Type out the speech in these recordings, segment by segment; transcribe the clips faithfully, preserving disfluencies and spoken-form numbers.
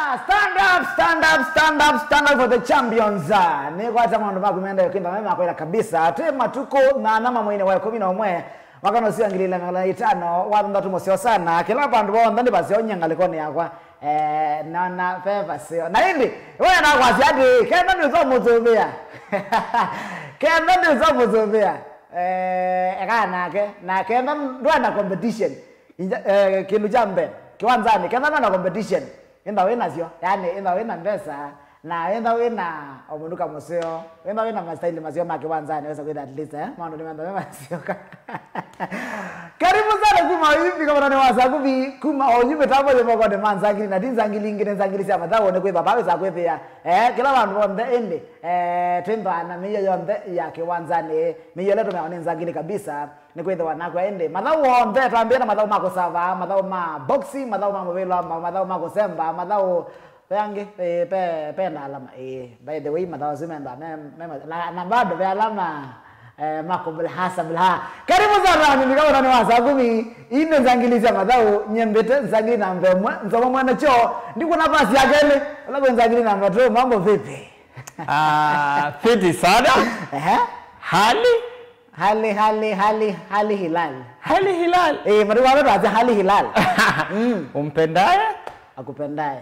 Stand up, stand up, stand up, stand up for the champions. Ah, nĩkwata maũndũ maku menda yũkĩnda me makwĩra kabisa. Twĩ matukũ na nama mwĩinĩ wa ĩkũmi na ũmwe, mwaka nũsu wa ngili ilĩ na mĩongo ĩtano, wa thanthatũ mũseo sana. Kĩla vandũ vonthe nĩ vaseo nyie ngalĩkonĩ yakwa. Eh, nona ve vaseo. Na ĩndĩ, we nakwasya atĩ, kenda nĩ ũsomũsũvĩa. Kenda nĩ ũsomũsũvĩa. Eh, eka nake. Na kenda ndwenda competition. Inja- eh, kĩndũ kya mbee, kĩwanzanĩ, ketha na competition, ĩntha wĩ nasyo, yani, ĩntha wĩ na mbesa, na ĩntha wĩ na o mũndũ kamũseo, ĩntha wĩ na mastaili maseo ma kĩwanzanĩ, wesa kwĩtha at least, eh, maũndũ nĩ menda me maseo. Karibu sana kuma oyu, vika vana nĩ wa Sakuvi, kuma oyu mĩtambo yĩ mokonĩ ma nzangili, na ti nzangili ingĩ, nĩ nzangili sya mathaũ, nĩ kwĩtha vaa wĩsa kwĩthĩa, eh, kĩla vandũ vonthe ĩndĩ, eh, twĩnthaa na mĩio yonthe ya kĩwanzanĩ, mĩio ĩla tũmeawa nĩ nzangili kabisa. Nĩkwĩthĩwa nakw'a ĩndĩ mathaũ onthe, twambĩe na mathaũ ma kũsava, mathaũ ma boxi, mathaũ ma mũvĩla wa mbao, mathaũ ma kũsemba, mathaũ ve angĩ, ĩĩ, pe, pe na alama. Ĩĩ, by the way, mathaũ asu mendaa me, me, na, na bado ve alama, eh, ma kũblaha sablaha. Karibu sana, mimi kama nani wa Sakuvi, ĩĩ nĩ nzangili sya mathaũ, nyie mbĩte nzangili namba ĩmwe, nzoma mwana choo, ndiko nafasi ya kelĩ, ũla kwĩ nzangili namba two, mambo vipi? Ah, fiti sana. Ehe. Hali? Hali, hali, hali, hali Hilal. Hali Hilal. Eh, mari wale tuacha hali Hilal. Mm. Umpendaye? Akupendaye.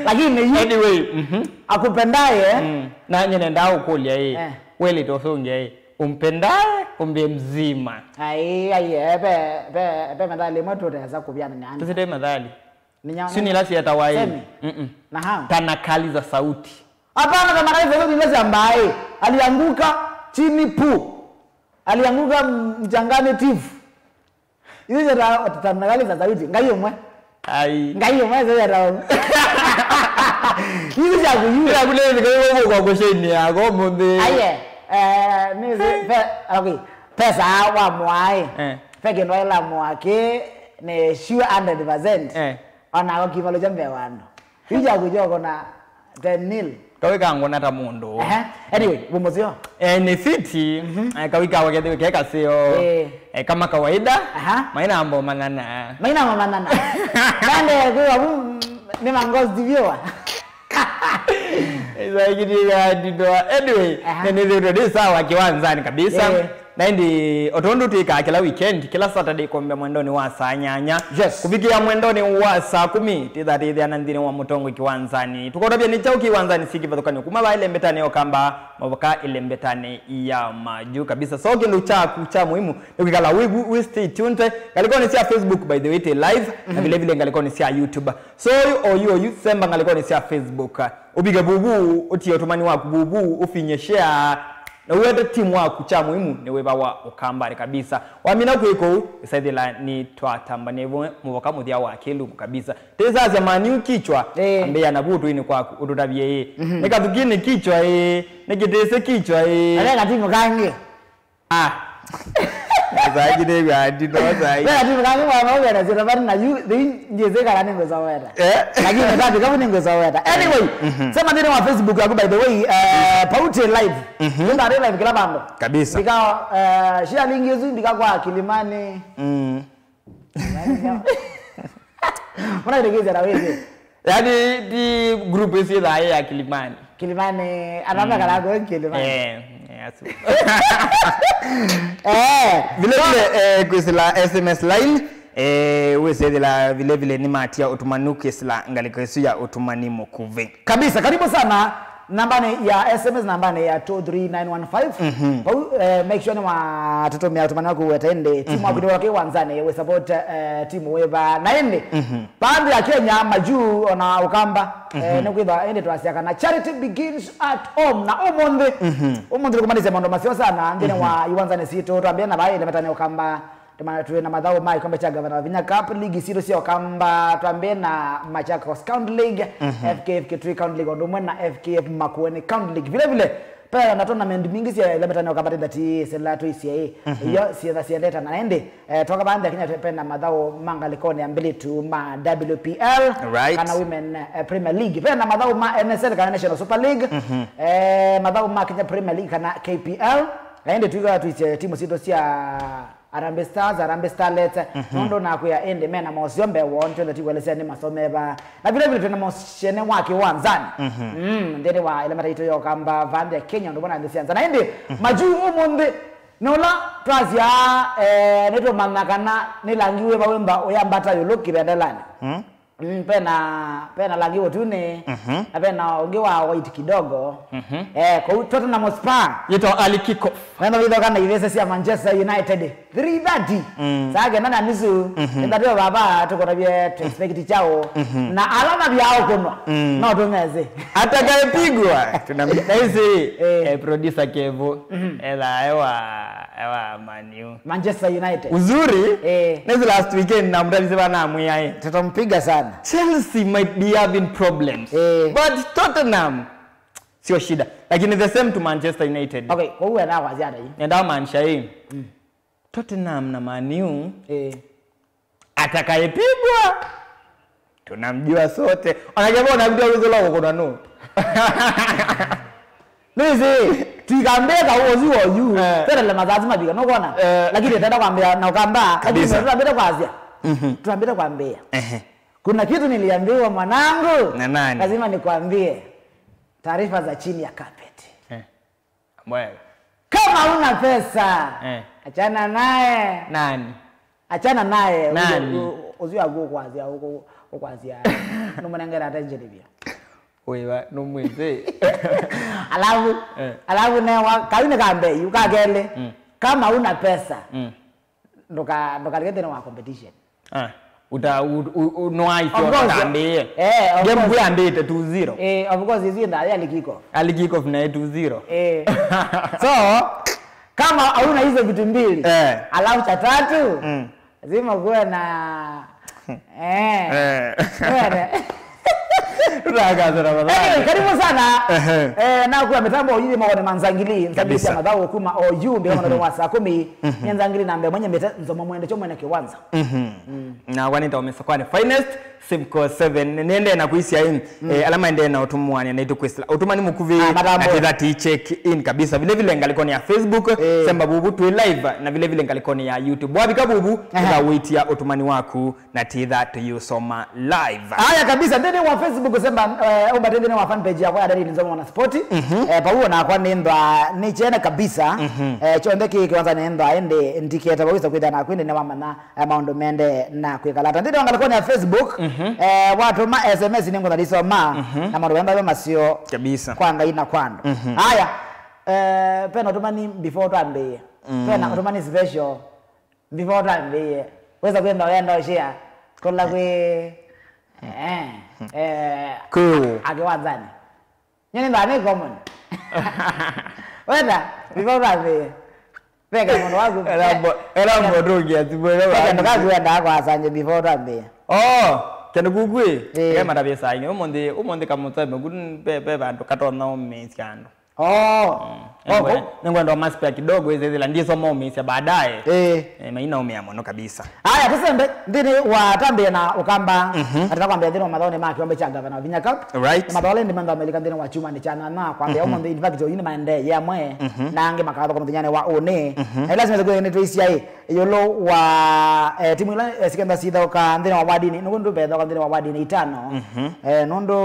Lakini yu- Anyway, mhm. Akupendaye. Mm. Na nyene nda ũkũlya ĩ. Eh. Weli tosunge ĩ. Umpendaye, umbe mzima. Ai, ai, eh, pe, pe, pe methali mwe tuteza kubyana nyani. Tusite methali. Ni nyama. Sio ni lasi ya tawai. Semi. Mm-mm. Naam. Tanakali za sauti. Hapana, tanakali za sauti ni lasi ambaye alianguka chini pu. Alianguka mchangani tifu. Hizi za ta- tanakali za sauti. Ngai umwe. Ai. Ngai umwe za ya tawai. Hizi za kuyu. Kila kule ni kwa kwa kwa sheni yako munde. Aye. Eh, ni zi- pe- okay. Pesa wa mwai. Eh. Peke ndo ila mwake ni sure hundred percent. Eh. Ona ko kĩvalo kya mbee wa andũ. Yu kyaku kyoko na ten nil. Kawĩ kangona ta mũndũ. Ehe. Anyway, vumũseo. Eh, nĩ fiti. Eh, kawĩ kawa kethĩwe ke kaseo. Eh. Eh, kama kawaida. Aha. Maina ambo manana. Maina mamanana. Nande kwĩwa vu nĩ mangozi viewer. Isaikitiga ndindoa. Anyway, aha, nĩnĩthĩtwe ndĩ sawa kĩwanzani kabisa. Eh. Na ĩndĩ, o tondũ twĩkaa kĩla weekend, kĩla Saturday kwambĩa mwendonĩ wa saa nyanya, yes, kũvikĩa mwendonĩ wa saa kũmi, tĩthatĩthĩana nthĩnĩ wa mũtongoi kĩwanzanĩ. Tũkotavya nĩ kyaũ kĩwanzanĩ syĩ kĩvathũkany'o kuma vaa ĩlembetanĩ ya ũkamba mũvaka ĩlembetanĩ ya maju kabisa. So kĩndũ kyaku kya muhimu nĩ kwĩkala wĩ, wĩ, wĩ stay tuned ngalĩkonĩ sya Facebook, by the way, tĩ live, na vile vile ngalĩkonĩ sya YouTube. So oyu, oyu, oyu, semba ngalĩkonĩ sya Facebook. Ũvike vuvu, ũtie ũtũmani waku vuvu, ũfinye share, na ũwete timu waku kya muhimu nĩ wĩva wa ũkambanĩ kabisa. Wamina kwĩ kũu, ĩsaĩthĩla nĩ twatambanie vamwe mũvoka mũthya wa kĩlungu kabisa. Tĩsasya maniu kichwa, eh, ambĩĩa na vu ũtũinĩ kwaku, ũtũtavye ĩ. Mhm. Nĩ kathukinĩ kichwa ĩ, nĩ kĩtĩsĩ kichwa ĩ. Ave katimu kangĩ. Ah. Saiki nĩw'a ndino saiki. Wega tu kama mama wega na zero bari na yu the njeze kala ningweza weta. Eh? Lakini tatu kama ningweza weta. Anyway, mhm, sema ndio wa Facebook yako, by the way, eh, Paute live. Mhm. Ndio live kila bando. Kabisa. Ndika, eh, share link yesu ndika kwa Kilimani. Mm. Mwana ndio na wewe. Yaani, ti group ĩsu yĩthaa yĩ ya Kilimani. Kilimani, ala mekala kwe Kilimani. Eh, eh, asu. Eh, vile vile, eh, kwĩsĩla S M S line, eh, wĩsĩthĩla vile vile nĩmatia ũtũmani kwĩsĩla ngalĩko ĩsu ya ũtũmani mũkuvĩ. Kabisa, karibu sana. Nambanĩ ya S M S, nambanĩ ya two three nine one five. Mhm. Vau, eh, make sure nĩwatũtũmĩa ũtũmani waku weta ĩndĩ. Timu waku nĩwake wanzanĩ, we support, eh, timu wĩva. Na ĩndĩ, mhm, baadhi ya Kenya, majuu, ona ũkamba, eh, nĩkwĩthwa ĩndĩ twasya kana charity begins at home. Na ũmũnthĩ, mhm, ũmũnthĩ tũkũmanyĩsya maũndũ maseo sana nthĩnĩ wa iwanzanĩ sitũ. Twambĩe na vaa ĩlembetanĩ ũkamba. Tũmana twĩ na mathaũ ma kĩkombe kya Gavana wa Vinya Cup, ligi sitũ sya ũkamba, twambĩe na Machakos County League, mhm, F K F Kitui County League, ũndũ ũmwe na F K F Makueni County League. Vile vile, pena na tournament mbingĩ sya ĩlembetanĩ ũkamba tĩthatĩ sĩla twĩsye ĩ. Mhm. Iyo syetha syendetana na ĩndĩ, eh, twoka vaa nthĩ ya Kenya, pena mathaũ ma ngalĩkonĩ ya mbĩlĩtu ma W P L, right, kana Women, eh, Premier League. Pena mathaũ ma N S L kana National Super League. Mhm. Eh, mathaũ ma Kenya Premier League kana K P L. Na ĩndĩ twĩkaa twĩsye timu sitũ sya Harambee Stars, Harambee Starlets, nũndũ nakwĩa ĩndĩ mena moseo mbee woo, nĩtwenda tikuelesya nĩ maseo meva. Na vile vile twĩna mũsyene wa kĩwanzani. Mm, nthĩnĩ wa ĩla mataitũ ya Ũkamba, vaa nthĩ ya Kenya, ũndũ ũmwe na nthĩ sya nza. Na ĩndĩ, majuu ũmũnthĩ, nĩ ũla twasya, eh, nĩtũmanya kana nĩ langi wĩva wĩmba ũyambata ĩũlũ kĩvendelanĩ. Mm. Mm, pena, pena langi ũtune, na pena ũngĩ wa white kidogo. Eh, kũu Tottenham Hotspur. Yĩtwa early kick-off. Nenda wĩthoka na ivese sya Manchester United. Three thirty. Saa kenda na nusu. Nenda tio baba tũkona bie to expect chao. Na ala na bia ũkũnwa. No tumeze. Atakayepigwa, tunamdahisi, eh, producer Kevo. Ela ewa, ewa Man U. Manchester United. Uzuri, eh, nezi last weekend na mdalisi bana amwia, eh. Tutampiga sana. Chelsea might be having problems. Eh. But Tottenham, sio shida. Lakini the same to Manchester United. Okay, kwa hiyo na kwa ziada hii. Nenda maanisha hii. Tottenham na Man U. Eh. Atakayepigwa, tunamjua sote. Anakeba na mtu aweze loko kuna no. Nĩsĩ, tuikambĩka ũzi wa yu. Eh. Tena le mazazi mabika, no kuona? Eh. Lakini tenda kwambia na Ũkamba, lakini kabisa, tutambĩte kwazia. Tutambĩte kwambia. Ehe. Kuna kitu niliambiwa mwanangu. Na nani? Lazima nikwambie. Taarifa za chini ya carpet. Eh. Wewe. Kama una pesa, eh, achana naye. Nani? Achana naye. Nani? Uzi waku ukwazia, uku-, ukwazia. Numunengera attention pia. Wewe, numwite. Alafu, eh, alafu ne wa, kaine kambe, yu kakele. Mm. Kama una pesa, mm, nduka, nduka thĩnĩ wa competition. Ah, uta, u, u, u, no aisyo. Of course. Utambie. Eh, of course. Game kuyambite two zero. Eh, of course, hizi ndio ya early kick-off. Early kick-off na two zero. Eh. So, kama hauna hizo vitu mbili, eh, alafu cha tatu, mm, lazima kuwe na, eh. Eh. Kuwe na Tutakaza na madhara. Anyway, karibu sana. Ehe. Eh, na kwa mitambo yili maone manzangili, nzangili ya madhau kuma oyu, mbio mwana wa saa kumi. Nzangili na mbe mwenye mete nzomo mwende cho mwene kiwanza. Mhm. Na wanita wamesa kwani finest, Simco seven, niende na kuisia in, eh, alama ende na utumwani na itu kwesla. Utumani mukuvi, ah, matambo, na tithati check in kabisa. Vile vile ngalikoni ya Facebook, eh, Semba Bubu tu live, na vile vile ngalikoni ya YouTube. Wabika Bubu, ehe, nga wait ya utumani waku na titha tuyusoma live. Aya kabisa, nthĩnĩ wa Facebook, Semba, eh, ũmbate nthĩnĩ wa fan page yakwa ya Daniel Nzomo Mwana Sport. Mhm. Eh, pauo nakwa nĩ ndwa, nĩ chene kabisa. Mhm. Eh, chonthe kĩ kĩwanza nĩ ndwa, ĩndĩ ndikete wawisa kwĩthĩa naku, ĩndĩ nĩwamanya, eh, maũndũ mende na kwĩkala. Ta nthĩnĩ wa ngalĩkonĩ ya Facebook, mhm, eh, watũma S M S nĩ ngũtha ndisoma, mhm, na maũndũ menda masio kabisa kwa Ngai na kwa andũ. Mhm. Aya, eh, pena ũtũmani before twambĩĩe. Mm. Pena ũtũmani special. Before twambĩĩe, wĩsa kwĩtha ũyenda ũshare kũla kwĩ, eh, eh, kwĩũ a kĩwanzanĩ. Nyie nĩthaa nĩ common. Wenda, before twambĩĩe. Veka mũndũ waku. Era mbo-, era mbotungia simu ĩno. Veka ndũkakuendaa kwasanje before twambĩĩe. Oh, kĩndũ kukwĩ. Eh. Kema tabia saini. Ũmũnthĩ, ũmũnthĩ kamũtseme, kũ ve, ve vandũ katonya ũmĩsya andũ. Oh. Mm. Oh, nĩngwe-, oh, nĩngwenda umaspea kidogo, ĩthĩla ndisoma ũmĩsya baadaye. Eh. Eh, maina ũmĩa mũno kabisa. Aya, tũsembe nthĩnĩ wa tambĩe na ũkamba. Mhm. Atata kwambĩa nthĩnĩ wa mathaonĩ ma kĩombe kya gavana wa Vinya Cup. Right. Nĩ mathaole ndi mantha Amerika nthĩnĩ wa chuma nĩ cha nana. Kwambĩa, mhm, ũmũnthĩ, in fact, oyu nĩ maendee yamwe. Mhm. Na angĩ makathoka mũthenyanĩ wa ũnĩ. Mhm. Na ila simeze kwĩthĩa nĩ tũisiaĩ. Ĩũlũ wa, eh, timu ila, eh, sikenda sithaũka nthĩnĩ wa wadini, nũkũ ndũvethaũka nthĩnĩ wa wadini itano. Mhm. Eh, nũndũ,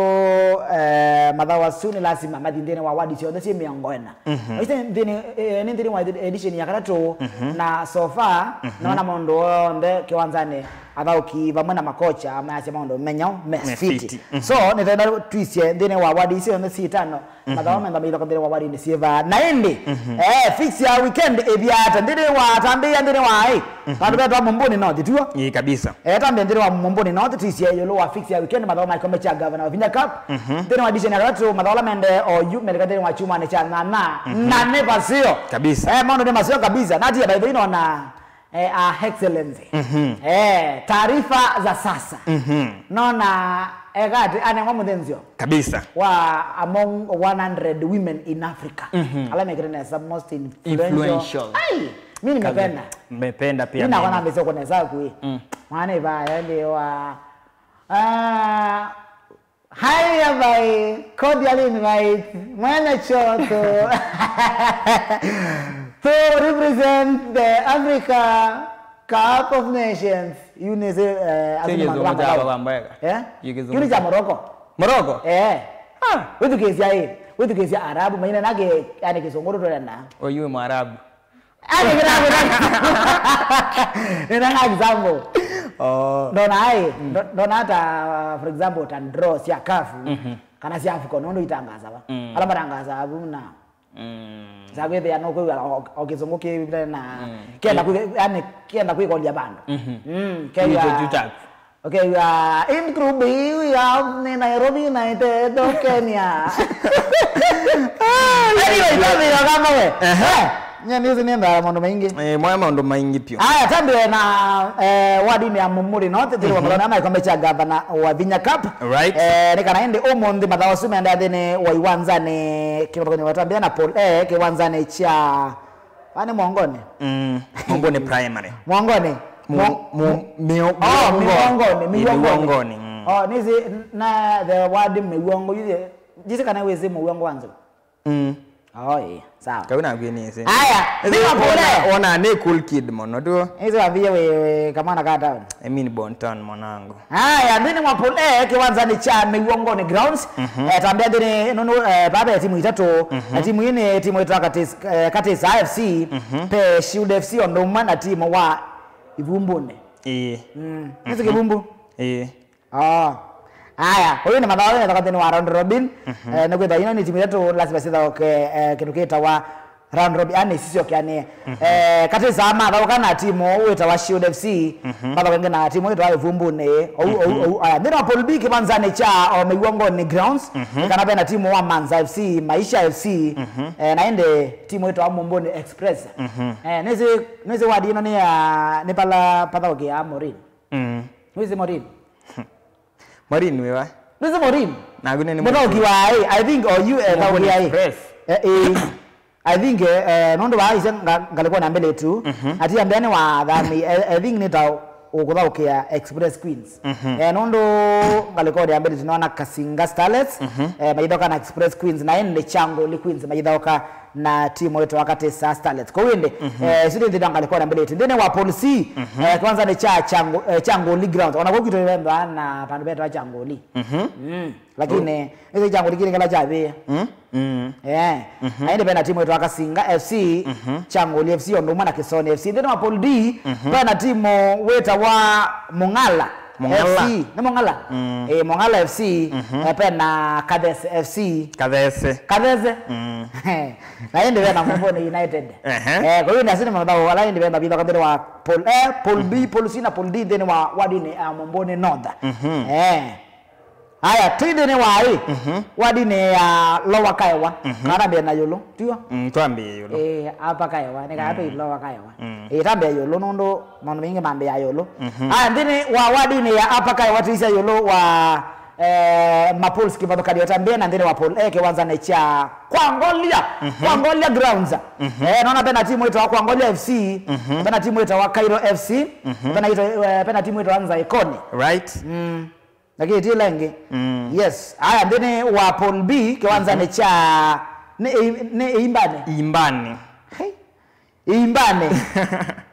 eh, mathaũ asu nĩ lasima mathi nthĩnĩ wa wadi syonthe syĩ mĩongo ĩna. Mhm. Ĩsu nthĩnĩ, eh, nĩ nthĩnĩ wa edition ya katatũ, mhm, na so far, mhm, nona maũndũ onthe kĩwanzanĩ, athaũki vamwe na makocha mayasya maũndũ menyao me fiti. Me fiti. Mhm. So, nĩtenda twisye nthĩnĩ wa wadi isu syonthe syĩ itano, mhm, mathaũ menda maithoka nthĩnĩ wa wadini syĩva. Na ĩndĩ, mhm, eh, fix ya weekend ĩvya ata nthĩnĩ wa tambĩĩa nthĩnĩ wa ĩ, mhm, vandũ vetwa Mumbuni North, tuo? Ĩĩ, kabisa. Eh, tambĩĩa nthĩnĩ wa Mumbuni North, twisye ĩũlũ wa fix ya weekend, mathaũ ma kĩkombe kya gavana wa Vinya Cup. Mhm. Nthĩnĩ wa edition ya katatũ, mathaũ ala mende oyu, melika nthĩnĩ wa chumwanĩ kya nyanya. Mhm. Na nĩ vaseo. Kabisa. Eh, maũndũ nĩ maseo kabisa. Na atia, by the way, nona eh, a Excellency. Mhm. Eh, taarifa za sasa. Mhm. Nona, eh, kati, anemwa mũthenzio. Kabisa. Wa among one hundred women in Africa. Mhm. Ala mekire nesa most influential. Influential. Ai, mimi nimependa. Nimependa pia mimi. Mimi naona mbese kwa nesa kui. Mm. Mwana iba, yani wa, ah, Highly hereby, cordially invite, Mwene Choto. To represent the Africa Cup of Nations. Yu nĩ sĩ, eh, asu nĩ maũndũ ma Kĩthũngũ kya Mathau. Baba Mbweka. Eh? Yu Kĩthũngũ. Yu nĩ kya Morocco. Morocco? Eh. Ah. Wĩthukĩĩsya ĩ. Wĩthukĩĩsya Arabu. Maina nake, yani Kĩsũngũ tũtwenda. Oyu Mwarabu. Ani kĩrabu na. Nĩna example. Oh. Ndona ai, ndo-, ndona hata, for example, ta draw sya CAF, mhm, kana sya AFCON, nũndũ itangasawa. Mm. Ala matangasawa vu na Mm. Sa kwĩthĩa no kwĩw'a o, o kĩsũngũ kĩvĩte na, mm, kenda kwĩ, yani, kenda kwĩkolya vandũ. Mhm. Mm, kĩw'a, kĩu kyaku. Okay, we are in Group B, we have Nairobi United of Kenya. Anyway, twambĩĩa kama we. Ehe. Eh, nye nĩsĩ nĩendaa maũndũ maingĩ. Eh, mwa maũndũ maingĩ piũ. Aya, twambĩe na, eh, wardinĩ ya Mumuri North, thĩnĩ wa, mhm, mathau ma kĩkombe kya gavana wa Vinya Cup. Right. Eh, nĩ kana ĩndĩ ũmũnthĩ mathaa asu meendaa thĩnĩ wa iwanzanĩ, kĩvathũkany'o vatambĩa na Paul, eh, kĩwanzanĩ kya, va nĩ Mwongonĩ? Mm, Mwongonĩ Primary. Mwongonĩ. Mu-, Mwo-, mu-, mĩo-, oh, mĩongo. Mĩongonĩ, ĩ, mĩongonĩ. Mĩongonĩ, mm. Oh, nĩsĩ na the word mĩongo, yu, ndĩsĩ kana wĩsĩ mũongo wa nzou. Mm. Oh, ĩ, sawa. Kau nakw'ĩnĩsĩ. Aya, ĩsĩ Liverpool, wona, eh, wona nĩ cool kid mũno tu. Ĩsĩ wambĩie wĩ, wĩ kamwana ka town. I mean Bon Town mwanangu. Aya, nthĩnĩ wa Pool A, kĩwanzanĩ kya Mĩw'ongoni Grounds, mhm, eh, tambĩa nthĩnĩ, nũnũ, eh, vava timu itatũ, mhm, na timu ii nĩ timu ĩtwa Katis-, eh, Katisa F C, mhm, pe Shield F C ũndũ ũmwe na timu wa Ivumbunĩ. Ĩĩ. Mm. Nĩsĩ, mhm, Kĩvumbu? Ĩĩ. Oh. Aya, ũyũ nĩ mathaũ nĩ thaka nthĩnĩ wa round robin. Mhm. Eh, nĩ kwĩthwa ino nĩ timu itatũ lazima sithaũke, eh, kĩndũ kĩtawa round robin, yani sisyokeanĩe. Mhm. Eh, Katisa mathaũka na timu wĩtawa Shield F C, mhm, mathaũka ĩngĩ na timu wĩtawa Ivumbunĩ. Ou, ou, mhm, ou, aya, nthĩnĩ wa Pool B kĩvanzanĩ kya o Mĩw'ongoni Grounds, mhm, nĩ kana vena timu wa Manza F C, Maisha F C, mhm, eh, na ĩndĩ timu wĩtawa Mumbuni Express. Mhm. Eh, nĩsĩ, nĩsĩ wadi ino nĩ ya, nĩ pala pathaũkĩaa Morin. Mm. Wĩsĩ Morin? Morin wĩva? Ndwĩsĩ Morin? Naku nĩ, nĩ mũthaũki wa ĩ, I think, or you, eh, Mumbuni thaũki ya ĩ. Express. Eh, eh. I think, eh, eh, nũndũ vaa ise nga-, ngalĩkonĩ ya mbele tu, mhm, ati ya mbea nĩ wa thami, eh, I think nĩ ta ũkũthaũkĩa Express Queens. Mhm. Eh, nũndũ ngalĩkonĩ ya mbele tunaona Kasinga Starlets, mhm, eh, maithaũka na Express Queens, na ĩndĩ Changoli Queens maithaũka na timu ĩtawa Katisa Starlets. Kwoou ĩndĩ, mhm, eh, isu nĩ nthĩnĩ wa ngalĩko na mbele ĩtu. Nthĩnĩ wa Pool C, mhm, eh, kĩwanzanĩ kya Chango-, eh, Changoli Grounds. Ona kwoou kwitũ nĩvethwa na vandũ vetawa Changoli. Mhm. Mm. Lakini, oh, ĩsĩ Changoli kĩlĩ kĩla kyavĩe. Mm. Mm. Eh. Mhm. Na ĩndĩ vena timu ĩtawa Kasinga F C, mhm, Changoli F C, ũndũ ũmwe na Kĩsoni F C. Nthĩnĩ wa Pool D, mhm, vena timu wĩtawa Mung'ala. Mung'ala. F C. Nĩ Mung'ala? Mm. Eh, Mung'ala F C, mhm, eh, vena Kathese F C. Kathese. Kathese. Mm. Na ĩndĩ vena Mumbuni United. Ehe. Eh, kwoou ĩndĩ asu nĩ mathaũ ala ĩndĩ vena vitha nthĩnĩ wa Pool, eh, Pool B, mhm, Pool C na Pool D nthĩnĩ wa wardinĩ ya Mumbuni North. Mhm. Eh. Aya, twĩ nthĩnĩ wa ĩ, mhm, wardinĩ ya Lower Kaewa, mhm, kana twambĩe na ĩũlũ, tiw'o? Mm, twambĩe ĩũlũ. Eh, Upper Kaewa, nĩ kana, mm, twĩ Lower Kaewa. Mm. Eh, twambĩe ĩũlũ, nũndũ maũndũ maingĩ mambĩaa ĩũlũ. Mhm. Aya, nthĩnĩ wa wardinĩ ya Upper Kaewa, twĩsya ĩũlũ wa, eh, ma pools kĩvathũkany'o, twambĩe na nthĩnĩ wa Pool A, kĩwanzanĩ kya Kwangolia, mhm, Kwangolia Grounds. Mhm. Eh, nona vena timu ĩtawa Kwangolia F C, mhm, vena timu ĩtawa Cairo F C, mhm, vena ĩta-, eh, vena timu ĩtawa Nzaikoni. Right. Mm. Lakini ti ĩla ĩngĩ. Mm. Yes. Aya, nthĩnĩ wa Pool B, kĩwanzanĩ, mhm, kya, nĩ Ĩ-, nĩ Ĩimbanĩ. Ĩimbanĩ. Hey. Ĩimbanĩ.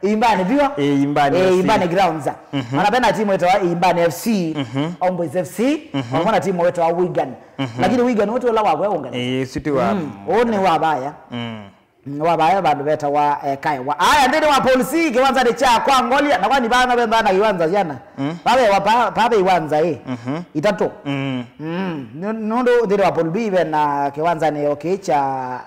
Ĩimbanĩ, vyũ? Ĩ, Ĩimbanĩ, eh, F C. Ĩimbanĩ Grounds. Mhm. Mana vena timu ĩtawa Ĩimbanĩ F C, mhm, Homeboyz F C, mhm, vamwe na timu ĩtawa Wigan. Mhm. Lakini Wigan ũtĩ ũla wakwe ũngana. Eh, city wa, mm, ũũ nĩ wa vaya. Mm. Mm, wa vaya vandũ vetawa, eh, Kaewa. Aya, nthĩnĩ wa Pool C, kĩwanzanĩ kya Kwangolia, na kwani vana vethana kĩwanza syana? Mm. Vavewa pa, pave iwanza ĩ. Mhm. Itatũ. Mm. Mm. Nũ-, nũndũ nthĩnĩ wa Pool B vena kĩwanzanĩ o kĩĩ kya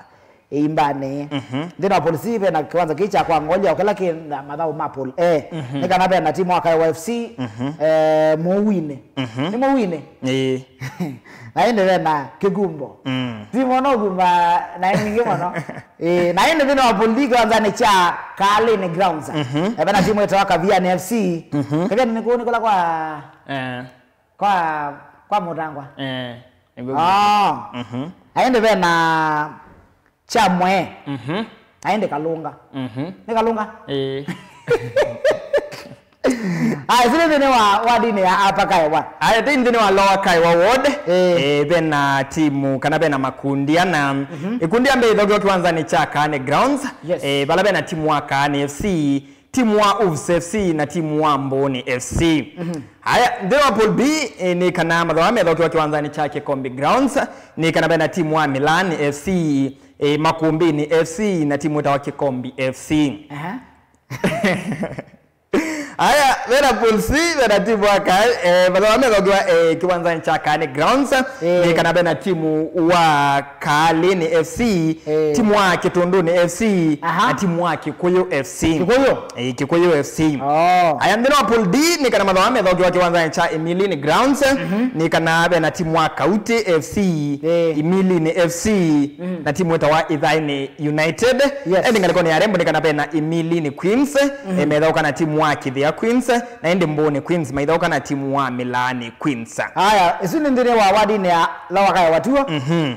Ĩimbanĩ. Mhm. Nthĩnĩ wa Pool C vena kĩwanza kĩĩ kya Kwangolia, o kĩla kĩ na mathaũ ma Pool A. Mhm. Nĩ kana vena timu wa Kaewa F C, mhm, eh, Mũuinĩ. Mhm. Nĩ Mũuinĩ? Ĩĩ. Na ĩndĩ vena Kĩkumbo. Mm. Timu no kumba na ĩ nyingĩ mũno. Ĩĩ, na ĩndĩ nthĩnĩ wa Pool D kĩwanzanĩ kya Kaalĩnĩ Grounds. Mhm. Eh, vena timu ĩtawa Kaviani F C. Mhm. Kaviani nĩ kũu nĩ kũla kwa, eh, kwa, kwa Mũtangwa. Eh, nĩguo. Ah. Mhm. Na ĩndĩ vena Kyamwe. Mhm. Na ĩndĩ Kalũnga. Mhm. Nĩ Kalũnga? Ĩĩ. Aya, sili nthĩnĩ wa wadinĩ ya Upper Kaewa. Aya, ti nthĩnĩ wa Lower Kaewa Ward. Eh. Eh, vena timu, kana vena makundi ana. Ikundi ya mbee ithokiwa kĩwanzanĩ kya Kaane Grounds. Yes. Eh, vala vena timu wa Kaane F C, timu wa Wolves F C na timu wa Mbũũnĩ F C. Aya, nthĩnĩ wa Pool B, eh, nĩ kana mathawa methokiwa kĩwanzanĩ kya Kĩkombi Grounds, nĩ kana vena timu wa Milan F C, eh, Makumbini F C na timu ĩtawa Kĩkombi F C. Aha. Aya, vena Pool C, vena timu wa Ka-, eh, mathawa methokiwa, eh, kĩwanzanĩ kya Kaane Grounds, eh, nĩ kana vena timu wa Kaalĩnĩ F C, eh, timu wa Kĩtũndũnĩ F C, aha, na timu wa Kĩkũyũ F C. Kĩkũyũ? Eh, Kĩkũyũ F C. Oh. Aya, nthĩnĩ wa Pool D, nĩ kana mathawa methokiwa kĩwanzanĩ kya Imilini Grounds, nĩ kana vena timu wa Kautĩ F C, eh, Imilini F C, na timu ĩtawa Ithaĩnĩ United. Yes. Ĩndĩ ngalĩkonĩ ya lembo nĩ kana vena Imilini Queens, eh, methaũka na timu wa Kĩthĩa Queens, na ĩndĩ Mbũũnĩ Queens maithaũka na timu wa Milaani Queens. Aya, ĩsu nĩ nthĩnĩ wa wadinĩ ya Lower Kaewa tuo.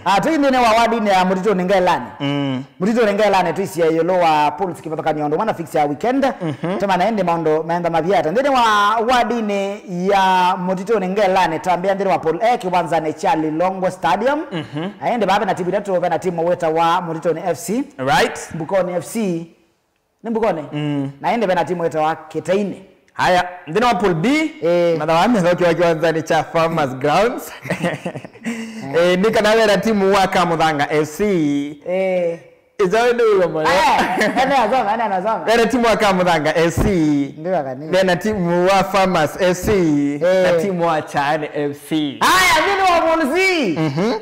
Ah, twĩ nthĩnĩ wa wadinĩ ya Mũtitũnĩ Ngelani. Mm. Mũtitũnĩ Ngelani twĩsie ĩũlũ wa Pools kĩvathũkany'o ũndũ ũmwe na fix ya weekend. Tũmanya ĩndĩ maũndũ meenda mavia ata. Nthĩnĩ wa wadinĩ ya Mũtitũnĩ Ngelani, twambĩa nthĩnĩ wa Pool A kĩwanzanĩ kya Lilongwe Stadium. Na ĩndĩ vaa vena timu itatũ, vena timu wĩtawa Mũtitũnĩ F C, right, Mbukoni F C, nĩ Mbukoni? Mm. Na ĩndĩ vena timu ĩtawa Kĩteinĩ. Haya, nthĩnĩ wa Pool B, eh, mathawa methokiwa kĩwanzanĩ kya Farmers Grounds. Eh, nĩ kana vena timu wa Kamũthanga F C. Eh. Ĩsa wĩ ndũĩwa mũno. Eh, ene asoma, ene anasoma. Vena timu wa Kamũthanga F C. Ndio kanini. Vena timu wa Farmers F C. Eh. Na timu wa Chaani F C. Aya, nthĩnĩ wa Pool C.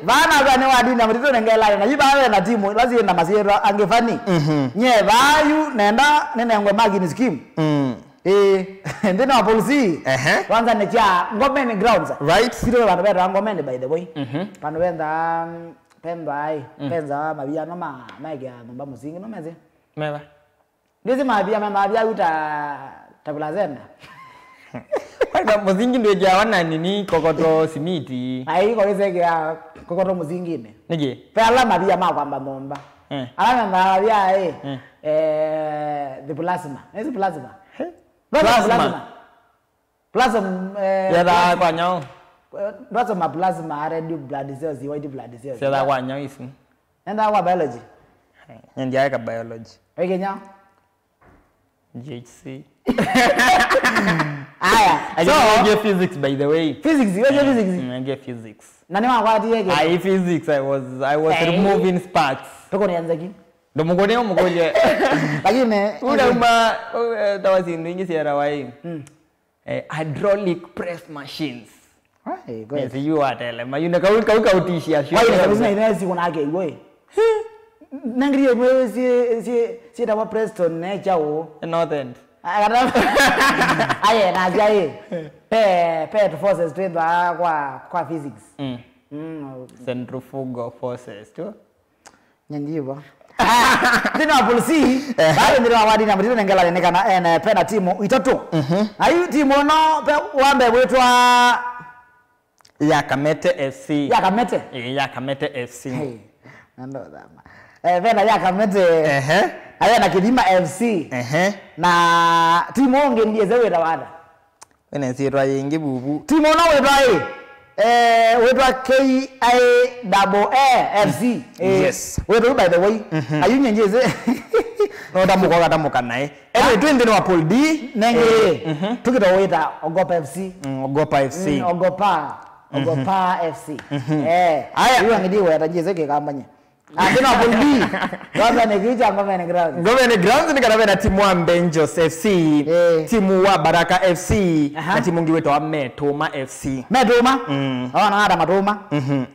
Vana kwa nĩ wadinĩ ya Mũtitũnĩ Ngelani, na yu vaa vena timu ila syĩ na masyĩtwa angĩ fani. Nye vaa yu nenda nĩnengwe marking scheme. Mm. Ĩĩ, nthĩnĩ wa Pool C. Ehe. Kwanza nĩ kya Ngomeni Grounds. Right. Sitũ ve vandũ vetawa Ngomeni, by the way. Vandũ venda, mm, penda ai, penda maviano ma, maekea nyũmba mũsingi, no mezi? Meva? Ndĩsĩ mavia, me mavia yu ta, ta Plaza Center. Kwanza mũsingi ndwĩkĩawa na nini, kokoto, simiti. Ai, ko ĩsekea kokoto mũsinginĩ. Nĩkĩ? Ve ala mavia ma kwamba nyũmba. Eh. Ala me mavia, eh, eh, the plasma. Nĩsĩ plasma? He? Plasma. Plasma. Plasma, eh, yethaa plasma. Kwa nyaũ? Eh, plasma, plasma, red blood cells, white blood cells. Syethaa kwa nyaũ isu? Nenda kwa biology. Nye ndiaeka biology. Weke nyaũ? G H C. Aya. I so, didn't get physics, by the way. Physics, you get physics? Mm, I get physics. Na nĩ wakwatie ke? I physics, I was, I was, hey, removing sparks. Tũkũnĩa nzeki. Ndũmũkũnĩa ũmũkũlye. Lakini, ula uma, uh, tawa syĩndũ ingĩ syerawa ĩ. Mm. Eh, hydraulic press machines. Ai, kweli. Yes, yu watelema. Yu nĩ kau, kau kautishia, sure. Wai, na kabisa ina esi kuna ke, woi. Nangiri mwe si, si, si tawa Preston ne chao. North End. Akata. Aye, na aje. Pe, pe tu forces tu kwa, kwa physics. Mm. Mm. Centrifugal forces tu. Nyendivo. Nthĩnĩ wa Pool C, ehe, vaa nthĩnĩ wa wadinĩ ya Mũtitũnĩ Ngelani nĩ kana ene pena timu itatũ. Na yu timu ĩno, pe, wa mbee wĩtwa ya Kamete F C. Ya Kamete? Ĩĩ, ya Kamete F C. Hey, nando thama. Eh, vena ya Kamete. Ehe. Na vena Kĩthima F C. Ehe. Na timu ũngĩ ndiĩsĩ wĩtawa ata. Wĩna ĩsyĩtwa yĩngĩ vuvu. Timu ũno wĩtwa ĩ? Eh, wĩtwa K I double A F C. Eh, yes. Wĩtwa yu, by the way. Mhm. Ayu nye njĩsĩ. No tamũka ũkatamũka naĩ. Anyway, twĩ nthĩnĩ wa Pool D. Nengĩ. Eh, mhm. Tũkĩta wĩta Ogopa F C. Mm, Ogopa F C. Mm, Ogopa. Mhm. Ogopa F C. Mhm. Eh. Aya. Yu angĩ ndiweta njĩsĩ kĩkambanye. Nthĩnĩ wa Pool B, kwanza nĩ kĩu kya Ngomeni Grounds. Ngomeni Grounds nĩ kana vena timu wa Mbenjos F C, eh, timu wa Baraka F C, aha, na timu ĩngĩ wĩtawa Metũma F C. Metũma? Mm. Oh, na hata Matũma. Mhm.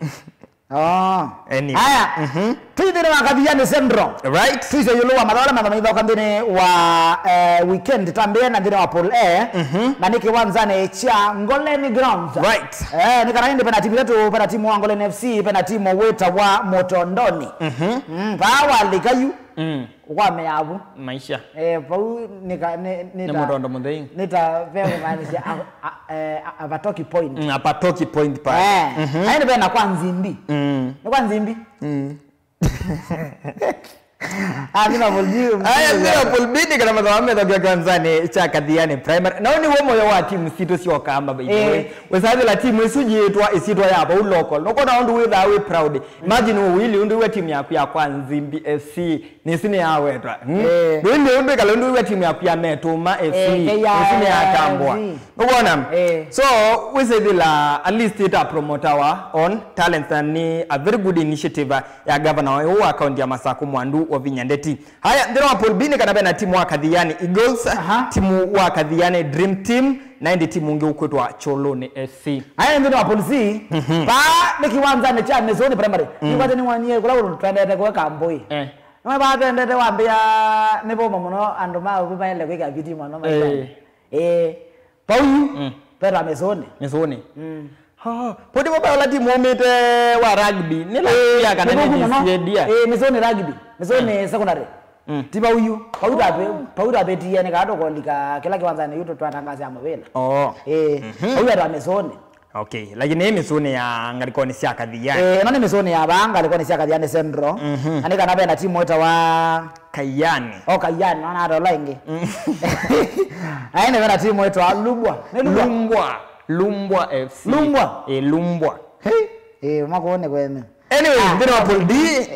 Oh. Anyway. Aya. Mhm. Twĩ nthĩnĩ wa Kathiani Central. Right. Twĩsĩ ĩũlũ wa mathawa ala methwa maithoka nthĩnĩ wa, eh, weekend, tambĩe na nthĩnĩ wa Pool A, mhm, na nĩ kĩwanzanĩ kya Ngoleni Grounds. Right. Eh, nĩ kana ĩndĩ vena timu itatũ, vena timu wa Ngoleni F C, vena timu wĩtawa Mũtondoni. Mhm. Mm, vaa walika yu, mm, ũkwamea vu. Maisha. Eh, vau nĩ ka, nĩ, nĩ nĩ ta, mũtondo mũthei. Nĩ ta ve kũmaanisha a, a, eh, a, a Patoki Point. Mm, a Patoki Point pale. Eh, mhm, na ĩndĩ vena kwa Nzimbi. Mm. Nĩ kwa Nzimbi? Mm. Ah, Liverpool, you- Aya, Liverpool B nĩ kana mathawa methokea kĩwanzanĩ kya Kathiani Primary. Na ũũ nĩw'o mũyo wa timu sitũ sya Ũkamba, by the way. Eh. Wĩsathĩla timu ĩsu yĩtwa ĩsyĩtwa ya vau local. Nũkwona ũndũ wĩthaa wĩ proud. Imagine ũu ili ũndũ wĩw'a timu yaku ya kwa Nzimbi F C nĩsĩ nĩyawetwa. Hmm? Eh. Ndũili ũndũ ĩkala ũndũ wĩw'a timu yaku ya Metũma F C, Eh, nĩsĩ nĩyatambwa. Nũkwona? Eh. So, wĩsĩthĩla at least ĩta promote our own talents, na nĩ a very good initiative ya governor ũyũ wa kaunti ya Masaku, Mwandu Wavinya Ndeti. Haya, nthĩnĩ wa Pool B nĩ kana vena timu wa Kathiani Eagles, Aha. timu wa Kathiani Dream Team, na ĩndĩ timu ũngĩ ũkwĩtwa Choloni F C. Aya nthĩnĩ wa Pool C, Mhm. Paa nĩ kĩwanzanĩ kya Mĩsũnĩ Primary. Mm. Nĩkwate nĩwonie kũla kũndũ twendete kũeka mbũi. Eh. Nĩwe paa twendete wambĩa nĩ vũmũ mũno andũ ma ũvu maende kwĩka viti mũno Eh. maitani. Ĩĩ. Vau yu, Mm. veta Mĩsũnĩ. Mĩsũnĩ. Mm. Oh, poti mo pala timu umĩte wa rugby. Nĩ la Ĩĩ, ya kana nĩ nĩ thũku mũno. This year, dear. Ĩĩ, Mĩsũnĩ rugby. Mĩsũnĩ Mm. secondary. Mm. Ti vau yu. Pau tape, pau tapetie nĩ kato kolika kĩla kĩwanzanĩ yu twatangaza ya mawĩla. Oh. Ĩĩ. Mhm. Vau veta Mĩsũnĩ. Okay, lakini hii Mĩsũnĩ ya ngalĩkonĩ sya Kathiani. Eh, ĩno nĩ Mĩsũnĩ ya vaa ngalĩkonĩ sya Kathiani Central. Mhm. Na nĩ kana vena timu ĩtawa Kaiani. O Kaiani, nona atola ĩngĩ. Mm. Aende vena timu ĩtawa Lumbwa. Nĩ Lumbwa? Lumbwa, Lumbwa F C. Lumbwa? Eh, Lumbwa. Hey, eh, makũũnĩ kwenyu. Anyway, Ah. nthĩnĩ wa Pool D,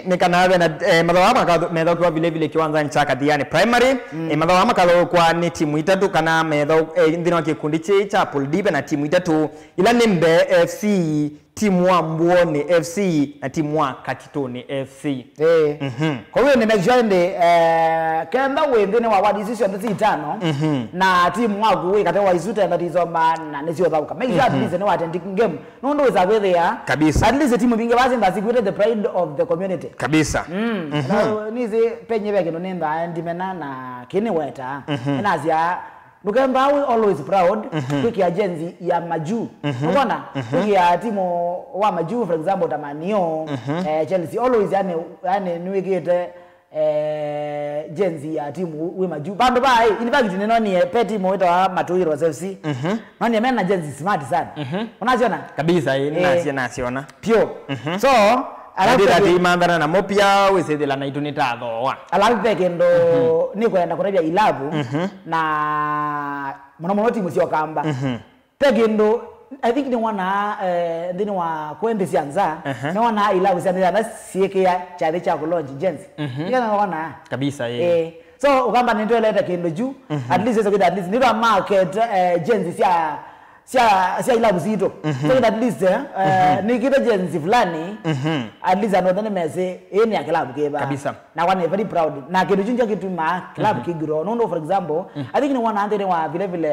nĩ kana vena, eh, mathawa makatho-, methokĩwa vile vile kĩwanzanĩ kya Kathiani Primary. Mm. Eh, mathawa makathookwa nĩ timu itatũ kana metho-, eh, nthĩnĩ wa kĩkundi kĩĩ kya Pool D vena timu itatũ. Ila nĩ Mbee F C, timu wa Mbuoni F C, na timu wa Katitũni F C. Ĩĩ. Mhm. Kwa hiyo nĩ make sure ĩndĩ, eh, kenda wĩ nthĩnĩ wa ward ici syonthe si itano, Mhm. na timu waku wĩ katĩ wa isu tenda tisoma na nĩsyũthaũka. Make sure at Mhm. least nĩ wa attend game. Nũndũ wĩsa kwĩthĩa, Kabisa. at least timu mbingĩ vaa syenda sikwĩte the pride of the community. Kabisa. Mm. Mhm. Na nĩsĩ penye ve kĩndũ nĩnthaa ndimena na kĩnĩweta. Mhm. Nĩnasya, ndũkemba we always proud, Mhm. kwĩkĩa jezi ya Majuu. Mhm. Ũkona? Mhm. Kwĩkĩa timu wa Majuu, for example, ta Man U, Mhm. eh, Chelsea. Always, yani, yani, nĩwĩkĩte, eh, jezi ya timu wĩ Majuu. Vandũ va, eh, in fact, nĩnonie pe timu wĩtawa Matu Heroes F C. Mhm. Nonie mena jezi smart sana. Mhm. Ũnasyona? Kabisa, eh, Eh. nasi-, nasiona. Pyo. Mhm. So, alafu Ĩndĩ peke- tatimanthana namo pia wĩsĩthĩla naitũ nĩtathooa. Alafu pe kĩndũ Mhm. nĩkwenda kũtavya ilavu Mhm. na mũno mũno timu sya Ũkamba. Mhm. Pe kĩndũ, I think nĩwonaa, eh, nthĩnĩ wa kũendĩ sya nza, Aha. nĩwonaa ilavu sya nthĩ syana syĩkĩa kyathĩ kya kũlaunch jezi. Mhm. Nĩkana nĩwonaa? Kabisa, eh. Eh. So, Ũkamba nĩtwelete kĩndũ kyu, Mhm. at least, ĩsa kwĩtha at least, nĩtwa market, eh, jezi sya sya, sya ilavu sitũ. Mhm. So that at least, eh, eh, Mhm. nĩkĩte jezi fulani, Mhm. at least andũ othe nĩmesĩ, ĩĩ nĩ ya kĩlavu kĩva. Kabisa. Na kwa nĩ very proud. Na kĩndũ kyu nja kĩtumaa kĩlavu Mhm. kĩgrow. Nũndũ, for example, Mhm. I think nĩwonaa nthĩnĩ wa vile vile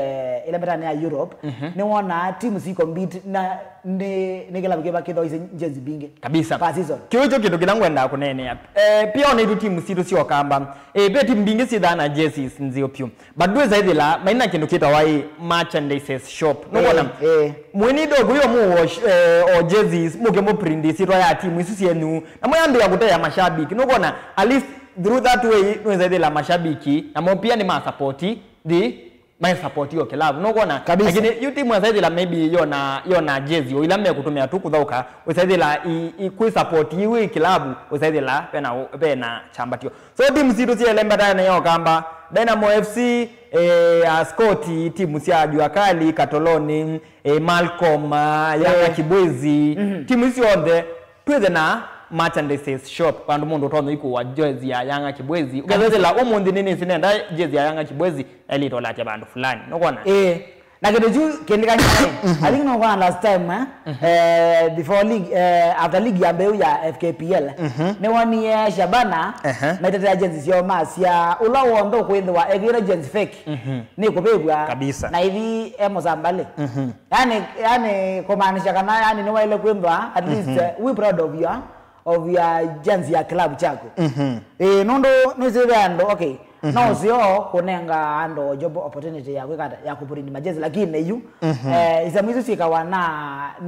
ĩla mbetanĩ ya Europe, Mhm. nĩwonaa timu si compete na nĩ, nĩ kĩlavu kĩva kĩthoisye jezi mbingĩ. Kabisa. Per season. Kĩu kyo kĩndũ kĩla ngwendaa kũneenea. Eh, pia ona itũ timu sitũ sya Ũkamba. Eh, ve timu mbingĩ syĩthaa na jerseys nzeo pyũ. But ndwĩsa ĩthĩla maina kĩndũ kĩtawa ĩ merchandises shop. Nũkwona? Eh, eh. Mwĩni ndogo yo mũ wash, eh, o jerseys, mũke mũ print ĩsyĩtwa ya timu isu syenyu. Na mwĩambĩĩa kũteea mashabiki. Nũkwona? At least through that way, nwĩsa ĩthĩla mashabiki. Na mo pia nĩ ma support the, ma support yo kĩlavu. Nũkwona? Kabisa. Lakini yu timu ĩsa ĩthĩla maybe yona, yona jersey, o ila mekũtũmĩa tu kũthaũka, wĩsa ĩthĩla i, i, kwĩ support iwĩ kĩlavu, wĩsa ĩthĩla vena, vena chambatio. So, timu sitũ sya ĩlembatana ya Ũkamba, Dynamo F C, eh, Ascot, timu sya Jua Kali, Katoloni, eh, Malcom, ah, Yanga Eh. Kibwezi, Mhm. timu isu syonthe, twĩthe na merchandises shop, vandũ mũndũ ũtonya ikũwa jersey ya Yanga Kibwezi. Ũkethethela ũmũnthĩ nĩ nĩsĩ nenda jersey ya Yanga Kibwezi, elitolatya vandũ fulani. Nũkwona? Eh. Na kĩndũ kyu kĩndĩkany'a, I think no kwa last time, eh, eh, before league, eh, after league ya mbeu ya F K P L, Mhm. nĩwonie Shabana, Ehe. maitetea jezi syoo masya, ũla w'onthe ũkwĩthĩwa ekĩĩte jezi fake, Mhm. nĩ kũvĩvw'a, Kabisa. na ithi e mũsambalĩ. Mhm. Yani, yani, kũmaanisha kana, yani, nĩwaĩle kwĩthwa, at least, Mhm. eh, we proud of your of your jezi ya club kyaku. Mhm. Eh, nũndũ nĩsĩ ve andũ, okay, Mhm. no ũseo kũnenga andũ job opportunity ya kwĩka ata, ya kũprint majezi, lakini yu, Mhm. eh, isamu isu syĩkawa na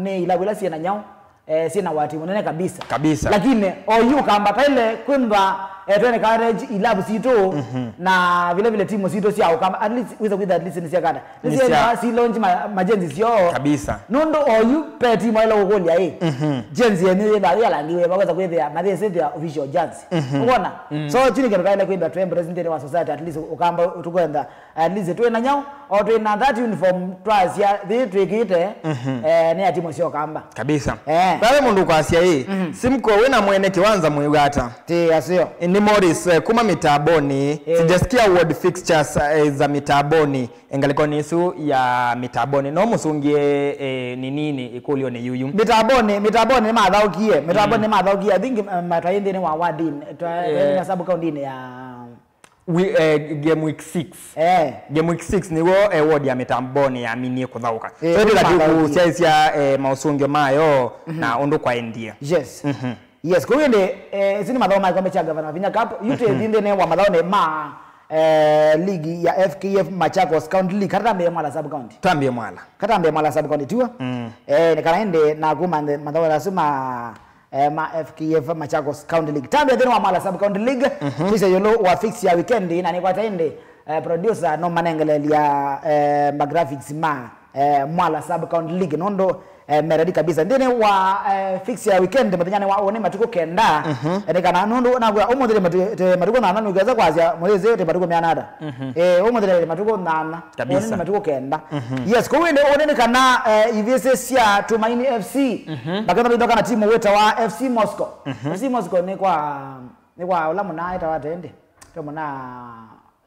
nĩ ilavu ila syĩ na nyaũ, eh, syĩ na wati mũnene kabisa. Kabisa. Lakini o yu Ũkamba paile kwĩmba Eh, twene coverage, ilabu sitũ, na vile vile timu sitũ sya Ũkamba, at least wĩsa kwĩtha at least nĩ sya kata. Nĩ sya- si launch ma, majenzi syoo. Kabisa. Nũndũ oyu pe timu ĩla ũkũlya ĩ. Jenzi yenyu yĩtha yalangiwe, waweza kwĩthĩa, mathĩsĩthĩa official jersey. Ũkona? So, chini kĩndũ kaĩle kwĩtha twe embrace nthĩnĩ wa society, at least Ũkamba tũkwenda, at least twĩ na nyaũ, o twĩ na that uniform twasya, thĩ twĩkĩte, eh, nĩ ya timu sya Ũkamba. Kabisa. Eh. Vave mũndũ ũkwasya ĩ, Simco wĩna mwene kĩwanza mwĩw'a ata? Ti aseo. Nĩ Morris, eh, kuma Mĩtamboni. Eh. Sijasikia ward fixtures, eh, za Mĩtamboni. Ngalĩkonĩ ĩsu ya Mĩtamboni. No mũsũngĩe, eh, nĩ nini ĩkũlyonĩ yuyu? Mĩtamboni, Mĩtamboni nĩmathaũkie. Mĩtamboni nĩmathaũkie. I think, eh, matwaĩ nthĩnĩ wa wardin. Twa-, eh, na sub county-inĩ ya Wi-, eh, game week six. Eh. Game week six nĩw'o, eh, ward ya Mĩtamboni yaminie kũthaũka. Eh, so, ĩtwĩka tu kũsyaĩsya, eh, maũsũngĩo mayo na ũndũ kwaendie. Yes. Yes, kũu ĩndĩ, eh, ĩsu nĩ mathaũ ma kĩkombe kya Gavana Vinya Cup, yu twĩthi nthĩnĩ wa mathaũnĩ ma, eh, ligi ya F K F Machakos County League, kata tambĩe Mwala Sub County. Tambĩe Mwala. Katambĩe Mwala Sub County, tiw'o? Eh, nĩ kana ĩndĩ na kuma nthĩ mathaũ asu ma eh, ma F K F Machakos County League. Tambĩa nthĩnĩ wa Mwala Sub County League, tũisye ĩũlũ wa fix ya weekend, na nĩkwata ĩndĩ, eh, producer no manengeleelya, eh, ma graphics ma, eh, Mwala Sub County League, nũndũ, eh, me ready kabisa. Nthĩnĩ wa, eh, fix ya weekend, mũthenyanĩ wa ũnĩ matukũ kenda, eh, nĩ kana nũndũ nakwĩa ũmũnthĩ tĩ matu-, tĩ matukũ nana, nũkesa kwasya mũthĩsĩ tĩ matukũ mĩana ata. Eh, ũmũnthĩ tĩ matukũ nana. Kabisa. Ũnĩ nĩ matukũ kenda. Yes, kũu ĩndĩ ũnĩ nĩ kana, eh, ivĩsĩ sya Tumaini F C maketha maithoka na timu wĩtawa F C Moscow. F C Moscow nĩ kwa, nĩ kwa ũla mũna etawa tendi. Pe mũna,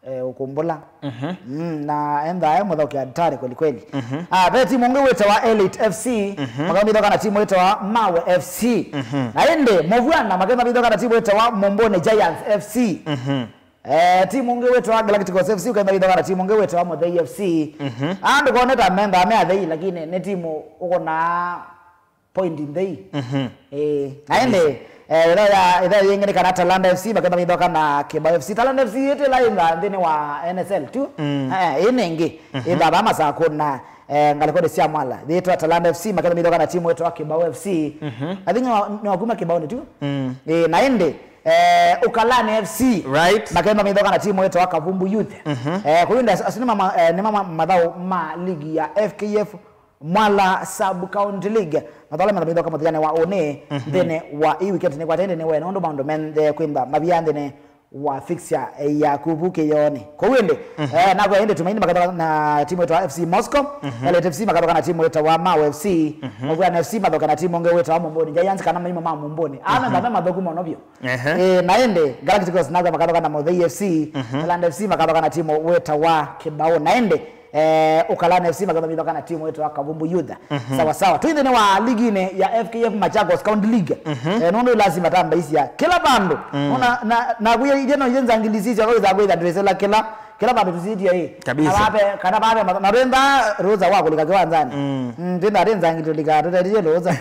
eh, ũkumbũla. Mm, na entha e mũthaũki hatari kweli kweli. Ah, pe timu ũngĩ wĩtawa Elite F C maketha maithoka na timu wĩtawa Mawe F C. Na ĩndĩ Mũvw'ana maketha maithoka na timu wĩtawa Mumbuni Giants F C. Eh, timu ũngĩ wĩtawa Galacticos F C ũkenda ithoka na timu ũngĩ wĩtawa Mũthei F C. Andũ kone ta mendaa me athei, lakini nĩ timu ũkũnaa point nthei. Eh, na ĩndĩ, eh, ĩtha ya, ĩtha yĩngĩ nĩ kana Talanta F C makenda ithoka na Kĩbaũ F C. Talanta F C ĩtĩla ĩtha nthĩnĩ wa N S L tu. Eh, ĩ nĩngĩ ĩtha vaa Masakũ na, eh, ngalĩkonĩ sya Mwala. Yĩtwa Talanta F C makenda ithoka na timu wĩtawa Kĩbaũ F C. I think nĩ wa, nĩ wa kuma Kĩbaũnĩ tu. Eh, na ĩndĩ eh, Ũkalani F C. Right. Makenda maithoka na timu wĩtawa Kavumbu Youth. Eh, kũu nda, asu nĩ mama, eh, nĩ mama mathaũ ma ligi ya F K F Mwala Sub County League. Mathaũ ala metha maithoka mũthenya wa ũnĩ, nthĩnĩ wa ĩ weekend nĩ kwata ĩndĩ nĩ wena ũndũ maũndũ menthe kwĩmba mavia nthĩnĩ wa fixture, eh, ya kuvu kĩyoni. Kũu ĩndĩ, eh, nakwĩa ĩndĩ Tumaini makathoka na timu wĩtawa F C Moscow, Elite F C makathoka na timu wĩtawa Mau F C, Mũvw'ana F C mathoka na timu ũngĩ wĩtawa Mumbuni Giants kana maimo ma Mumbuni. Ana ndame mathoku mũno vyũ. Ehe. Eh, na ĩndĩ, Galacticos nake makathoka na Mũthei F C, Talanta F C makathoka na timu wĩtawa Kĩbaũ. Na ĩndĩ, eh, Ũkalani F C makathoka na timu wĩtawa Kavumbu Youth. Sawa sawa. Twĩ nthĩnĩ wa ligi-inĩ ya F K F Machakos County League. Eh, nũndũ lazima tambaisya kĩla vandũ. Ona na, na kuya ije no ije nzangili sisya, wĩtha kwĩtha ndwĩsela kĩla, kĩla vandũ tũsitie ĩ. Kabisa. Na vape, kana vape, na renda roza wa kũlika kĩwanzani. Mm, tenda renda ngitulika, tũtetie roza.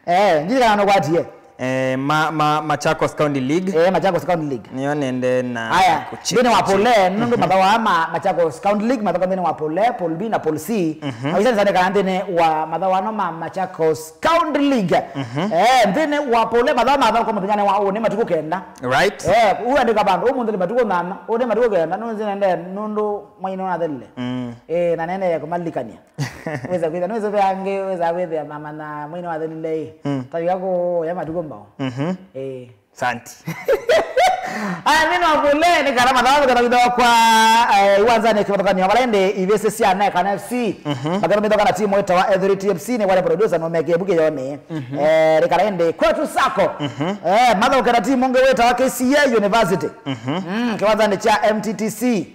Eh, ngiri kana no kwatie. Eh, ma, ma, Machakos County League. Eh, Machakos County League. Nĩyo nende na aya, nthĩnĩ wa pool A, nũndũ mathaũ aa ma Machakos County League, mathaũ nthĩnĩ wa pool A, pool B na pool C. Na wĩsani sana kana nthĩnĩ wa mathaũ ano ma Machakos County League. Eh, nthĩnĩ wa pool A mathaũ mathaũ kwa mũthenyanĩ wa ũnĩ matukũ kenda. Right. Eh, ũandĩka vandũ, ũmũnthĩ nĩ matukũ nana, ũnĩ matukũ kenda, nũnzi nende nũndũ mwainĩ wathelile. Eh, na nene ya kũmalikania. Wĩsa kwĩtha, nĩwĩsa ve angĩ, wĩsa kwĩthĩa mama na mwainĩ wathelile ĩ. Tavika kũya matukũ mbao. Eh. Santi. Aya, nĩ no pool A nĩ kana mathaũ kana wĩtha kwa, eh, iwanzanĩ kĩvathũkanio vala ĩndĩ ivĩsĩ sya Nekana F C. Maketha mĩthoka na timu wĩtawa Authority F C nĩ wale producer no meke buke yone. Eh, rĩkala ĩndĩ kwetu sako. Eh, mathaũ kana timu ũngĩ wĩtawa K C A University. Mm, kĩwanzanĩ kya M T T C.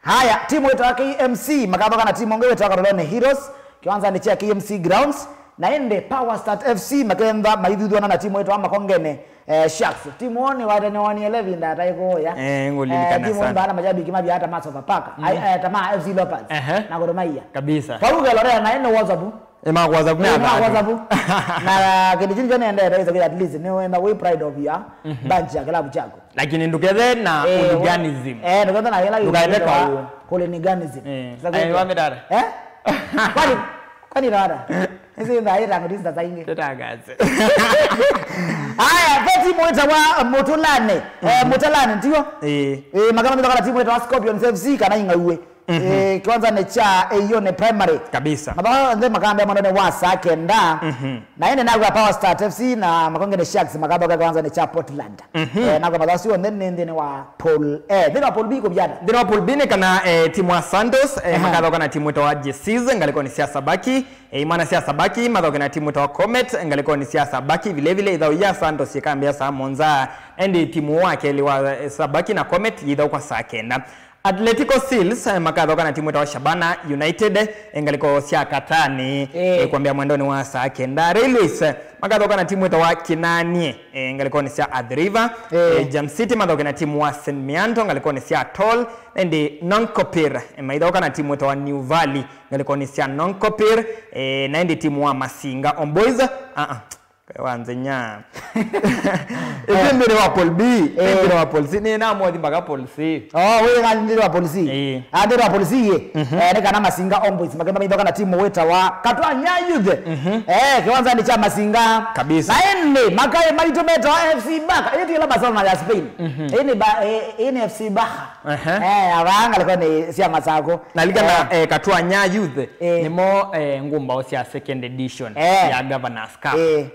Haya, timu wĩtawa K M C makathoka na timu ũngĩ wĩtawa Katoloni Heroes kĩwanzanĩ kya K M C Grounds, na ĩndĩ Power Start F C makenda maithuthwana na timu wĩtawa Makongeni, eh, Sharks. Timu ũũ nĩ wate nĩ wonie levinda ataĩ kũũya. Eh, ngũlilikana sana. Eh, timu mbana mashabiki mavya hata ma Sofapaka. Ai, eh, tama F C Leopards. Ehe. Na Gor Mahia. Kabisa. Pauge Lorena ĩno WhatsApp. Ĩ, ma WhatsApp me athatu. Na kĩndũ kĩu nĩendete, at least nĩ wenda wĩ proud of your bunch ya kĩlabu chako. Lakini ndũkethe na, eh, hooliganism. Eh, ndũkethe na kĩla ndũkaende kĩu kaũ. Hooliganism. Eh. Sasa ai, kweli. Wa mĩtara. Eh? Kwani Kwani rara? Isi ndaĩ tangu tisa zaingi. Tũtangaze. Aya, ve timu ĩtawa Mũtũlanĩ. Eh, Mũtalani, ndio? Ĩĩ. Eh, makama mĩthaka na timu ĩtawa Scorpions F C kana Ing'aue. Eh, kĩwanzanĩ kya Eione Primary. Kabisa. Mathaka nthe makambĩa mwendonĩ wa saa kenda. Na ĩndĩ nakw'a Power Start F C na Makongeni Sharks makathoka kĩwanzanĩ kya Portland. Eh, nakw'a mathaka asu onthe nĩ nthĩnĩ wa pool, eh, nthĩnĩ wa pool B kũvyata. Nthĩnĩ wa pool B nĩ kana, eh, timu wa Santos, eh, makathoka na timu ĩtawa J Cs ngalĩkonĩ sya Sabaki. Eh, imwana sya Sabaki mathoke na timu ĩtawa Comet ngalĩkonĩ sya Sabaki. Vilevile ĩthau ya Santos ĩkambĩa saa mũonza, ĩndĩ timu wa kelĩ wa, eh, Sabaki na Comet yĩthaũkwa saa kenda. Atletico Seals, eh, makathoka na timu ĩtawa Shabana United, eh, ngalĩko sya Katani, eh, kwambĩa mwendonĩ wa saa kenda. Railways, eh, makathoka na timu ĩtawa Kinanie, eh, ngalĩkonĩ sya Athi River. Eh, Jam City mathoke na timu wa Saint Mianto ngalĩkonĩ sya Toll, ĩndĩ Nonkopir, eh, maithaũka na timu ĩtawa New Valley ngalĩkonĩ sya Nonkopir, eh, na ĩndĩ timu wa Masinga Homeboys, ah, ah, wa nzenya. Ĩndĩ nthĩnĩ wa pool B, ĩndĩ nthĩnĩ wa pool C, nĩ namothi mpaka pool C. Oh, wĩ nthĩnĩ wa pool C? Ĩĩ. Ah, nthĩnĩ wa pool C, ĩĩ. Eh, nĩ kana Masinga Homeboys makĩmba maithoka na timu wĩtawa Katwanya Youth. Eh, kĩwanzanĩ kya Masinga. Kabisa. Na ĩndĩ makaĩ maitũ metawa F C Barca. Ĩĩ ti ĩla Barcelona ya Spain. Ĩĩ nĩ ba-, eh, ĩĩ nĩ F C Barca. Ehe. Eh, avaa ngalĩkonĩ sya Masakũ. Na likana, eh, Katwanya Youth, eh, nĩmo, eh, ngũmbaũ sya second edition ya Governors Cup. Eh,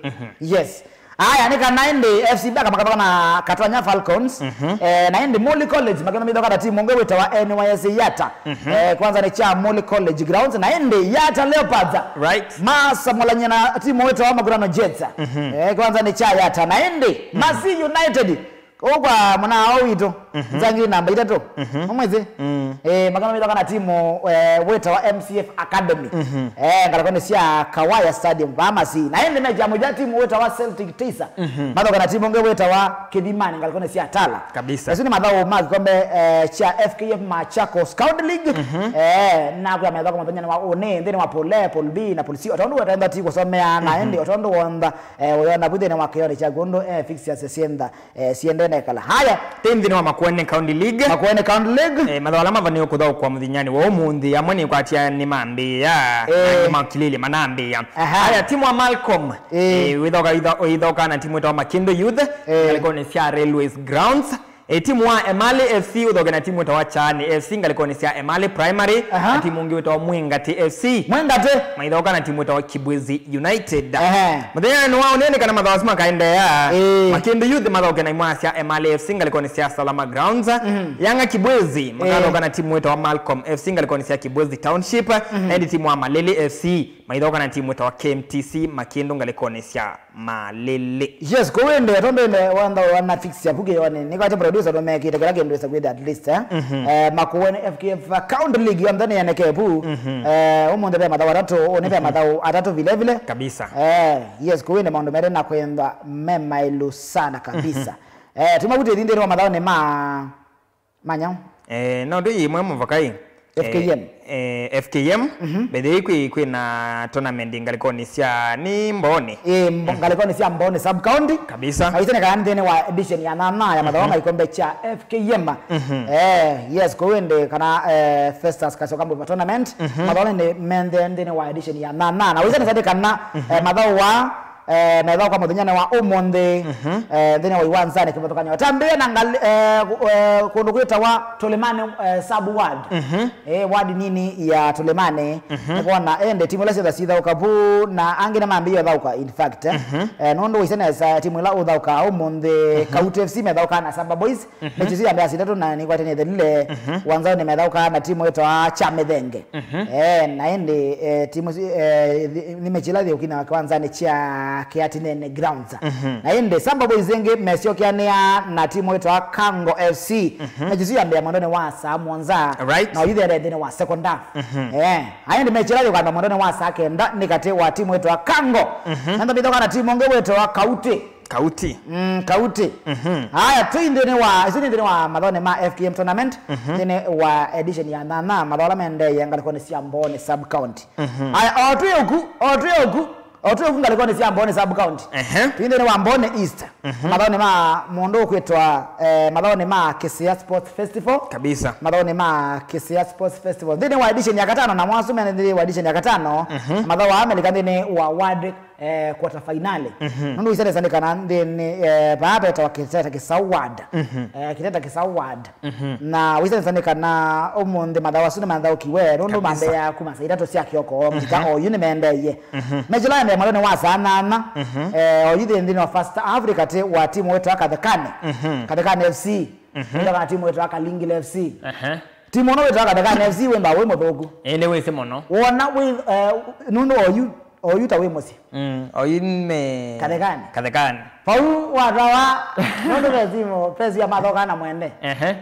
yes. Aya, nĩ kana ĩndĩ F C Barca makathoka na Katwanya Falcons. Eh, na ĩndĩ Muli College makĩmba maithoka na timu ũngĩ wĩtawa N Y S Yatta. Eh, kĩwanzanĩ kya Muli College grounds. Na ĩndĩ Yatta Leopards, right, masamũlany'a na timu wĩtawa Makutano Jets. Eh, kĩwanzanĩ kya Yatta. Na ĩndĩ Masii United, ũkwa mwana wao witũ, nzangiri namba itatũ. Mũmwĩsĩ? Eh, makama mĩthoka na timu, eh, wĩtawa M C F Academy. Eh, ngalĩkonĩ sya Kawaya Stadium, vaa Masii. Na ĩndĩ mecha mũja timu wĩtawa Celtic Taser. Mathoka na timu ũngĩ wĩtawa Kĩthimani, ngalĩkonĩ sya Tala. Kabisa. Asu nĩ mathaũ ma kĩkombe, eh, kya F K F Machakos County League. Eh, na kwa methoka mũthenya wa ũnĩ, nthĩnĩ wa pool A, pool B na pool C. Otondũ wetenda ti kũsomea, na ĩndĩ otondũ wontha, eh, ũyona vu nthĩnĩ wa kĩyoni kya kũndũ, eh, fixtures syenda eh, siendee na ĩkala. Haya. Tĩ nthĩnĩ wa Makueni County League. Makueni County League. Eh, mathaũ ala mavanĩwe kũthaũkwa mũthenyanĩ wa ũmũnthĩ, amwe nĩkwatya nĩmambĩĩa, eh, na angĩ makilĩlye manambĩĩa. Aha. Haya, timu wa Malcolm, eh, wĩthoka, itho-, ĩthoka na timu ĩtawa Makindu Youth, eh, ngalĩkonĩ sya Railways Grounds. Eh, timu wa Emali F C ũthoke na timu ĩtawa Chaani F C ngalĩkonĩ sya Emali Primary, aha, na timu ũngĩ wĩtawa Mwingati F C. Mwingati. Maithoka na timu ĩtawa Kibwezi United. Ehe. Mũthenyanĩ wa ũnene kana mathaũ asu makaendeea, ĩĩ, Makindu Youth mathaũke na imwana sya Emali F C ngalĩkonĩ sya Salama Grounds. Mhm. Yanga Kibwezi makathaũka, ĩĩ, na timu ĩtawa Malcolm F C ngalĩkonĩ sya Kibwezi Township. Mhm. Na ĩndĩ timu wa Malili F C maithaũka na timu ĩtawa K M T C Makindu ngalĩkonĩ sya Malili. Yes, kũu ĩndĩ, tondũ ĩndĩ wantha wana fix ya puke yone. Nĩkwatĩ producer nũmekĩte kĩla kĩndũ wĩsa kwĩthĩa at least, eh? Mhm. Eh, Makueni F K F County League yonthe nĩyenekee pu. Mhm. Eh, ũmũnthĩ ve mathaũ atatũ, ũnĩ ve, mhm, mathaũ atatũ vile vile. Kabisa. Eh, yes, kũu ĩndĩ maũndũ merĩ na kwĩthwa me maĩlu sana kabisa. Mhm. Eh, tuma kuti thindĩ wa mathaũ nĩ ma Manya. Eh, no ndũ yĩmwe mũvakai. F K M. Eh, eh, F K M. Mhm. By the way, kwĩ, kwĩ na tournament ngalĩkonĩ sya nĩ Mbooni. Eh, mbo-, mhm, ngalĩkonĩ sya Mbooni sub county. Kabisa. Aisene kana nthĩnĩ wa edition ya nana ya mathaũ, mhm, ma ikombe cha F K M. Mhm. Eh, yes, kũu ĩndĩ kana, eh, Festus Kasoka Mbuva tournament. Mhm. Mathaũ nĩ menthe nthĩnĩ wa edition ya nana. Na wĩsene sadi kana, mhm, eh, mathaũ wa eh, methaũka mũthenyanĩ wa ũmũnthĩ, mhm, eh, nthĩnĩ wa iwanzanĩ kĩvathũkany'o. Tambĩe na ngalĩ, eh, kũ-, eh, kũndũ kwĩtawa Tũlĩmanĩ, eh, sub ward. Mhm. Eh, ward nini ya Tũlĩmanĩ. Mhm. Nĩkwona, eh, ĩndĩ timu ila syothe sithaũka vu, na angĩ nĩmambĩĩe ũthaũka, in fact, eh. Mhm. Eh, nũndũ wĩsĩ nesa timu ila ũthaũkaa ũmũnthĩ, mhm, Kauti F C methaũkaa na Samba Boys. Mhm. Mechi isu yambĩa saa itatũ na nĩkwatene ĩthelile. Mhm. Wanzaũ nĩmethaũkaa na timu ĩtawa Kya Mĩthenge. Mhm. Eh, na ĩndĩ, eh, timu isu, eh, thi-, nĩ mechi ila thiũkina kĩwanzanĩ kya Kĩatinene Grounds. Mhm. Na ĩndĩ Samba Boys ĩngĩ mesyokeanĩa na timu ĩtawa Kango F C. Mhm. Mechi isu yambĩa mwendonĩ wa saa mũonza. Right. Na ũyĩthĩe nthĩnĩ wa second half. Mhm. Eh, na ĩndĩ mechi ila yũkamba mwendonĩ wa saa kenda nĩ katĩ wa timu ĩtawa Kango. Mhm. Na ntha mĩthoka na timu ĩngĩ wĩtawa Kauti. Kauti. Mm, Kauti. Mhm. Aya, twĩ nthĩnĩ wa, isu nĩ nthĩnĩ wa mathaũnĩ ma F K M tournament, mhm, nthĩnĩ wa edition ya nana, mathaũ ala maendeeye ngalĩkonĩ sya Mbooni sub county. Mhm. Aya, o twĩ ũku, o twĩ ũku, O twĩ ũku ngalĩkonĩ sya Mbooni sub county. Ehe. Twĩ nthĩnĩ wa Mbooni East. Mhm. Mathaũnĩ ma mũndũ ũkwĩtwa, eh, mathaũnĩ ma Kĩsĩa Sports Festival. Kabisa. Mathaũnĩ ma Kĩsĩa Sports Festival. Nthĩnĩ wa edition ya katano, na mwasu me nthĩnĩ wa edition ya katano, mhm, mathaũ aa melika nthĩnĩ wa ward, eh, quarter finale. Mhm. Nũndũ wĩsĩ nesa nĩ kana nthĩnĩ, eh, vaa vetawa Kĩteta Kĩsaũ ward. Mhm. Eh, Kĩteta Kĩsaũ ward. Mhm. Na wĩsĩ nesa nĩ kana ũmũnthĩ mathaũ asu nĩmathaũkiwe, nũndũ, kabisa, mambĩĩa kuma saa itatũ sya kĩoko, mhm, nginya oyu nĩmaendeeie. Mhm. Mechi ĩla yaendee mwendonĩ wa saa nyanya, mhm, eh, oyu thĩ nthĩnĩ wa first half katĩ wa timu wĩtawa Kathekane. Mhm. Kathekane F C. Mhm. Ĩla kana timu wĩtawa Kalingile F C. Ehe. Timu ĩno wĩtawa Kathekane F C wĩmba wĩ mũthũku. Ĩĩ, nĩ wĩsĩ mũno. Wona wĩ, eh, nũndũ oyu, oyu ta wĩ mũsyĩ. Mm, oyu me Kathekane. Kathekane. Vau watawa, nũndũ ve timu, pesi ya mathoka na mwende. Ehe.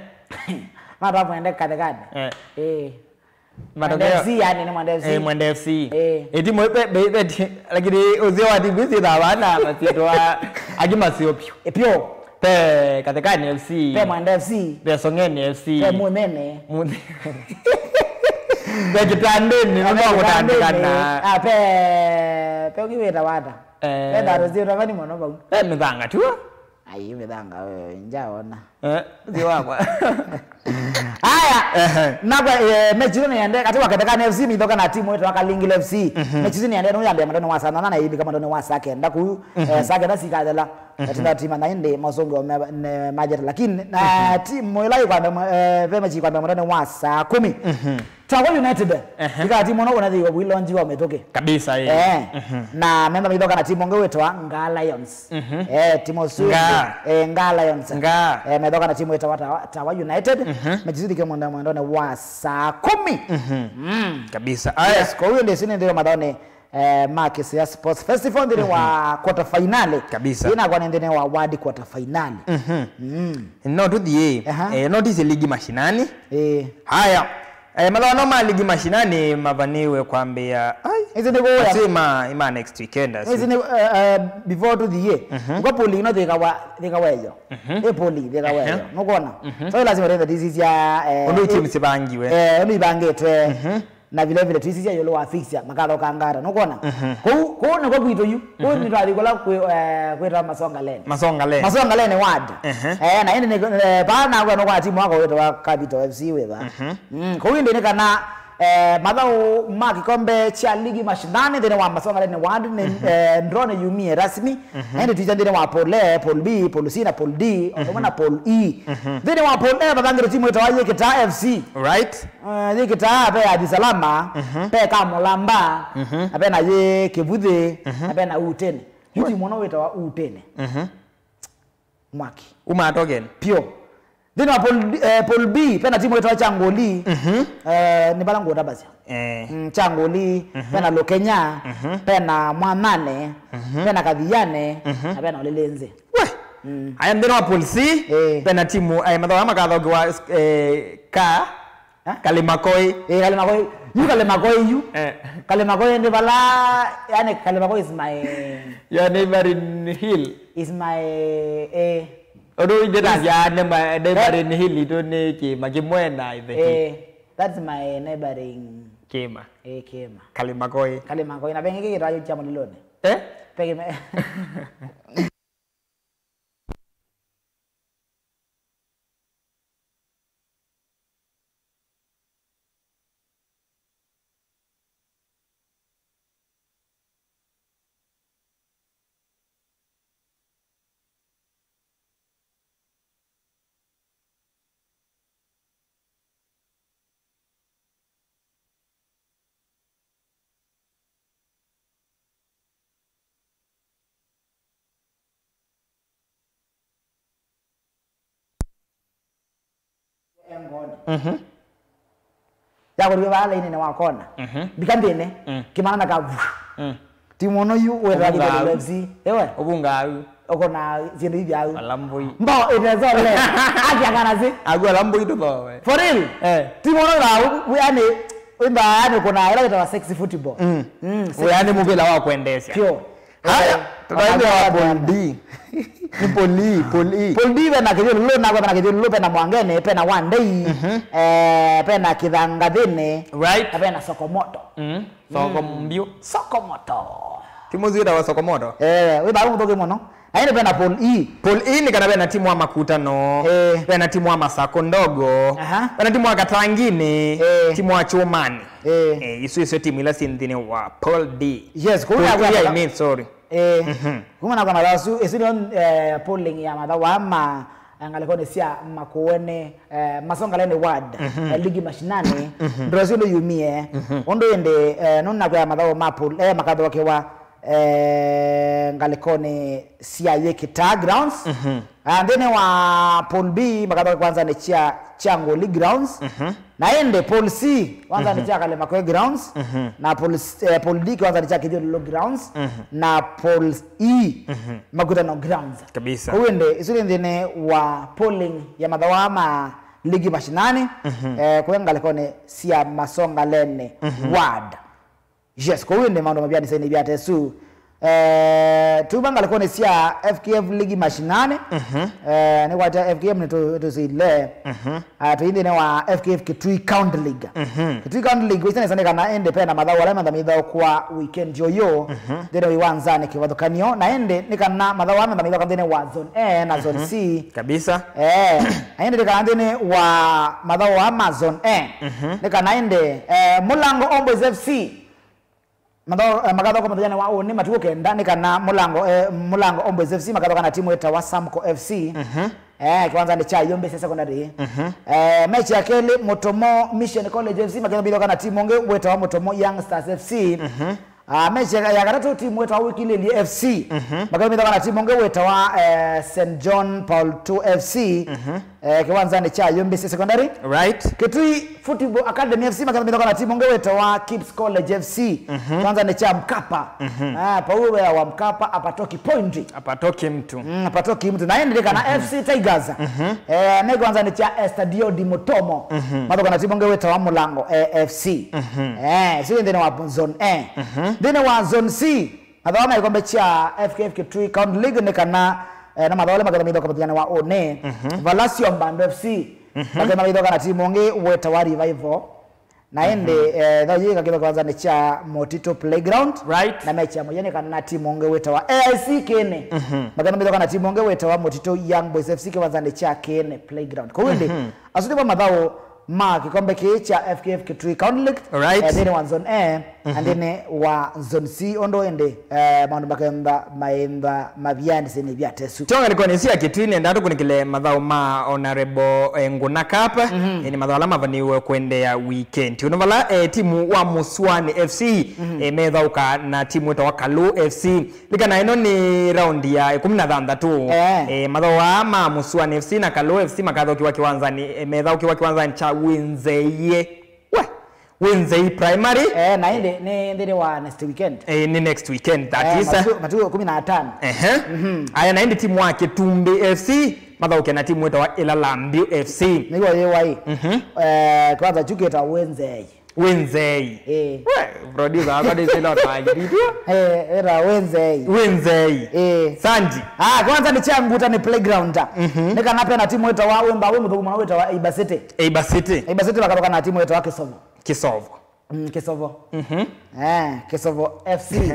Matwa mwende Kathekane. Eh. Eh. Matokeo. Mwende F C, yani, nĩ Mwende F C. Eh, Mwende F C. Eh. Eh, timu be, be, be, lakini ũsio wa timu ici thawana, masitwa, angĩ masio pyu. Eh, pyo. Pe Kathekani F C. Pe Mwende F C. Pe Songeni F C. Pe Mũnene. Mũnene. Pe Kitandĩnĩ, ah, nĩ pe Kitandĩnĩ. Kũtandĩkana. Ah, pe, pe ũngĩ wĩtawa ata? Eh. Pe Tharũ Zero, vani mũno vau. Pe Mĩthanga tu. Ai, Mĩthanga, we, njaona. Eh, ti wakwa. Aya, ehe, nakwa, eh, mechi ĩno nĩyende, katĩ wa Kathekani F C, mithoka na timu ĩtawa Kalingile F C. Mhm. Mechi ĩno nĩyende, nũyambĩa mwendonĩ wa saa nyanya na ĩlika mwendonĩ wa saa kenda kuu, mhm, eh, saa kenda sikathela. Mhm. Tũna tima na ĩndĩ masongo me, ne, majeta. Lakini, na, mhm, timu ĩla ĩkwambĩa mwe-, eh, ve mechi ĩkwambĩa mwendonĩ wa saa kũmi. Mhm. Tawa United. Ehe. Ĩka timu ĩno ũnathĩiwa wĩlonji wa mĩtũkĩ. Kabisa, eh. Eh. Mhm. Na memba mithoka na timu ũngĩ wĩtawa Ngaa Lions. Mhm. Eh, timu ũsu. Ngaa. Eh, Ngaa Lions. Ngaa. Eh, methoka na timu wĩtawa Tawa, Tawa United. Mhm. Mechi ĩsu ĩthikĩwe mwendonĩ wa saa kũmi. Mhm. Mm. Kabisa. Aya. Yes, kwa hiyo ndio sini ndio mathaũnĩ, eh, ma Kĩsĩa Sports Festival nthĩnĩ wa, mhm, quarter finale. Kabisa. Ĩnakwa nĩ nthĩnĩ wa ward quarter finale. Mhm. Mm. No tũthiĩ. Aha. Eh, no tũthiĩ ligi mashinani. Eh. Haya. Eh, mathaũnĩ ma ligi mashinani mavanĩwe kwambĩĩa. Ai. Ĩsĩ nĩ kũya. Asu ma, ma next weekend, asu. Ĩsĩ nĩ, eh, eh, before tũthiĩ. Mhm. Kwa poli ĩno thĩka wa, thĩka weyo. Mhm. Ĩ poli thĩka weyo. Ehe. Nũkwona? Mhm. So lazima rĩtha tũisisya, eh, ũndũ i timu sivangiwe. Eh, ũndũ ivangĩtwe. Mhm. Na vile vile tũisisya ĩũlũ wa fixture, makathoka ngata. Nũkwona? Mhm. Kũu, kũu nĩkwo kwitũ yu. Kũu, mhm, nĩtwathi kũla kwĩ, eh, kwĩtawa Masongaleni. Masongaleni. Masongaleni ward. Ehe. Eh, na ĩndĩ nĩ, eh, paa nakw'a nũkwona timu wako wĩtawa Capital F C wĩva. Mhm. Mm, kũu ĩndĩ nĩ kana, eh, mathaũ ma kĩkombe kya ligi mashinani nthĩnĩ wa Masongaleni ward nĩ, mhm, eh, draw nĩyumie rasmi. Mhm. Na ĩndĩ twĩsya nthĩnĩ wa pool A, pool B, pool C na pool D, o ũndũ ũmwe na, mhm, pool E. Mhm. Nthĩnĩ wa pool A, vatangĩtwe timu ĩtawa Yĩkĩtaa F C. Right. Eh, yĩ Kĩtaa, ve Athi Salama, mhm, ve Kamũlamba, mhm, na ve na yĩ Kĩvuthĩ, mhm, na ve na Utene. Yu, we, timu ĩno wĩtawa Utene. Mhm. Mwaki. Uma token. Pyo. Nthĩnĩ wa pool, eh, pool B, ve na timu ĩtawa Kyangũli. Mhm. Eh, nĩ vala ngũtavasya. Eh. Mm, Kyangũli, mhm, ve na Lũkenya, mhm, ve na Mwanane, mhm, ve na Kathiane, mhm, na ve na Ũlĩlĩnzĩ. We! Mm. Aya, nthĩnĩ wa pool C, eh, ve na timu, eh, mathaũ makathokiwa, eh, ka, Ha? Kalimakoi. Eh, Kalimakoi. Yu Kalimakoi yu. Eh. Kalimakoi nĩ vala, yani, Kalimakoi is my, your neighboring hill. Is my, eh. Ũndũ ithe, yes, nasya nĩ ma-, neighboring, eh, hill itũ nĩ kĩma kĩmwe na ĩtheki. Eh, that's my neighboring. Kĩma. Eh, kĩma. Kalimakoi. Kalimakoi. Na vengĩ kĩkĩtwa yu kya mũliloni. Eh? Pengĩ me- Mhm. Yakũliwe vaa lainĩnĩ wa kona. Mhm. Mbika nthĩnĩ. Mm. Kĩmana na ka. Mm. Timu ĩno yu wĩtawa Kĩthũngũ F C. Ewe. Ũvungaa yu. Ũkona syĩndũ ivi au. Alamboi. Mbo, it is all left. Akia kana si. Agu alamboi tũthowe. For real? Eh. Timu ĩno ĩla, yani, wĩmba, yani, kuna ĩla ĩtawa sexy football. Mm. Mm, sexy football. Yani mũvĩla wa kwendeesya. Pure. Haya, eh, tũtaĩle wa Pool D. Nĩ Pool E, Pool E. Pool D ve na Kĩthyũlũlũ, na ve na Kĩthyũlũlũ, ve na Mwangeni, ve na Wandei, mhm, eh, ve na Kĩthangathĩnĩ, right, na ve na Sokomoto. Mm. Soko, mm, mbio. Sokomoto. Timu ũsu wĩtawa Sokomoto. Eh, wĩthaa wĩ mũthũku mũno. Na ĩndĩ vena pool E. Pool E nĩ kana vena timu wa Makutano, eh, vena timu wa Masako Ndogo, aha, vena timu wa Katangini, eh, timu wa Chumani. Eh. Eh, isu icio timu ila syĩ nthĩnĩ wa pool D. Yes, kũu pool E, I mean, sorry. Eh, mhm, kuma na kwa mathasu, isu ndio, eh, polling ya mathawa ma, eh, ngalĩkonĩ sya Makueni, eh, Masongaleni ward, mhm, eh, ligi mashinani, mhm, ndro isu ndio yumie. Mhm. Ũndũ ĩndĩ, eh, nũnakwĩa mathawa ma pool, eh, makathokewa, eh, ngalĩkonĩ sya Yekita grounds. Mhm. Ah, nthĩnĩ wa pool B, makathoka kĩwanzanĩ kya, kya Ngoli grounds. Mhm. Na ĩndĩ pool C, kĩwanzanĩ, mhm, kya Kalemakwe grounds. Mhm. Na pool, eh, pool D, kĩwanzanĩ kya Kithyũlũlũ grounds. Mhm. Na pool E, mhm, Makutano grounds. Kabisa. Kũu ĩndĩ, isu nĩ nthĩnĩ wa polling ya mathawa ma ligi mashinani, mhm, eh, kũya ngalĩkonĩ sya Masongaleni, mhm, ward. Yes, kwoou ĩndĩ maũndũ mavyanĩsye nĩ vyata ĩsu. Eh, tuva ngalĩkonĩ sya F K F ligi mashinani. Mhm. Eh, nĩkwatya F K F nĩtũsĩile. Mhm. Ah, tũi nthĩnĩ wa F K F Kitui County League. Mhm. Kitui County League, wĩsĩ nesa nĩ kana ĩndĩ pena mathaũ ala mantha mĩthaũ kwa weekend ũyũ. Mhm. Nthĩnĩ wa iwanzanĩ kĩvathũkanio, na ĩndĩ nĩ kana mathaũ ala mantha mĩthaũ nthĩnĩ wa zone A na zone, mhm, C. Kabisa. Eh, na ĩndĩ nĩ kana nthĩnĩ wa mathaũ aa ma zone A. Mhm. Nĩ kana ĩndĩ, eh, Mũlango All Boys F C Matho-, eh, makathoka mũthenyanĩ wa ũnĩ matukũ kenda, nĩ kana Mũlango, eh, Mũlango All Boys F C makathoka na timu ĩtawa Samco F C. Mhm. Eh, kĩwanzanĩ kya Ĩyũmbĩsya Secondary. Mhm. Eh, mechi ya kelĩ, Mũtomo Mission College F C makathoka na timu ũngĩ wĩtawa Mũtomo Young Stars F C. Mhm. Ah, mechi ya, ya katatũ, timu wĩtawa Wĩkilĩlye F C. Mhm. Makathoka na timu ũngĩ wĩtawa, eh, Saint John Paul two F C. Mhm. Eh, kĩwanzanĩ kya Ĩyũmbĩsya Secondary. Right. Kitui Football Academy F C makathoka na timu ũngĩ wĩtawa Kips College F C. Mhm. Kĩwanzanĩ kya Mkapa. Mhm. Ah, pau wea wa Mkapa apatoki point. Apatoki mtu. Mm, apatoki mtu. Na ĩndĩ kana, mhm, F C Tigers. Mhm. Eh, me kĩwanzanĩ kya Estadio di Mutomo. Mhm. Mathoka na timu ũngĩ wĩtawa Mũlango, eh, F C. Mhm. Eh, isu nthĩnĩ wa zone A. Mhm. Nthĩnĩ wa zone C, mathaũ ma kĩkombe kya F K F Kitui County League nĩ kana, eh, na mathaũ ala maketha maithoka mũthenya wa ũnĩ. Mhm. Valasio Mbando F C, mhm, maketha maithoka na timu ũngĩ wĩtawa Revival. Na ĩndĩ, mhm, eh, thaũ yĩĩ kakĩtho kĩwanzanĩ kya Motito Playground. Right. Na mechi ya mũthya nĩ kana na timu ũngĩ wĩtawa A I C Kĩnĩ. Mhm. Maketha maithoka na timu ũngĩ wĩtawa Motito Young Boys F C kĩwanzanĩ kya Kĩnĩ Playground. Kwoou ĩndĩ, mhm, asu nĩmo mathaũ ma kĩkombe kĩĩ kya F K F Kitui County League, right, eh, nthĩnĩ wa zone A, mhm, na nthĩnĩ wa zone C, ũndũ ĩndĩ, eh, maũndũ makenda maenda mavianĩsye nĩ vyata ĩsu. Tyo ngalĩkonĩ ĩsu ya Kitui, nenda tũkũnĩkĩle mathaũ ma Honorable, eh, Nguna Cup, mhm, eh, nĩ mathaũ ala mavanĩiwe kũendeea weekend. Ũndũ vala, eh, timu wa Mũsuani F C, mhm, eh, methaũka na timu ĩtawa Kalũ F C. Likana ĩno nĩ raundi ya ĩkũmi na thanthatũ. Eh. Eh, mathaũ aa ma Mũsuani F C na Kalũ F C makathokiwa kĩwanzanĩ, eh, methaũkiwa kĩwanzanĩ kya Wĩnzeie. We, Wĩnzei Primary. Eh, na ĩndĩ nĩ nthĩnĩ wa next weekend. Eh, nĩ next weekend, that, eh, is, eh, matukũ, matukũ ĩkũmi na atano. Ehe. Mhm. Aya, na ĩndĩ timu wa Kĩtumbĩ F C mathaũke na timu ĩtawa Ĩlala Mbiũ F C. Nĩw'o yĩ wai. Mhm. Eh, kwanza kyu kĩtawa Wĩnzei. Wĩnzei. Eh. We, producer wakwa ndĩsĩ no twangĩthitio. Eh, ĩtawa Wĩnzei. Wĩnzei. Eh. Sanji. Ah, kwanza nĩ kya nguta nĩ playground. Mhm. Nĩ kana pena timu ĩtawa wĩmba wĩ mũthũku mũno wĩtawa Eiba City. Eiba City. Eiba City makathoka na timu ĩtawa Kĩsovo. Kĩsovo. Mm, Kĩsovo. Mhm. Eh, Kĩsovo F C.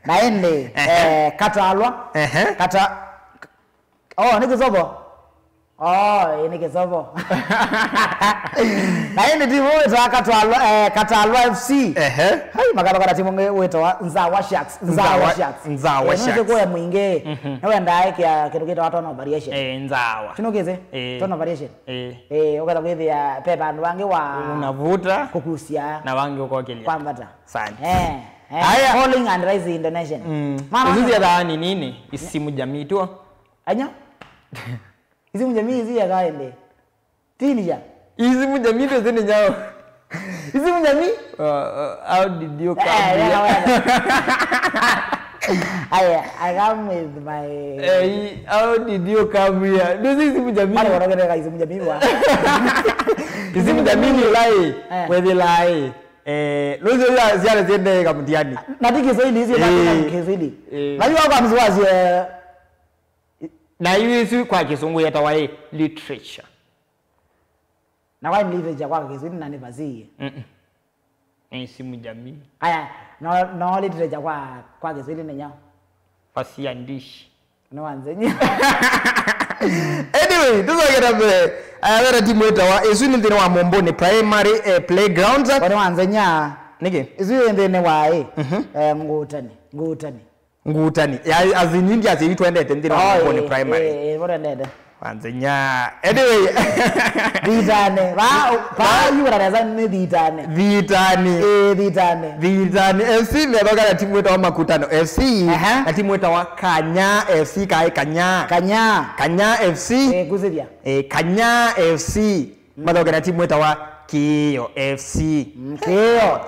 Na ĩndĩ, ehe, eh, Katalwa. Ehe. Kata-, oh, nĩ Kĩsovo. Oh, ĩĩ, nĩ Kĩsovo. Na ĩndĩ timu wĩtawa Katalwa, eh, Katalwa F C. Ehe. Hai, makathoka na timu ĩngĩ wĩtawa Nzawa Sharks. Nzawa, Nzawa Sharks. Nzawa, eh, Sharks. Nũsĩ kũya mwingĩ. Mhm. Nĩwendaa ĩkĩa kĩndũ kĩtawa tone of variation. Eh, Nzawa. Kĩnũkĩsĩ? Eh. Tone of variation. Eh. Eh, ũkatha kwĩthĩa pe vandũ vangĩ wa unavuta kũkusya na wangĩ ũkokĩlya. Kwambata. Asante. Eh, eh. Haya. Falling and rising intonation. Mm. Mama, isu syethaa nĩ nini? Isimu jamii tu. Anya? Isimu jamii isu ya kawaida. Teenager. Isimu jamii tu zini nyao. Isimu jamii? Uh, uh, how did you come, eh, here? Wega, wega. Aya, I come with my, eh, how did you come here? Ndio isimu jamii. Wale wanaongelea isimu jamii wa. Isimu jamii nĩ ĩla ĩ, eh, wethĩlaa ĩ. Eh, nũsĩ ya, syana syendee kamũtiani. Na ti Kiswahili, hizi na, eh, Kiswahili. Eh. Na yu wako mzuwazi, eh. Na yu isu kwa Kĩsũngũ yetawa ĩ, literature. Na kwa literature kwa Kiswahili na nĩ fasihi. Mm-mm. Nĩ simu jamii. Aya, no no literature kwa kwa Kiswahili nĩ nyao. Pasia dish. Nĩ wanzenya. Anyway, tũcoke na mbee. Aya, wera timu ĩtawa, ĩsu nĩ nthĩnĩ wa Momboni Primary eh, Playground. Kwa nĩ wanzenya. Nĩkĩ? Ĩsu ĩ nthĩnĩ wa ĩ. Mhm. Eh, ngũtani, ngũtani. Ngutani. Ya, as in, indi asili twendete nthĩnĩ wa Momboni Primary. Eh, eh, bora ndende. Wanzenya. Anyway. Thitane. Ba ba yura neza nĩ thitane. Thitani. Eh, thitane. Thitani F C methoka na timu ĩtawa Makutano F C. Aha. Na timu ĩtawa Kanya F C kaĩ Kanya. Kanya. Kanya F C. Eh, kusithia. Eh, Kanya F C. Mathoka na timu ĩtawa Kĩĩo F C. Mm, Kĩĩo.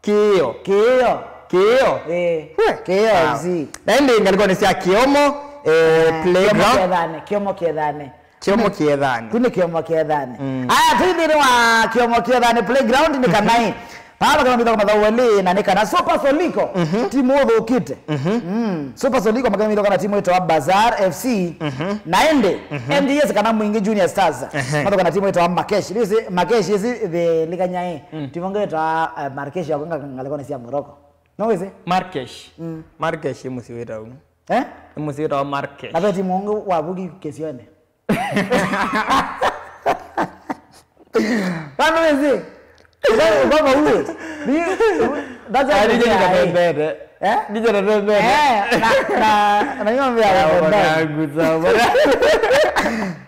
Kĩĩo. Kĩĩo. Kĩĩo. Eh. We. Kĩĩo Wow. F C. Na ĩndĩ ngalĩkonĩ sya Kĩomo eh, playground. Kĩomo Kĩethane. Kĩomo Kĩethane. Kĩomo Kĩethane. Kũnĩ Kĩomo Kĩethane. Mm. Aya, twĩ nthĩnĩ wa Kĩomo Kĩethane playground nĩ kana ĩ. Paa makĩmĩthoka mathaũ elĩ na nĩ kana Super Soliko. Mhm. Timu ũthũkĩte. Mhm. Mm. Super Soliko makĩmĩthoka na timu ĩtawa Bazaar F C. Mhm. Na ĩndĩ M D S kana Mwingi Junior Stars. Ehe. Mathoka na timu ĩtawa Makesh. Rĩu ĩsĩ Makesh ĩsĩ thĩlikanya ĩ. Mm. Timu ĩngĩ ĩtawa eh, Marrakesh ya kũnga ngalĩkonĩ sya Morocco. No wĩsĩ? Marrakesh. Mm. Marrakesh ĩ mũsyĩ wĩtaũ? Eh? Ĩ mũsyĩ wĩtawa Marrakesh. Na ve timu ũngĩ wavuki kĩsionĩ. Kama wĩsĩ? Ukoma uwe. Ni that's why. Ndije na bebete. Eh? Ndije na bebete. Eh, na na na yombe ya bebete. Gusa bora.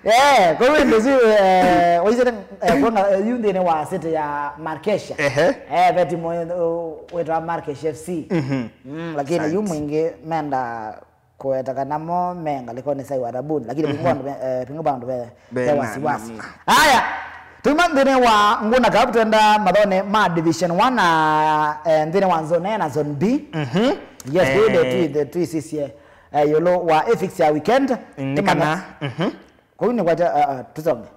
Eh, kwa hiyo ndio eh waisere eh kwa yu nthĩnĩ wa city ya Marrakesh. Ehe. Eh, ve timu wetwa Marrakesh F C. Mhm. Mm, lakini yu Mwingi menda kũweta kana mo me ngalĩkonĩ sya Uarabuni, lakini pingo bandu be- eh, pingo bandu be be wasiwasi. Aya, tuma nthĩnĩ wa Nguna Cup twenda mathone ma Division one na eh, nthĩnĩ wa Zone A na Zone B. Mhm. Yes, eh, tuisisye eh, yũlũ wa fix ya weekend. Nĩ kana. Mhm. Kũu nĩ kwacha uh, uh, tusonge.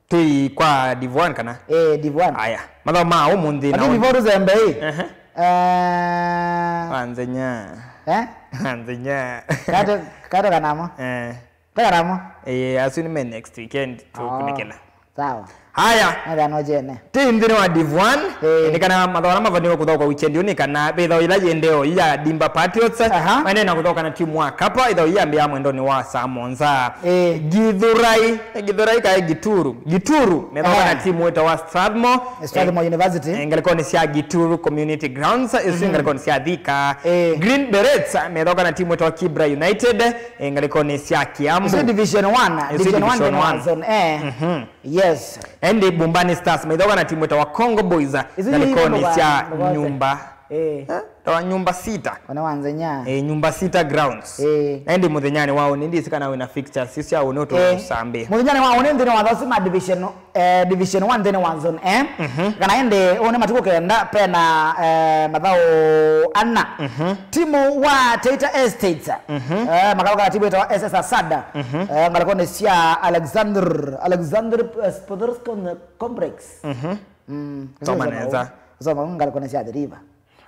Tũi kwa Div one kana? Eh, Div one. Aya. Mathaũ ma ũmũnthĩ. Lakini before tũsembe ĩ. Ehe. Eh. Anzenya. Eh? Anzenya. Kato kato kanamo. Eh. Kato kanamo. Eh, asu nĩ me next weekend tũkunĩkĩla. Sawa. Haya. Nada no jene. Ti nthĩnĩ wa Div one. Eh. Nĩ kana mathaũ ala mavanĩwe kũthaũka weekend ĩno nĩ kana ĩthaũ ĩla yĩendeo ya Dimba Patriots. Aha. Maendee na kũthaũka na timu wa Kapa ĩthaũ yambĩa mwendonĩ wa saa mũonza. Eh. Githurai. Githurai kaĩ Gituru. Gituru methoka na timu wĩtawa Strathmore. Strathmore University. Eh, ngalĩkonĩ sya Gituru Community Grounds, isu ngalĩkonĩ sya Thika. Eh. Green Berets methoka na timu wĩtawa Kibra United, eh, ngalĩkonĩ sya Kiambu. Isu Division one. Isu Division one, Division one. Zone A. Mhm. Yes. Ende Bumbani Stars methoka na timu wĩtawa Congo Boys, ngalĩkonĩ sya nyumba. Eh. Eh? Tawa nyumba sita. Ona wanzenya. Eh, nyumba sita grounds. Eh. Na ĩndĩ mũthenyanĩ wa ũnĩ ndĩsĩ kana wĩna fixtures isu sya ũnĩ ũtũsambĩ. Mũthenyanĩ wa ũnĩ nthĩnĩ wa thosima division eh, division one nthĩnĩ wa zone A. Mhm. Kana ĩndĩ ũnĩ matukũ kenda pena eh, mathaũ ana. Mhm. Timu wa Taita Estates. Mhm. Eh, makaloka na timu ĩtawa S S Asada. Mhm. Eh, ngalĩkonĩ sya Alexander Alexander eh, Sports Con- Complex. Mhm. Mm. Soma nesa. Soma ngalĩkonĩ sya The River.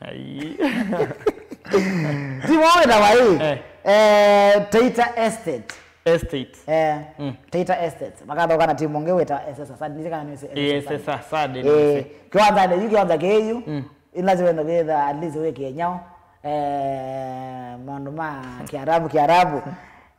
Ai. Timu wĩtawa ĩ. Eh. Eh, Taita Estate. Estate. Eh, mm. Taita Estate. Makathoka na timu ũngĩ wĩtawa S S Asad. Nĩsĩ kana nĩ S S Asad. Eh, kiwanza nĩ yu kiwanza kĩĩ yu. Mm. Ĩla ziwendo kĩtha at least wĩ kĩnyao. Eh, maũndũ ma Kiarabu Kiarabu.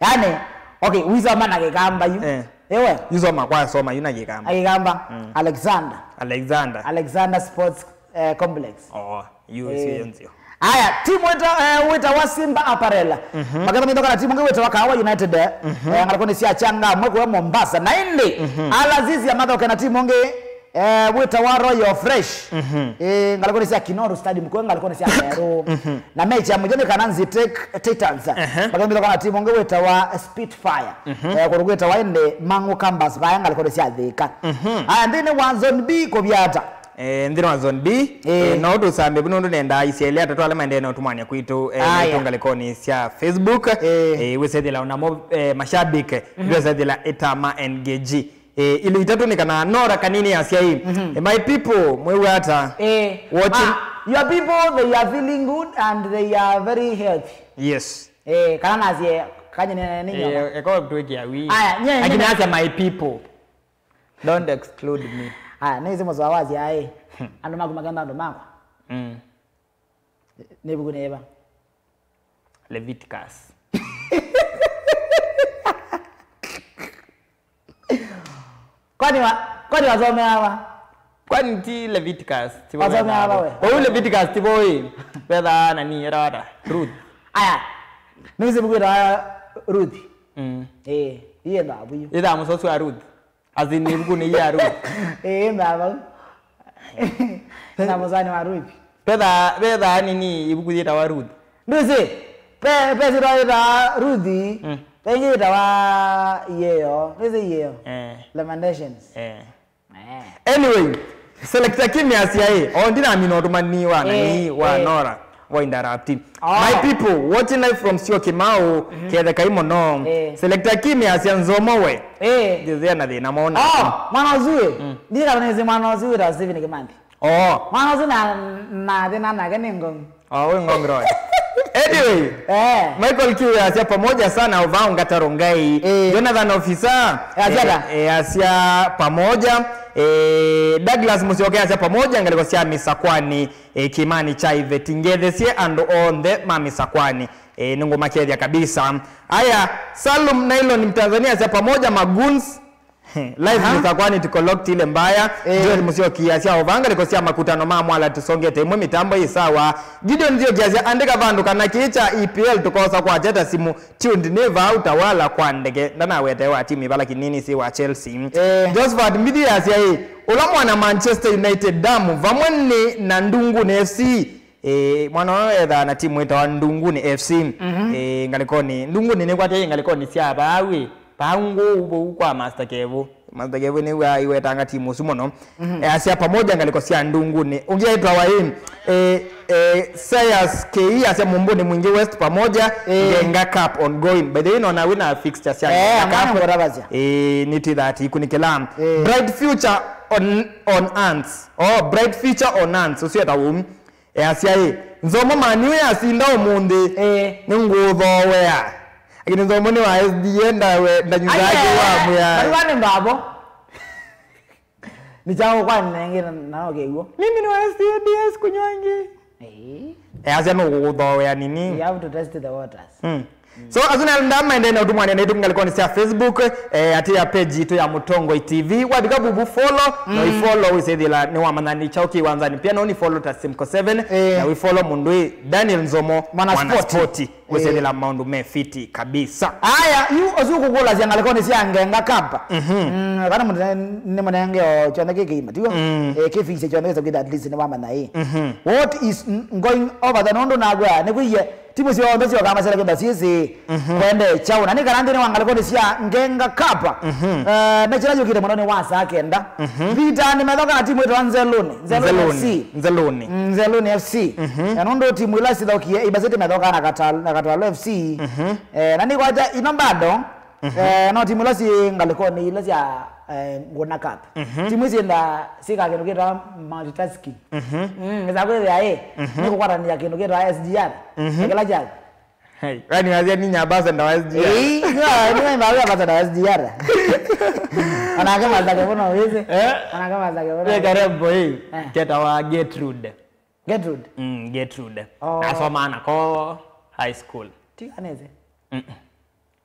Yaani, okay, wisoma na Kĩkamba yu. Eh. Ewe. Yusoma kwa soma yu na Kĩkamba. Akĩkamba. Mm. Alexander. Alexander. Alexander Sports eh, Complex. Oh, yu eh. Sio nzio. Aya, timu wĩta eh, wĩtawa Simba Apparel. Mhm. Maketha mithoka na timu wĩtawa Kahawa United. Mhm. Eh, ngalĩkonĩ sya Changamwe kwa Mombasa. Na ĩndĩ mhm. Al Azizi amathoke na timu ngĩ eh, wĩtawa Royal Fresh. Mhm. Eh, ngalĩkonĩ sya Kinoru Stadium kwa ngalĩkonĩ sya Meru. Mhm. Na mechi ya mũthya nĩ kana Nzitek Titans. Ehe. Maketha mithoka na timu ngĩ wĩtawa Spitfire. Mhm. Eh, kũndũ kwĩtawa ĩndĩ Mang'u Campus vaya ngalĩkonĩ sya Thika. Mhm. Aya, nthĩnĩ wa zone B kũvyata. Eh, nthĩnĩ wa zone B, eh. Eh, no tũsambe vu nũndũ nendaa isyaĩlĩ atatũ ala maendee na ũtũmania kwitũ eh, aya. Naitũ ngalĩkonĩ sya Facebook. Eh. Eh, wĩsethĩla onamo eh, mashabiki mhm. Wĩsethĩla ĩtama engage. Eh, ilĩ itatũ nĩ kana Nora Kanini asyai mhm. Eh, my people, mwĩw'a ata? Eh. Watching. Ah, your people, they are feeling good and they are very healthy. Yes. Eh, kana nasye kanye nĩ nĩ nyoma. Eh, eko twĩkĩa wi. Aya, nye lakini asya my people. Don't exclude me. Aya, nĩ isi mũsoa wasya ai. Andũ maku makenda andũ makwa. Mm. Nĩ ĩvuku nĩ yĩva? Leviticus. Kwani wa, kwani wasomeawa? Kwani ti Leviticus, ti bo Wasomeawa wethaa we. Kwa hiyo Leviticus ti bo ĩ. Wethaa nani, ĩtawa ata? Ruth. Aya. Nĩwĩsĩ ĩvuku yĩtawa Ruth? Mm. Ĩĩ, ĩĩ ndavu yu. Ĩthaa mũsosi wa Ruth. As in, ĩvuku nĩ ya Ruth. Ĩĩ, ĩĩ, mbaa vau. Na mũsani wa Ruth. Petha, petha nini ĩvuku yĩtawa Ruth? Ndwĩsĩ, pe, pe syĩtwa yĩtawa Ruth, Mm. pe ĩngĩ yĩtawa Ieo. Ndwĩsĩ Ieo? Eh. Lamentations. Eh. Eh. Anyway, Selector Kim asya ĩ, o ndinamina ũtũmani wa nani, Eh, wa eh. Nora. Wa interrupt. Oh. My people, watching live from Syokimau, Mhm. Kethekai mũno. Eh. Selector Kim asya nzomo we. Eh. Ndizia na thĩna mona. Oh, mwana ũsu ĩ. Mm. Ndikana nĩsĩ mwana ũsu wĩtawa Stephen Kimanthi. Oh. Mwana ũsu na, na thĩna nake nĩ ngong. Oh, we ngong roy. Anyway, Eh. Michael Kiu asya pamoja sana, Ovao Ngataro Ngai. Eh. Jonathan Officer. Asya Eh, ta? Eh, asya pamoja. Eh, Douglas Musyoke asya pamoja, ngalĩko sya Misakwani. E, kĩmani kya iveti. Ngethesye andũ onthe ma Misakwani. E, nĩngũmakethya kabisa. Aya, Salum Nylon Mtanzania asya pamoja magoons. Live Aha. Misakwani tuko locked ile mbaya. Eh. Joel Musyoki asya Ovao ngalĩko sya makutano ma Mwala tusongete ĩmwe mĩtambo ĩ sawa. Gideon Nzioki asya andĩka vandũ kana kĩĩ kya E P L tũkosa kwateta simu. Tuned nĩ vaa Utawala kwa ndeke, ndanawetewa timu ĩva lakini nĩnĩsĩ wa Chelsea. Eh. Josephat Mbithi asya ĩ, ũla mwana Manchester United damu vamwe nĩ na Ndunguni F C. Eh, mwana ũyũ ethaa na timu ĩtawa Ndunguni F C. Mhm. Eh, ngalĩkonĩ, Ndunguni nĩkwatĩaĩ ngalĩkonĩ sya vaa wĩ, vaa ngũũ vau kwa Master Kevo. Master Kevo nĩw'a iwetanga timu ũsu mũno. Mhm. E, asya pamoja ngalĩko sya Ndunguni. Ũngĩ aitwawa ĩ, e, e, Sayas K E asya Mumbuni Mwingi West pamoja, Eh. Ngenga Cup ongoing. By the way, nona wĩna fixture sya Eh, Ngenga amwana Cup. Ngũtavasya. E, nĩ twĩthaa tũikũnĩkĩla. Eh. Bright future on, on ants. Oh, bright future on ants. Ũsu eta wũu. E, asya ĩ, nzomo Man U yasinda ũmũnthĩ. Eh. Nĩngũũthooea. Lakini nzomo nĩ wa S D A ndawe, ndanyusaa Aye, kĩu wa mwĩa. Bali wani mbabo. Ni chao kwa nenge na, na oke iguo. Mimi ni wa S D A D S kunywa ingi. Eh. E, asya nũkũũthooea nini? We have to test the waters. Mm. So, as soon as ndamaendee na ũtũmwania na itũ ngalĩkonĩ sya Facebook, eh, atĩ ya page itũ ya Mũtongoi T V. Wavika vuvu follow, na Mm. ũifollow wĩsĩthĩla nĩ wamanya nĩ kyaũ kĩ wanzani. Pia no ni follow ta Simco seven, Eh. na ũifollow mũndũ ĩ Daniel Nzomo, Mwana Mwana Spoti. Spoti. Wĩsĩthĩla Eh. maũndũ me fiti kabisa. Aya, yu ũsu kũkũlasya ngalĩkonĩ sya Ngenga Cup. Mhm. Mm, kana mũne-, nĩ mũnenge o kyonthe kĩ kĩima, tiw'o? Mm. Eh, kĩfisye kyonthe kĩsa kwĩtha at least nĩ wamanya ĩ. Mhm. What is n-, going over the nũndũ nakw'a, nĩkwĩie timu syonthe syokaa masele kwĩtha syĩsĩ Mhm. kwende kyaũ. Na nĩ kana nthĩnĩ wa ngalĩkonĩ sya Ngenga Cup. Mhm. Eh, mechi ĩla yũkĩte mũno nĩ wa saa kenda. Mhm. Vita nĩ methoka na timu ĩtawa Nzelũnĩ. Nzelũnĩ Nzelũnĩ. F C. Nzelũnĩ. Mm, Nzelũnĩ F C. Mhm. Na nũndũ timu ila sithokie, ibasĩte methoka na Katal-, na Katwalo F C. Mhm. Eh, na nĩkwata ino bado, Mhm. eh, no timu ila syĩ ngalĩkonĩ ila sya, eh, Ngũna Cup. Mhm. Timu ici enda syĩka kĩndũ kĩtawa multitasking. Mhm. Mm, ĩsa kwĩthĩa ĩ, Mhm. nĩ kũkwatanĩa kĩndũ kĩtawa S D R. Mhm. Kĩla kya Hey, wani wazia ni ambassador wa S D R. Ĩĩ, nĩwe, nĩwe mbawe ambassador wa S D R. Anake mazake mũno wĩsĩ. Eh? Anake mazake mũno. Ye karembo hii. Eh. Ketawa Gertrude. Gertrude? Mm, Gertrude. Oh. Nasoma nako high school. Tiga nĩsĩ. Mm.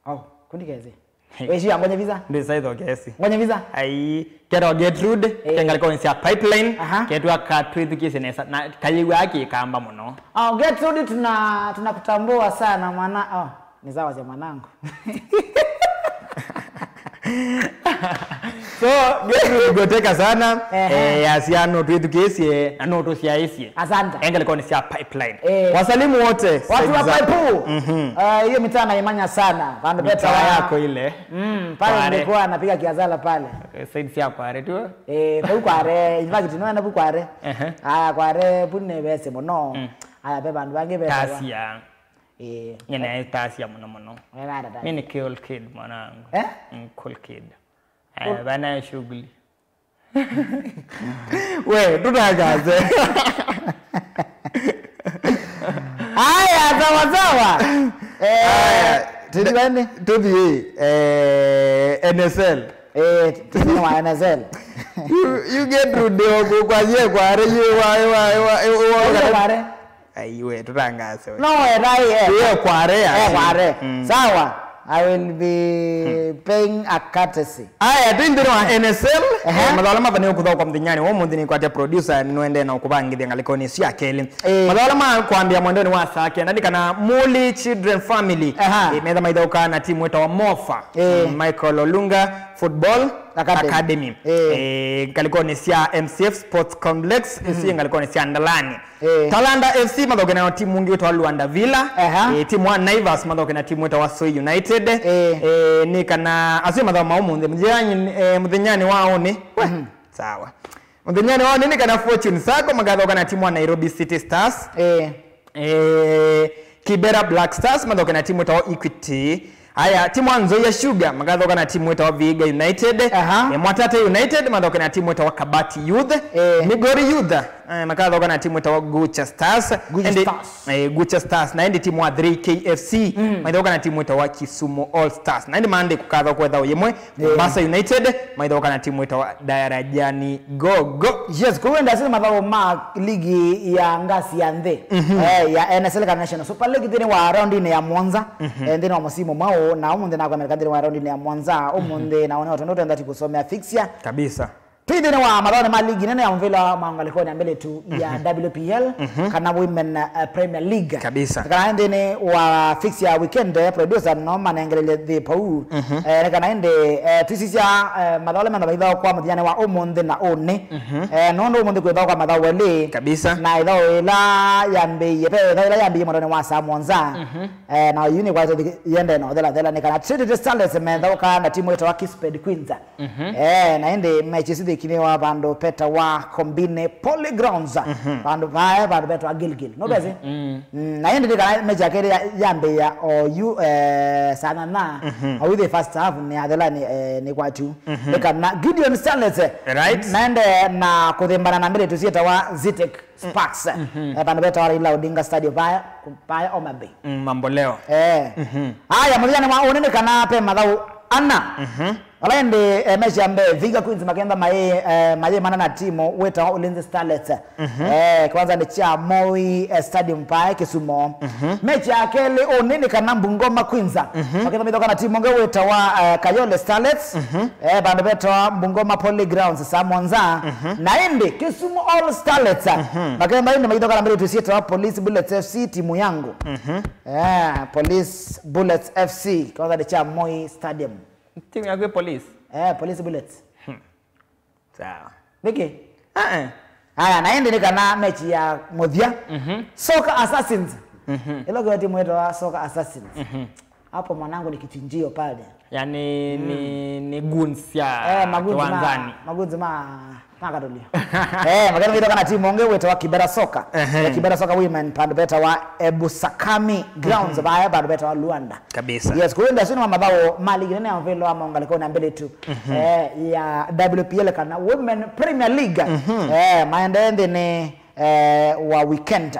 Oh, kundi kezi. Hey. Wĩsĩ ya ngonye visa? Ndĩ saitho kesi. Ngonye visa? Ai, kero Gertrude, Eh. kengalĩkonĩ sya Pipeline, Aha. ketwa katwĩthukĩsye nesa, na kayĩw'aa kĩkamba mũno. Oh, Gertrude, tuna-, tunakutambua sana mwana-, oh, ni sawa sya mwanangu. So, Gertrude goteka sana, Ehe. eh, asya no twĩthukĩsye, na no tũsyaĩsye. Asante. Engalĩkonĩ sya Pipeline. Eh. Wasalimu wote. Watu wa Saiza. Paipu. Mhm. Ah, hiyo mitaa naimanya sana. Vandu Mitaa beta wa yako ile. Mm, pale Kware. Nilikuwa napiga kiazala pale. Eh, side sia Kware tu. Eh, pau Kware, in fact, no enda pu Kware. Ehe. Ah, Kware pune bese mũno. Mm. Aya pe vandu vangi beta. Tasia. Eh. Nyene tasia mũno mũno. Wena ata tasia. Mimi ni cool kid mwanangu. Eh? Mm, cool kid. Eh, Cool. Bana shughuli. We, tutangaze. Haya, sawa sawa. Eh, Haya, tũthi vani? Tũthi, eh, N S L. Eh, tũthi wa N S L. You, you get rude, kwa, kwa, ye, kwa, re, you, wa, wa, wa, wa, wa, Ile pare. Aiwe, tutangaze we. No, erai, eh. Ye, kwa, re, Eh, asi. Kwa, re. Mm. Sawa. I will be paying a courtesy. Aya, twĩ nthĩnĩ wa N S L, Ehe. eh, mathaũ ala mavanĩwe kũthaũka mũthenyanĩ wa ũmũnthĩ nĩ kwate producer, nĩnũendee na ũkũvangĩthya ngalĩkonĩ sya kelĩ. Eh. Mathaũ ala ma kwambĩa mwendonĩ wa saa kenda nĩ kana Muli Children Family, Aha. eh, metha maithaũka na timu ĩtawa Mofa, Eh. mm, Michael Olunga Football Academy. Academy. Eh. Eh, ngalĩkonĩ sya M C F Sports Complex, isu yĩ ngalĩkonĩ sya Ndalani. Eh. Talanta F C mathaũke na timu ĩngĩ ĩtawa Luanda Villa. Aha. Eh, timu wa Naivas mathaũke na timu ĩtawa Soi United. Eh. Eh, nĩ kana asu mathaũ ma ũmũnthĩ. Mũthenyanĩ, eh, mũthenyanĩ wa ũnĩ. We, sawa. Mũthenyanĩ wa ũnĩ nĩ kana Fortune Sacco makathaũka na timu wa Nairobi City Stars. Eh. Eh, Kibera Black Stars mathaũke na timu ĩtawa Equity. Aya, timu wa Nzoia Sugar makathaũka na timu ĩtawa Vihiga United. Aha. Eh, Mwatate United mathaũke na timu ĩtawa Kabati Youth. Eh. Migori Youth, eh, makathaũka na timu ĩtawa Gucha Stars. Gucha Ende- Stars. Eh, Gucha Stars. Na ĩndĩ timu wa three K F C, mm, maithaũka na timu ĩtawa Kisumu All Stars. Na ĩndĩ Monday kũkathaũkwa ĩthaũ yĩmwe, eh, Mombasa United, maithaũka na timu ĩtawa Darajani Gogo. Yes, kũu enda sini mathaũ ma ligi ya ngasi ya nthĩ, mhm, eh, ya N S L kana National Super League nthĩnĩ wa raundinĩ ya mũonza, mhm, eh, nthĩnĩ wa mũsimu mwaũ, na ũmũnthĩ nakwamĩlĩka nthĩnĩ wa raundinĩ ya mũonza, ũmũnthĩ, mhm, na ũnĩ watondũ ũtenda ti kũsomea fixture. Kabisa. Twĩ nthĩnĩ wa mathaũnĩ ma ligi nene ya mũvĩla wa maũngalĩkonĩ ya mbele tu ya, mhm, W P L, mhm, kana Women, eh, Premier League. Kabisa. Kana nthĩnĩ wa fixture ya weekend, eh, producer no manengelele thĩ pau. Mhm. Eh, nĩ kana ĩndĩ, eh, twisisya, eh, mathaũ ala menda maithaũkwa mũthenyanĩ wa ũmũnthĩ na ũnĩ. Mhm. Eh, nũndũ ũmũnthĩ kwĩthaũkwa mathaũ elĩ. Kabisa. Na ĩthaũ ĩla yambĩie, pe ĩthaũ ĩla yambĩie mwendonĩ wa saa mũonza. Mhm. Eh, na yu nĩ kwa yende na ũthela thela nĩ kana Trinity Starlets methaũka na timu ĩtawa Kisped Queens. Mhm. Eh, na ĩndĩ mechi isu thĩkĩnĩwa vandũ petawa Kombine Poly Grounds. Mhm. Vandũ vae, vandũ petawa Gilgil. No vesi? Mhm. Mm, na ĩndĩ nĩ kana mechi ya kelĩ ya- yambĩĩa o yu, eh, saa nyanya. Mhm. O yu the first half nĩ athela nĩ, eh, nĩ kwatu. Mhm. Nĩ kana Gideon Starlets, eh, right, maende na kũthĩmbana na mbĩlĩtu syĩtawa Zitek Sparks. Mhm. Eh, vandũ petawa Raila Odinga Stadium vae, vae Homa Bay. Mm, Mamboleo. Eh. Mhm. Aya, mũthenya nĩ wa ũnĩ nĩ kana pe mathaũ ana. Mhm. Ala ĩndĩ, eh, mechi ya mbee, Vihiga Queens makenda mayĩ, eh, mayĩmana na timu wĩtawa Ulinzi Starlets. Mhm. Eh, kĩwanzanĩ kya Moi, eh, Stadium pae Kisumu. Mhm. Mechi ya kelĩ ũnĩ nĩ kana Bungoma Queens. Mhm. Makenda maithaũka na timu ĩngĩ wĩtawa, eh, Kayole Starlets. Mhm. Eh, vandũ vetawa Bungoma Poly Grounds saa mũonza. Mhm. Na ĩndĩ Kisumu All Starlets. Mhm. Makenda ĩndĩ maithaũka na mbĩlĩtu syĩtawa Police Bullets F C timu yangu. Mhm. Eh, Police Bullets F C, kĩwanzanĩ kya Moi Stadium. Timu yaku ĩ Police? Eh, Police Bullets. Hmm. Sawa. Nĩkĩ? Ah, eh. Aya, na ĩndĩ nĩ kana mechi ya mũthya. Mhm. Soccer Assassins. Mhm. Ĩla ũkĩwa timu ĩtawa Soccer Assassins. Mhm. Hapo mwanangu ni kichinjio pale. Yani, mm, ni, ni goons ya, eh, magoons ma, kiwanzani. Magoons ma Makatulio. Eh, makenda maithaũka na timu ĩngĩ wĩtawa Kibera Soccer. Ehe. Eh, Kibera Soccer Women, vandũ vetawa Ebusakami Grounds, mhm, vae vandũ vetawa Luanda. Kabisa. Yes, kũu nthĩnĩ wa mathaũ ma ligi nene ya mũvĩla wa maũngalĩkonĩ ya mbĩlĩtu, mhm, eh, ya W P L kana Women Premier League. Mhm. Eh, maendee nthĩnĩ, eh, wa weekend.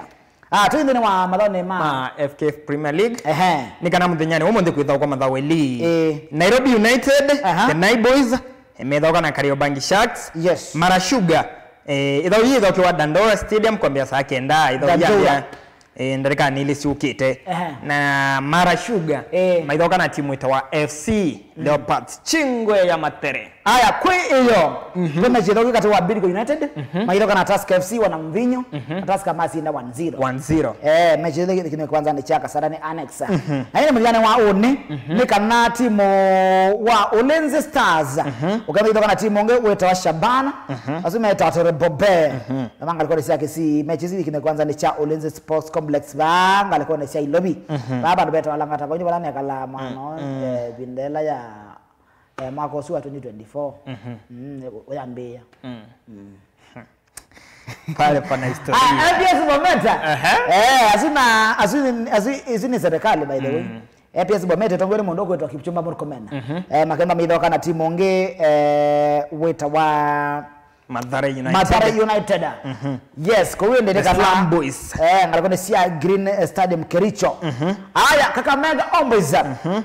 Ah, twĩ nthĩnĩ wa mathaũnĩ ma, ma F K F Premier League. Ehe. Nĩ kana mũthenyanĩ wa ũmũnthĩ kwĩthaũkwa mathaũ elĩ. Ĩĩ. Nairobi United, aha, the Nai Boys, eh, methaũka na Kariobangi Sharks. Yes. Mara Sugar, eh, ĩthaũ yĩĩ ĩthaũkĩwa Dandora Stadium kwambĩa saa kenda, ĩthaũ Dandora. Yambĩa, eh, ndarĩkanĩ ilĩ syũkĩte. Ehe. Na Mara Sugar, eh, maithaũka na timu ĩtawa F C Leopards, Chingwe ya Matere. Aya, kwĩ ĩyo, mhm, kwĩ mechi ĩthaũkĩ katĩ wa Bidco United, mhm, maithaũka na Tusker F C wana mvinyo, mhm, na Tusker masinda one zero. One zero. Eh, mechi ĩthaũkĩ kĩnĩ kwanza nĩ kya Kasarani Annex. Mhm. Na ĩndĩ mũthenya wa ũnĩ, mhm, nĩ kana timu wa Ulinzi Stars, mhm, ũkenda ithaũka na timu ũngĩ wĩtawa Shabana, mhm, asu metawa Tere Bobe. Mhm. Na mangalĩkonĩ sya Kisii, mechi isu ikĩnĩ kwanza nĩ kya Ulinzi Sports Complex, vaa ngalĩkonĩ sya Ilovi. Mhm. Vaa vandũ vetawa Lang'ata, kwa ĩndĩ vala nekala mwana, mm, mm, eh, vindela ya Eh, mwaka ũsu wa twenty twenty-four. Mhm. Mm, ũ-, ũyambĩĩa. Mm. Mm. Pale pana historia. Ah, A P S Bomet. Aha. Eh, asu na, asu, asu, isu nĩ serikali, by the way. Mm. A P S Bomet, ĩtongoew'e nĩ mũndũ ũkwĩtwa Kipchumba Murkomen. Mhm. Eh, makenda maithaũka na timu ũngĩ, eh, wĩtawa Mathare United. Mathare United. Yes, kũu ĩndĩ nĩ The kana Slum Boys. Eh, ngalĩkonĩ sya Green Stadium Kericho. Aya, Kakamega Homeboyz.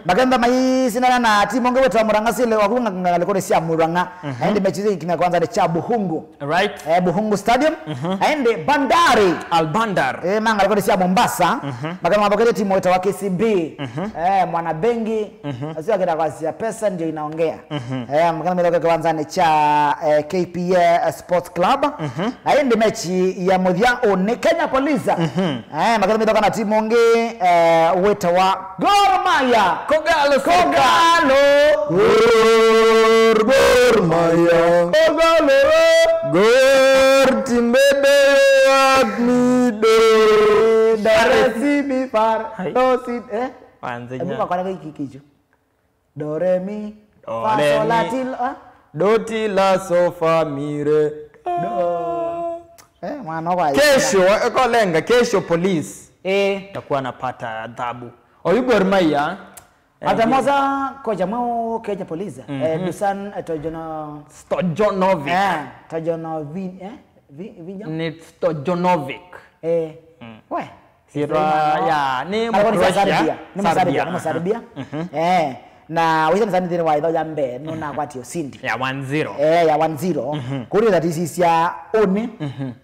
Makenda maisindana na timu ĩngĩ wĩtawa Murang'a Seal, wa kuma ngalĩkonĩ sya Murang'a. Na ĩndĩ mechi ikinya kwanza nĩ cha Buhungu. Right. Eh, Buhungu Stadium. Na ĩndĩ Bandari. Al Bandar. Eh, ma ngalĩkonĩ sya Mombasa. Makenda mavokete timu wĩtawa K C B. Eh, mwana bengi. Asio akenda kwasia pesa ndio inaongea. Eh, makenda mĩthoka kĩwanzanĩ cha, eh, K P A Sports Club. Na ĩndĩ mechi ya mũthya ũnĩ Kenya Police. Eh, makenda mĩthoka na timu ĩngĩ, eh, wĩtawa Gor Mahia. Kogalo Kogalo. Gor, Gor Mahia. Kogalo. Gor timbede at mido. Dare si mi far. Hai. Do si, eh? Wanze nya. Ebuka kwa nako ikikicho. Do, re, mi, fa, sol, la, ti, la, ah? Do, ti, la, so, fa, mi, re. Do. Eh, mwana wa kesho, eh, kolenga, kesho police. Eh. Takuwa napata adhabu. Oyu Gor Mahia. Eh, atamoza kocha mweo Kenya Police. Eh, Dusan, eh, Tojono-, Stojanovic. Eh, Tojonovi-, eh? Vi-, Vinja? Ni Stojanovic. Eh. We. Syĩtwa ya, nĩ Mũkroatia. Serbia. Nĩ Mũserbia, nĩ Mũserbia. Eh, na wĩsĩ nĩ Serbia nthĩnĩ wa ĩtho ya mbee, nũnakwatie ũsindi. Ya one zero. Eh, ya one zero. Kũrĩ that is ya ũnĩ.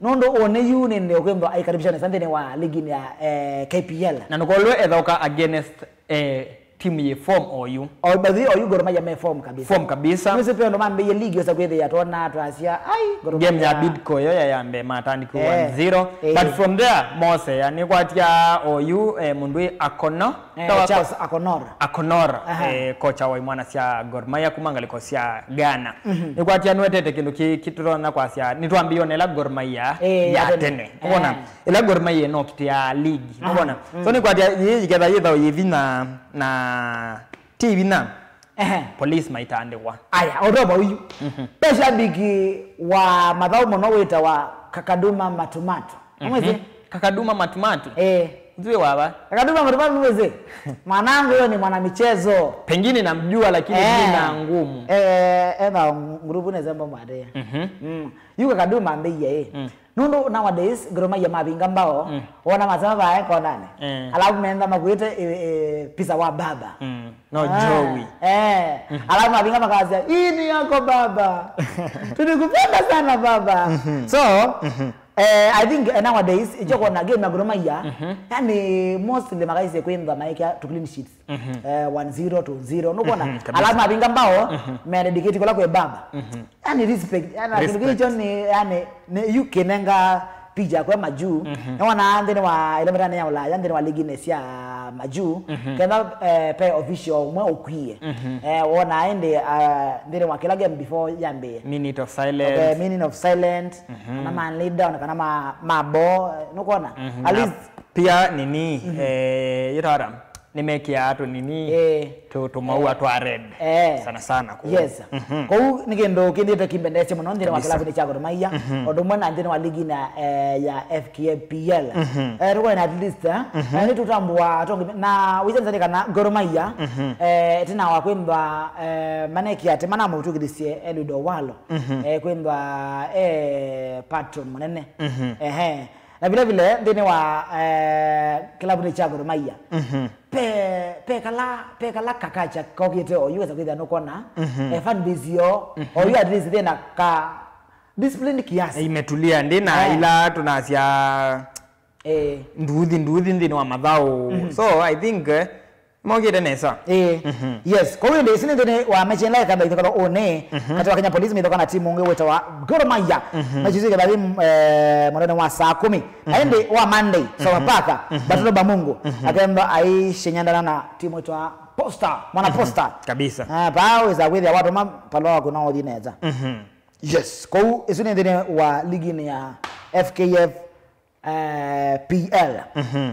Nũndũ ũnĩ yu nĩ ndio kwĩmbwa aikaribisha nesa nthĩnĩ wa ligi ya, eh, K P L. Na nũkolwe ethoka against, eh, timu yĩ form oyu. O, by the way, oyu Gor Mahia me form kabisa. Form kabisa. Mwĩsĩ pendo mambĩie ligi osa kwĩthĩa twona twasya, ai, Gor Mahia. Game ya Bidco yo ya, ya mbee matandikwa one zero. Eh. But from there, mose ya nĩkwatia oyu, eh, mũndũ wĩ Akono. Eh, Charles Akonor. Akonor, eh, kocha wa imwana sya Gor Mahia kuma ngalĩko sya Ghana. Nĩkwatia nĩwetete kĩndũ kĩ-, kĩtũtona kwasya, nĩtwambĩĩe ona ĩla Gor Mahia ya tene. Ũkona? Ĩla Gor Mahia ĩnokitĩa ligi. Ũkona? So nĩkwatia yĩ, yĩketha yĩthao yĩ vinya na ti vinya. Ehe. Police maitandĩkwa. Aya, otoba uyu. Pe shabiki wa mathau mũno wĩtawa Kakaduma Matumatu. Ũmwĩsĩ? Kakaduma Matumatu? Eh. Nzue wava? Kakaduma Matumatu, ũmwĩsĩ? Mwanangu, huyo ni mwanamichezo. Pengine namjua, lakini jina ngumu. Eh, ena ngurubu nezembo mwadea. Yu Kakaduma ambĩie, eh. Nũndũ nowadays, Gor Mahia mavinga mbao, wona masema vae konane. Eh. Alafu meenda makuĩte, eh, eh, pizza wa baba. No, Joey. Eh. Alafu mavinga makasya, "Hii ni yako baba. Tulikupenda sana baba." So, eh, I think, eh, nowadays, icho kona game ya Gor Mahia, yani mostly makaise kwĩmba maikya tu clean sheets. Eh, one zero, two zero, nũkona? Kabisa. Alafu mavinga mbao, me dedicate kula kwe baba. Yani respect, yani kĩndũ kĩcho ni, yani, ni yu kinenga picha kwe majuu. Na wana nthĩnĩ wa ĩla mĩtane ya Ulaya, nthĩnĩ wa ligi nĩ sya majuu. Kenda, eh, pe official ũmwe ũkwie. Eh, wona ĩndĩ, ah, nthĩnĩ wa kĩla game before yambĩe. Minute of silence. Okay, minute of silent. Kana ma kneel down, kana ma, ma bow, eh, nũkona? At least pia nini, eh, yĩtara, nĩmekĩaa tũ nini, eh, tũ, tũmaua twa red. Eh. Sana sana kũu. Yes. Kũu nĩ kĩndũ kĩndĩte kĩmbendesye mũno nthĩnĩ wa kĩlavu nĩ kya Gor Mahia, ũndũ ũmwe na nthĩnĩ wa ligi na, eh, ya F K P L. Eh, tũkwona at least, eh, eh, nĩtũtambũa atongi, na wĩsenzani kana Gor Mahia, eh, ĩtina wa kwĩmba, eh, maneki atĩ manamũtũkĩthisye Eliud Owalo, eh, kwĩmba, eh, patron mũnene. Ehe. Na vile vile, nthĩnĩ wa, eh, kĩlavunĩ kya Gor Mahia, pe, pe kala, pe kala kakacha kokĩte oyu wesa kwĩthĩa nũkona, eh, fan base yo, oyu at least thĩna ka disciplined kiasi. Imetulia, ndĩ na ila tunasya, eh, nduthi, nduthi nthĩnĩ wa mathaũ. So, I think, eh, mokĩte nesa. Eh, yes. Kwa hiyo ndio sini nthĩnĩ wa mechi ĩla ĩkamba ithokalo ũnĩ, kati wa Kenya Police mĩthoka na timu ũngĩ wĩtawa Gor Mahia. Mechi isu ĩkamba, eh, mũthenya wa saa kũmi. Na ĩndĩ wa Monday, Sofapaka, Batoto ba Mungu, akemba aishinyandana na timu ĩtawa Posta, mwana Posta. Kabisa. Ah, pa weza kwĩthĩa watu ma palo wako na ũthi nesa. Yes, kũu isu nĩ nthĩnĩ wa ligi ya F K F, eh, P L.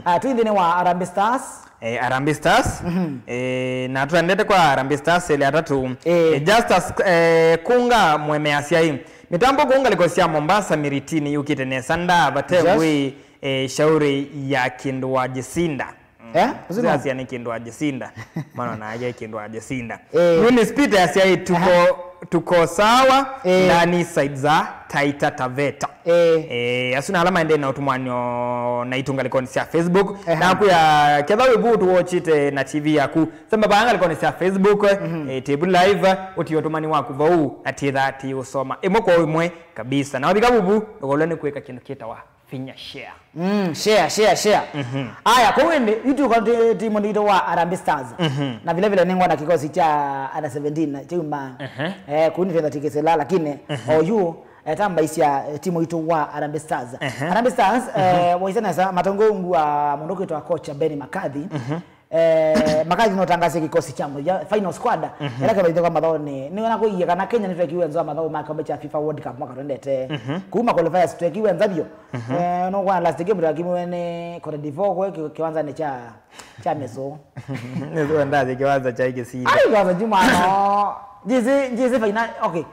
Ah, twĩ nthĩnĩ wa Harambee Stars. Eh, Harambee Stars. Eh, na tũendete kwa Harambee Stars ele atatũ. Eh. Eh, Justus, eh, Kunga mwemeasya ĩ. Mĩtambo kũu ngalĩko sya Mombasa Miritini yũkĩte nesa nda vate ngwĩ, eh, shauri ya kĩndũ wa Jacinda. Eh? Usiku. Sasa ni kĩndũ wa Jacinda. Maana na yake kĩndũ wa Jacinda. Eh. Eunice Peter asya ĩ tuko Tuko sawa, eh, ndani side za Taita Taveta. Eh. Eh, asu na ala maendee na ũtũmwanio na itũ ngalĩkonĩ sya Facebook. Ehe. Na kwĩa ketha wĩ vu ũtũwatchĩte na T V yaku, semba vaa ngalĩkonĩ sya Facebook, mhm, eh, tĩvu live, ũtie ũtũmani waku vau, na tĩthaa tĩũsoma ĩmwe kwa ĩmwe kabisa. Na wavika vuvu, ndũkolwe nĩ kwĩka kĩndũ kĩtawa finya share. Mm, share, share, share. Mhm. Aya, kũu ĩndĩ, yu tũko ti-, timu nditũ wa Harambee Stars. Mhm. Na vile vile nĩngwona kĩkosi kya under seventeen kyauma, ehe, eh, kũu nĩtwenda tikĩsĩla, lakini, mhm, oyu, eh, tambaisya, eh, timu itũ wa Harambee Stars. Ehe. Harambee Stars, mhm, eh, waisya nesa, matongongua mũndũ kwĩtwa coach Ben McCarthy. Mhm. Eh, McCarthy nũtangasie kĩkosi kya mũthya, final squad, mhm, ĩla kĩvaithũka mathaũnĩ. Nĩwona kũiye kana Kenya nĩtwekiwe nza mathaũ ma kĩkombe kya FIFA World Cup mwaka twendete. Mhm. Kuma qualifiers twekiwe nza vyũ. Mhm. Eh, nũkwona last game twakimiwe nĩ Cote d'Ivoire kwe ki-, kĩwanzanĩ kya, kya Meso. Nĩsũa ndathi kĩwanza kya ikĩsini. Ai, kwanza jumano. Jisi, jisi final, okay.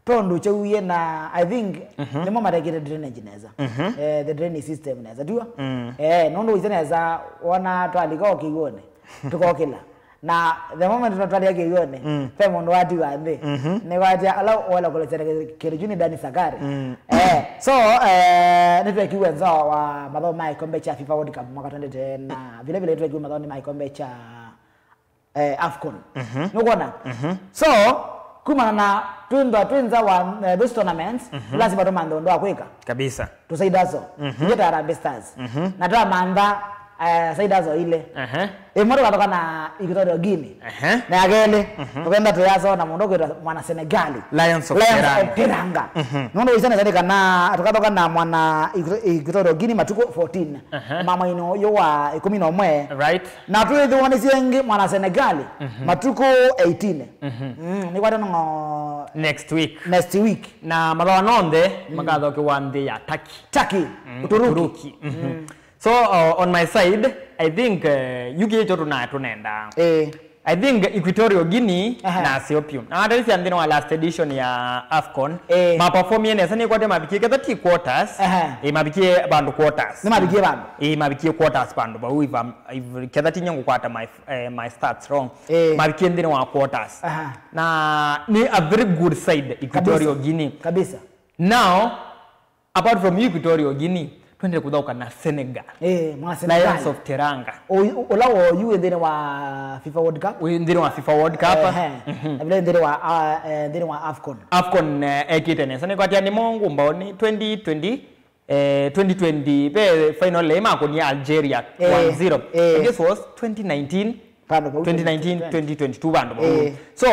Tondũ kyauie na, I think, mhm, nĩmo matekĩte drainage nesa. Mhm. Eh, the drainage system nesa, tiwa? Mm. Eh, nũndũ wĩsĩ nesa, wona twalika o kĩw'ũnĩ, tũkokĩla. Na the moment twa-, twalika kĩw'ũnĩ, mm, ve mũndũ watiwa nthĩ. Mhm. Nĩkwatya ala wala kũlesya kĩndũ kyu nĩ Dani Sakari. Mm. Eh, so, eh, nĩtwekiwe nza wa mathaũ ma ĩkombe kya FIFA World Cup mwaka twenty ten, na vile vile nĩtwekiwe mathaũ ma ĩkombe kya eh, AFCON. Mhm. Nũkwona? Mhm. So, kumana na twĩnthwa twĩ nza wa, eh, those tournaments, mhm, lazima tũmanthe ũndũ wa kwĩka. Kabisa. To side hustle. Mhm. Ithyĩ ta Harambee Stars. Mhm. Na twamantha, eh, side hustle ile. Ehe. Ĩmwe tũkathoka na Equatorial Guinea. Ehe. Na ya kelĩ, mhm, tũkenda twĩaso na mũndũ kwĩtwa mwana Senegali. Lions of Lions Teranga. Of Teranga. Mhm. Nũndũ wĩsĩ nesa nĩ kana tũkathoka na mwana Equatorial Guinea matukũ fourteen. Ehe. Mamainĩ ũyũ wa ĩkũmi na ũmwe. Right. Na twĩthĩwanĩsye ĩngĩ mwana Senegali, mhm, matukũ eighteen. Mhm. Mm, nĩkwatya nong'o next week. Next week. Na mathawa nonthe, mm, makathokewa nthĩ ya Turkey. Turkey, mm, Uturuki. Uturuki. Mhm. Mm. So, uh, on my side, I think, uh, yu kĩĩ kyo tũna-, tũnenda. Eh. I think Equatorial Guinea, aha, na Ethiopia. Na watalĩsya nthĩnĩ wa last edition ya AFCON, eh, maperformie nesa, nĩkwatya mavikie ketha ti quarters, aha, eh, mavikie vandũ quarters. Nĩmavikie vandũ? Eh, mavikie quarters vandũ vau, if I'm, if, ketha ti nye ngũkwata my, eh, my stats wrong. Eh. Mavikie nthĩnĩ wa quarters. Aha. Na nĩ a very good side, Equatorial Guinea. Kabisa. Kabisa. Now, apart from Equatorial Guinea, twendete kũthaũka na Senegal. Eh, mwa Senegal. Lions of Teranga. Ũyu, ũla woyu wĩ nthĩnĩ wa FIFA World Cup? Wĩ nthĩnĩ wa FIFA World Cup. Ehe. Mhm. Na vile nthĩnĩ wa, ah, eh, nthĩnĩ wa AFCON. AFCON, eh, ekĩte nesa. Nĩkwatya nĩmo ngũmbao nĩ twenty twenty, eh, twenty twenty, ve final ĩmakũnie Algeria, eh, one zero. Eh. And this was twenty nineteen, vandũ vau twenty nineteen, twenty twenty-two vandũ vau. Eh. So,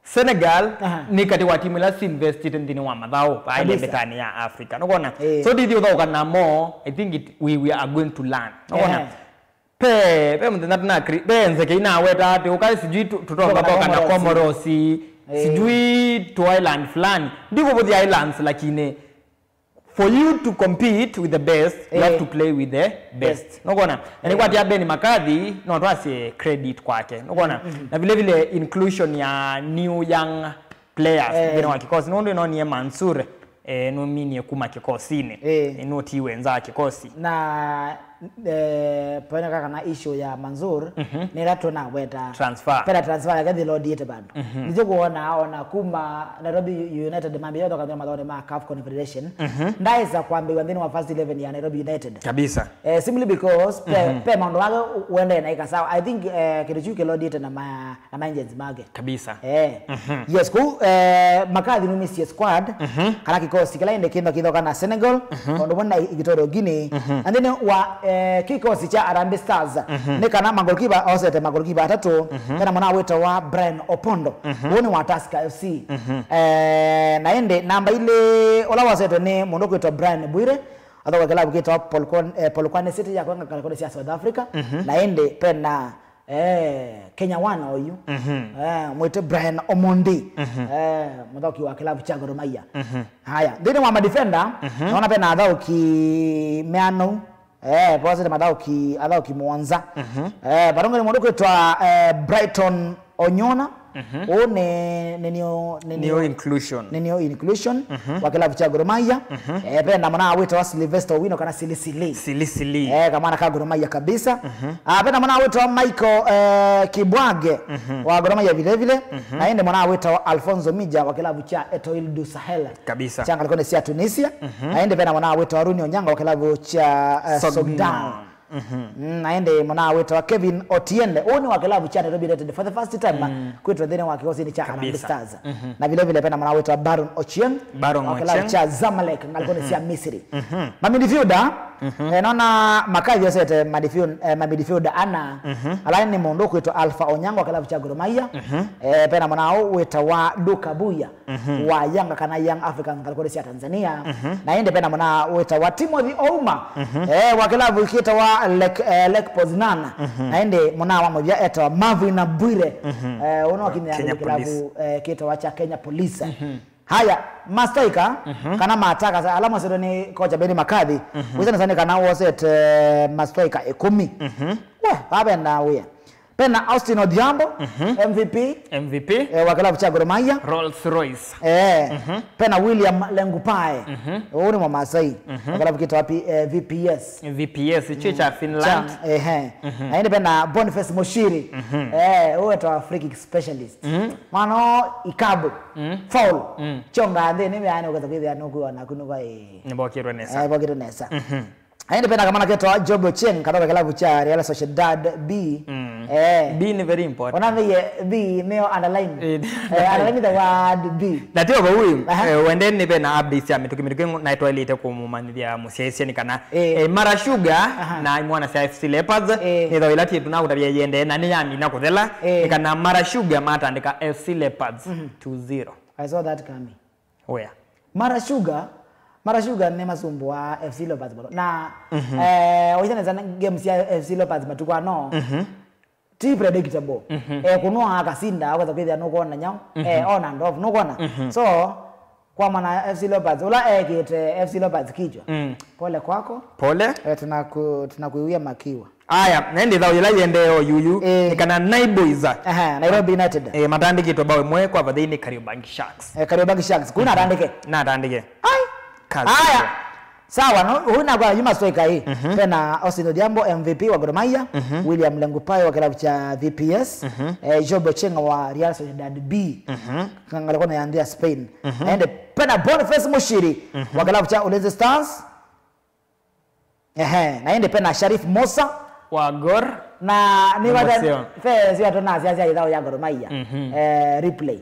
Senegal, aha, nĩ katĩ wa timu ila syinvestĩte nthĩnĩ wa mathaũ vaa, kabisa, mbetanĩ ya Africa. Nũkwona? Eh. So, ndithi ũthaũka namo, I think it, we, we are going to learn. Nũkwona? Ehe. Ve, ve mũthenya tũna kri-, ve nzeke inaweta atĩ, ũka sijui tu-, tũtonga tũtoka na Comoros. Comoros, eh, sijui tu island fulani. Ndikũvũthya islands, lakini for you to compete with the best, you have, eh, to play with the best. Best. Nũkwona? Na, eh, nĩkwatya Ben McCarthy, no twasye credit kwake. Nũkwona? Mhm. Na vile vile inclusion ya new young players, eh, nthĩnĩ wa kĩkosi. Nũndũ nĩnonie Mansour, eh, nũminie kuma kĩkosinĩ. Eh. Eh, nũtiwe nza wa kĩkosi. Na, eh, paoneka kana issue ya Mansour, mhm, nĩ ĩla tũnaweta. Transfer. Pena transfer yake thilodiĩte vandũ. Mhm. Nĩtyo kuona, ona kuma Nairobi United mambĩĩa ũthokanĩo mathaũnĩ ma CAF Confederation, mhm, ndaĩsa kwambĩĩwa nthĩnĩ wa first eleven ya Nairobi United. Kabisa. Eh, simply because pe, mhm, pe maũndũ make wendee na ĩka sawa. I think, eh, kĩndũ kyu kĩlodiĩte na ma, na ma agents make. Kabisa. Eh. Mhm. Yes, kũu, eh, McCarthy numisye squad, mhm, kana kĩkosi kĩla ĩndĩ kĩno kĩthoka na Senegal, mhm, ũndũ ũmwe na Equatorial Guinea. Mhm. Na nthĩnĩ wa, eh, kĩkosi kya Harambee Stars, mhm, nĩ kana magolkipa, osete magolkipa atatũ, mhm, hena mwana wĩtawa Brian Opondo. Mhm. Ũũ nĩ wa Tusker F C. Mhm. Eh, na ĩndĩ namba ilĩ ũla wasetwe nĩ mũndũ kwĩtwa Brian Bwire, athoka kĩlavu kĩtawa Polokwane, eh, Polokwane City ya kwenga kalakoni sya South Africa. Mhm. Na ĩndĩ pena, eh, Kenya wana oyu. Mhm. Eh, mwĩte Brian Omondi. Mhm. Eh, mũthaũki wa kĩlavu kya Gor Mahia. Mhm. Haya, nthĩnĩ wa madefender, mhm, naona pena athaũki meanau. Eh, posete mathaũki, athaũki mũonza. Mhm. Eh, varũnge nĩ mũndũ kwĩtwa, eh, Brighton Onyona. Ũũ nĩ, nĩ new, nĩ New new, inclusion. Nĩ new inclusion wa kĩlavu kya Gor Mahia. Eh, vena mwana wĩtawa Sylvester Owino kana Sili Sili. Sili Sili. Eh, kamwana ka Gor Mahia kabisa. Ah, vena mwana wĩtawa Michael, eh, Kibwage wa Gor Mahia vile vile. Na ĩndĩ mwana wĩtawa Alfonso Mija wa kĩlavu kya Etoile du Sahel. Kabisa. Kya ngalĩkonĩ sya Tunisia. Na ĩndĩ vena mwana wĩtawa Runi Onyango wa kĩlavu kya, eh, Sogndal. Sogndal. Mm, na ĩndĩ mwana wĩtawa Kevin Otiende, ũũ nĩ wa kĩlavu kya Nairobi United for the first time, kwĩtwa nthĩnĩ wa kĩkosinĩ kya Harambee Stars. Na vile vile vena mwana wĩtawa Baron Ochieng, Baron wa kĩlavu kya Zamalek ngalĩkonĩ sya Misiri. Ma midfielder, eh, nona Makathi osete midfield-, eh, ma midfielder ana, ala nĩ mũndũ kwĩtwa Alpha Onyango wa kĩlavu kya Gor Mahia, eh, vena mwana ũũ wĩtawa Duka Buya wa Yanga kana Young Africans ngalĩkonĩ sya Tanzania. Na ĩndĩ vena mwana wĩtawa Timothy Ouma, eh, wa kĩlavu kĩtawa Lek, eh, Lek Poznan. Na ĩndĩ mwana wa mũvya etawa Marvin Abwire, eh, ũno akinyĩa Kenya kĩlavu, Police, eh, kĩtawa kya Kenya Police. Haya, mastoika kana mataka ala mwasetwe nĩ kocha Benni McCarthy, wĩsana sana kana wosete, eh, mastoika ĩkũmi. We, vavenda wĩa. Pena Austin Odhiambo, M V P, M V P, eh, wa kĩlavu kya Gor Mahia. Rolls Royce. Eh, pena William Lengupae. Ũũ nĩ Mũmasai. Wa kĩlavu kĩtawa P-, eh, V P S. V P S, kyo kya Finland. Kya, ehe. Na ĩndĩ pena Boniface Mushiri. Eh, ũũ etawa free kick specialist. Mwana ikabu. Foul. Chonga nthĩ nĩ yani ũkatha kwĩthĩa nũkwĩwa naku nũva, eh. Nĩvokĩtwe nesa. Eh, vokĩtwe nesa. Na ĩndĩ pena kamwana ketawa Job Ochieng katoka kĩlavu kya Real Sociedad B. Eh. B nĩ very important. Ona veye B nĩyo underline. Eh, underline the word B. Na tio vau, eh, wendeni nĩ vena updates ya mĩtũkĩ mĩtũkĩ na twaĩlĩte kũmũmanyĩthya mũsyaĩĩsya nĩ kana, eh, Mara Sugar na imwana sya F C Leopards, nĩtho ĩla tiĩtu na kũtavya yende na nĩyamina kũthela, nĩ kana Mara Sugar matandĩka F C Leopards two zero. I saw that coming. Where? Mara Sugar, Mara Sugar nĩ masumbũa F C Leopards mũno. Na, eh, waisya nesa na games ya F C Leopards matukũ ano, ti predictable. Eh, kũnwa akasinda, ũkatha kwĩthĩa nũkwona nyau. Eh, on and off, nũkwona. So, kwa mwana F C Leopards, ũla ekĩte F C Leopards kichwa. Pole kwako. Pole. Eh, tunaku-, tunakuiwia makiwa. Aya, na ĩndĩ thau yĩla yĩendee o yuyu, eh, nĩ kana Naiboys, aha, Nairobi United, eh, matandĩkĩtwe bao ĩmwe kwa vathei nĩ Kariobangi Sharks. Eh, Kariobangi Sharks, kũu natandĩke. Natandĩke. Ai. Kazi. Aya. Sawa, no, huyu nakwa yuma striker hii. Pena Austin Odhiambo, M V P wa Gor Mahia, William Lengupai wa kĩlavu kya V P S, eh, Job Ochenga wa Real Sociedad B, ngalĩkonĩ ya nthĩ ya Spain. Na ĩndĩ pena Boniface Mushiri wa kĩlavu kya Ulinzi Stars. Ehe, na ĩndĩ pena Sharif Musa wa Gor. Na nĩ vata Museo. Fe sio tona sia sia ithao ya Gor Mahia. Eh, replay.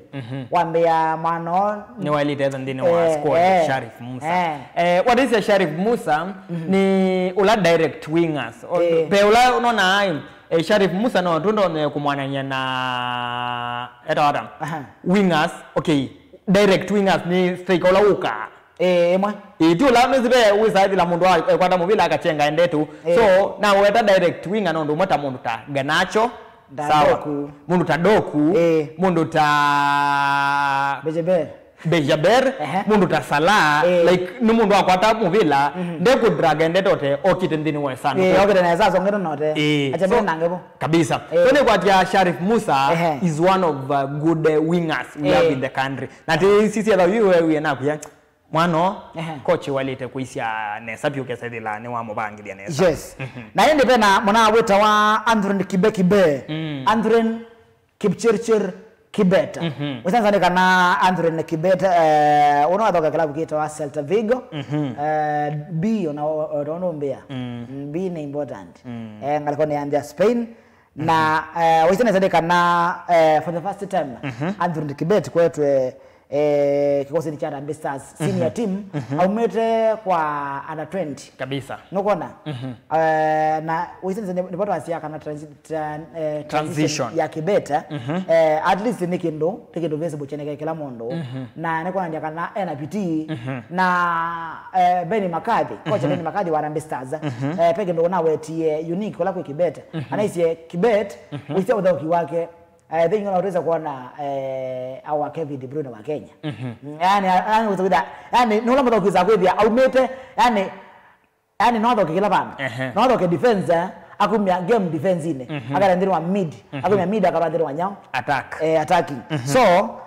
Wambia mwana nĩ wailite etha nthĩnĩ wa, eh, squad, eh, Sharif Musa. Eh. Eh, what is a Sharif Musa? Nĩ ula direct wingers. O, eh, pe ula unaona ai, eh, Sharif Musa no tundone kumwanania na eta wata. Aha. Wingers, okay. Direct wingers nĩ striker ula uka. Eh, ĩmwe. Ĩĩ, ti ũla nĩsĩ ve wĩsaĩthĩla mũndũ a-, ekwata mũvĩla akachenga endete. Eh. So, naweta direct winger nũndũ ũmwe ta mũndũ ta Garnacho. Ta sawa. Doku. Mũndũ ta Doku. Eh. Mũndũ ta Bejaber. Bejaber. Ehe. Mũndũ ta Salah. Eh. Like, nĩ mũndũ akwata mũvĩla, ndekũdrag endete ote, okĩte nthĩnĩ wa ĩsanduku. Eh, okĩte nesa, asongete note. Eh. Acha so, mbele nange vo. Kabisa. Eh. So, nĩkwatia Sharif Musa, ehe, is one of, uh, good, uh, wingers we have, eh, in the country. Na ti sisi etha yu we, we nakuya. Mwana, ehe, coach walĩte kũisya nesa vyũ kesa ĩthĩla nĩwamũvangĩthya nesa. Yes. Na ĩndĩ vena mwana wĩtawa Anthony Kibe Kibe. Anthony Kipchirchir Kibet. Ũsanzani kana Anthony Kibet, eh, ũno athoka kĩlavu kĩtawa Celta Vigo. Eh, B ona o-, o-, ona ũmbĩa. Mm, B nĩ important. Eh, ngalĩkonĩ ya nthĩ ya Spain. Na, eh, waisye nesa nĩ kana, eh, for the first time, Anthony Kibet kwetwe, eh, kĩkosinĩ kya Harambee Stars senior team, aumĩte kwa under twenty. Kabisa. Nũkwona? Eh, na waisye nesa nĩ, nĩvo twasya kana transi-, tran-, eh, transition, transition ya Kibet, eh, at least nĩ kĩndũ, nĩ kĩndũ visible kyeneke kĩla mũndũ. Na nĩkwonania kana ena bidii. Na, eh, Benni McCarthy, coach Benni McCarthy wa Harambee Stars, eh, pe kĩndũ ũnawetie unique kũla kwĩ Kibet. Anaisye Kibet, wĩsya ũthaũki wake, eh, thĩinĩ ũla ũtwĩsa kuona, eh, our Kevin De Bruyne wa Kenya. Mm, yani, yani, ũtwĩsa kwĩtha, yani, nĩ ũla mũthaũki wĩsa kwĩthĩa aumĩte, yani, yani, no athoke kĩla vandũ. Ehe. No athoke defense, eh, akumya game defense-inĩ, akaenda nthĩnĩ wa mid, akumya mid akarwa nthĩnĩ wa nyao. Attack. Eh, attacking. So,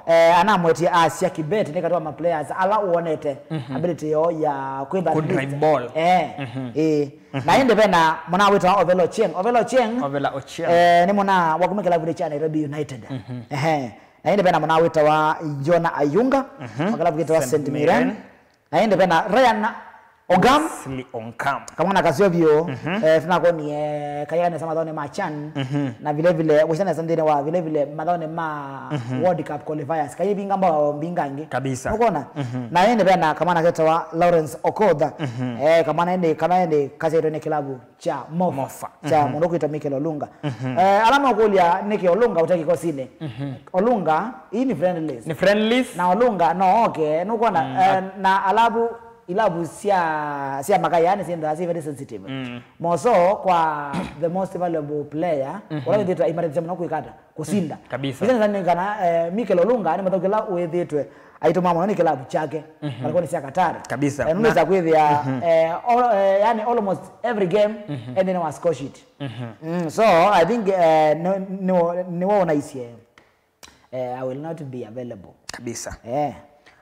eh, anamwetie asya Kibet nĩ katĩ wa ma players ala wonete ability yoo ya kwĩtha Kudrive ball. Eh, eh. Na ĩndĩ vena mwana wĩtawa Ovela Ochieng. Ovela Ochieng. Ovela Ochieng. Eh, nĩ mwana wa kuma kĩlavunĩ kya Nairobi United. Ehe. Na ĩndĩ vena mwana wĩtawa Jonah Ayunga, wa kĩlavu kĩtawa Saint Mirren. Na ĩndĩ vena Ryan Ogam. Wesley Onkam. Kamwana kaseo vyũ, eh, tunakonie kayĩka nesa mathaonĩ ma chan. Na vile vile, wĩsana nesa nthĩnĩ wa vile vile mathaonĩ ma World Cup qualifiers. Kayĩvinga mbao mbinga angĩ. Kabisa. Nũkona? Na ĩndĩ vena kamwana ketawa Lawrence Okoth. Eh, kamwana ĩndĩ, kana ĩndĩ kasetwe nĩ kĩlavu kya Mofa. Mofa. Kya mũndũ kwĩtwa Michael Olunga. Eh, ala makũlya nĩkĩ Olunga ũte kĩkosinĩ. Olunga, hii ni friendlies. Ni friendlies. Na Olunga no oke, nũkwona, eh, na alavu ilavu sya, sya makaya nĩ syĩndũ asi very sensitive. Moso kwa the most valuable player, ũla wĩthĩtwe aimatethisya mũno kwĩkata, kũsinda. Kabisa. Nĩsenzanĩ kana, eh, Michael Olunga nĩ mũthaũki ũla wĩthĩtwe aitũma mũno nĩ kĩlavu kyake, malikoni sya Qatar. Kabisa. Eh, nũnĩsa kwĩthĩa, eh, all, eh, yani almost every game, ende nĩ wa score sheet. Mm, so I think, eh, nĩ, nĩ, nĩwo ũnaisye, eh, I will not be available. Kabisa. Eh.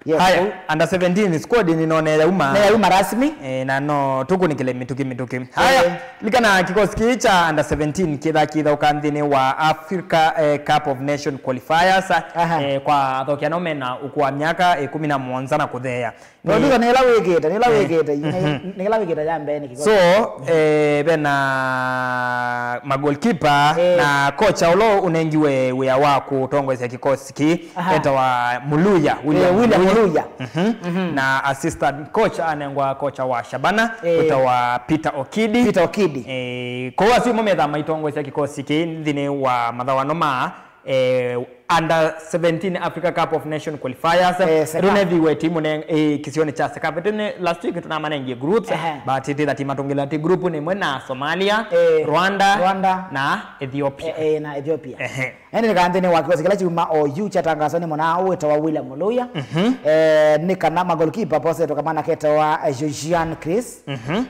Yes. Haya, so under seventeen squad nĩnone yauma. Nĩ yauma rasmi. Eh, na no tũkunĩkĩle mĩtũkĩ mĩtũkĩ. Haya, eh, likana kĩkosi kĩĩ kya under seventeen kĩtha kĩthaũka nthĩnĩ wa Africa, eh, Cup of Nation qualifiers, eh, kwa athoki anao mena ũkũũ wa myaka ĩkũmi na mũonza na kũtheea. Producer, nĩ ĩla wĩkĩte, nĩ ĩla wĩkĩte, nĩ ĩla wĩkĩte ya mbee nĩ kĩkosi. So, eh, vena ma goalkeeper na kocha ũla ũnengiwe wĩa wa kũtongoesya kĩkosi kĩĩ, etawa Muluya, William Muluya. Na assistant coach anengwa kocha wa Shabana, etawa Peter Okidi. Peter Okidi. Eh, kwoou asu mo methaa maitongoesya kĩkosi kĩĩ nthĩnĩ wa mathawano ma eh, under seventeen Africa Cup of Nation qualifiers. Eh, Sekafa. Ĩtũnethiwe timu ne, eh, kĩsionĩ kya Sekafa. Tene last week tũnamanengie groups, but ĩtĩtha timu atũngĩla ti group nĩ ĩmwe na Somalia, Rwanda, Rwanda na Ethiopia. Eh, eh, na Ethiopia. Ehe. Ĩndĩ nĩ kana nthĩnĩ wa kĩkosi kĩla kyuma oyu kyatangaswa nĩ mwana wĩtawa William Muluya. Eh, nĩ kana ma goalkeeper posetwe kamwana ketawa, eh, Josian Chris.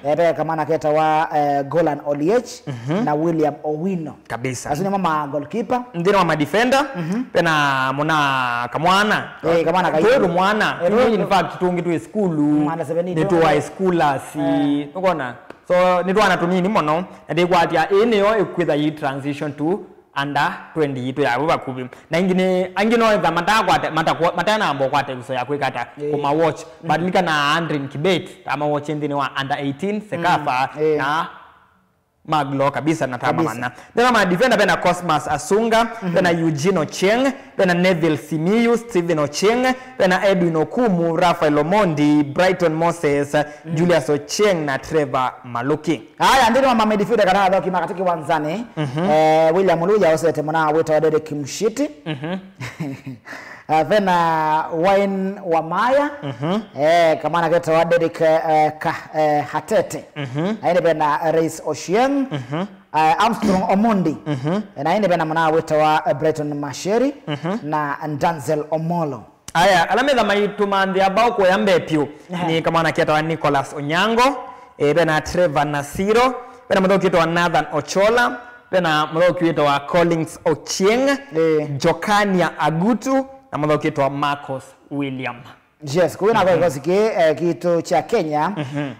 Eh, ve kamwana ketawa, eh, Golan Oliech na William Owino. Kabisa. Asu nĩmo ma goalkeeper. Nthĩnĩ wa madefender, vena mũna kamwana. Eh, kamwana kaitũ. Twĩ tũmwana. Eh, tũnini, in fact, tũngĩ twĩ sukulu. Mm, under seventeen. Nĩ tũ high schoolers. Eh. Ũkona? So, nĩ twana tũnini mũno. Na ndĩkwatya, ĩĩ nĩyo ĩkwĩtha yĩ transition to under twenty yitũ ya vu vakuvĩ. Na ingĩ nĩ, angĩ no etha matakwate, matakwa-, matanamba ũkwata ĩvuso ya kwĩka ata, kũma watch. But likana Andrin Kibet, ama watch nthĩnĩ wa under eighteen, Sekafa, na Maglo kabisa na tama mana. Vena ma defender, vena Cosmas Asunga, vena Eugene Ochieng, vena Neville Simiyu, Stephen Ochieng, vena Edwin Okumu, Raphael Omondi, Brighton Moses, Julius Ochieng na Trevor Maluki. Aya, nthĩnĩ wa ma midfielder kana athoki ma katĩ kĩwanzanĩ, eh, William Muluya osete mwana wĩtawa Derek Mshiti. Ah, vena Wayne Wamaya, eh, kamwana ketawa Derek, eh, Ka-, eh, Hatete. Na ĩndĩ vena Reis Ochieng, eh, Armstrong Omondi. Na ĩndĩ vena mwana wĩtawa, eh, Brighton Masheri na Denzel Omolo. Aya, ala metha maitũmanthĩa mbao kũya mbee vyũ, nĩ kamwana ketawa Nicholas Onyango, eh, vena Trevor Nasiro, vena mũthaũki wĩtawa Nathan Ochola, vena mũthaũki wĩtawa Collins Ochieng, Jokania Agutu, na mũthaũki wĩtawa Marcus William. Yes, kũu nako kĩkosi kĩ, eh, kitũ kya Kenya,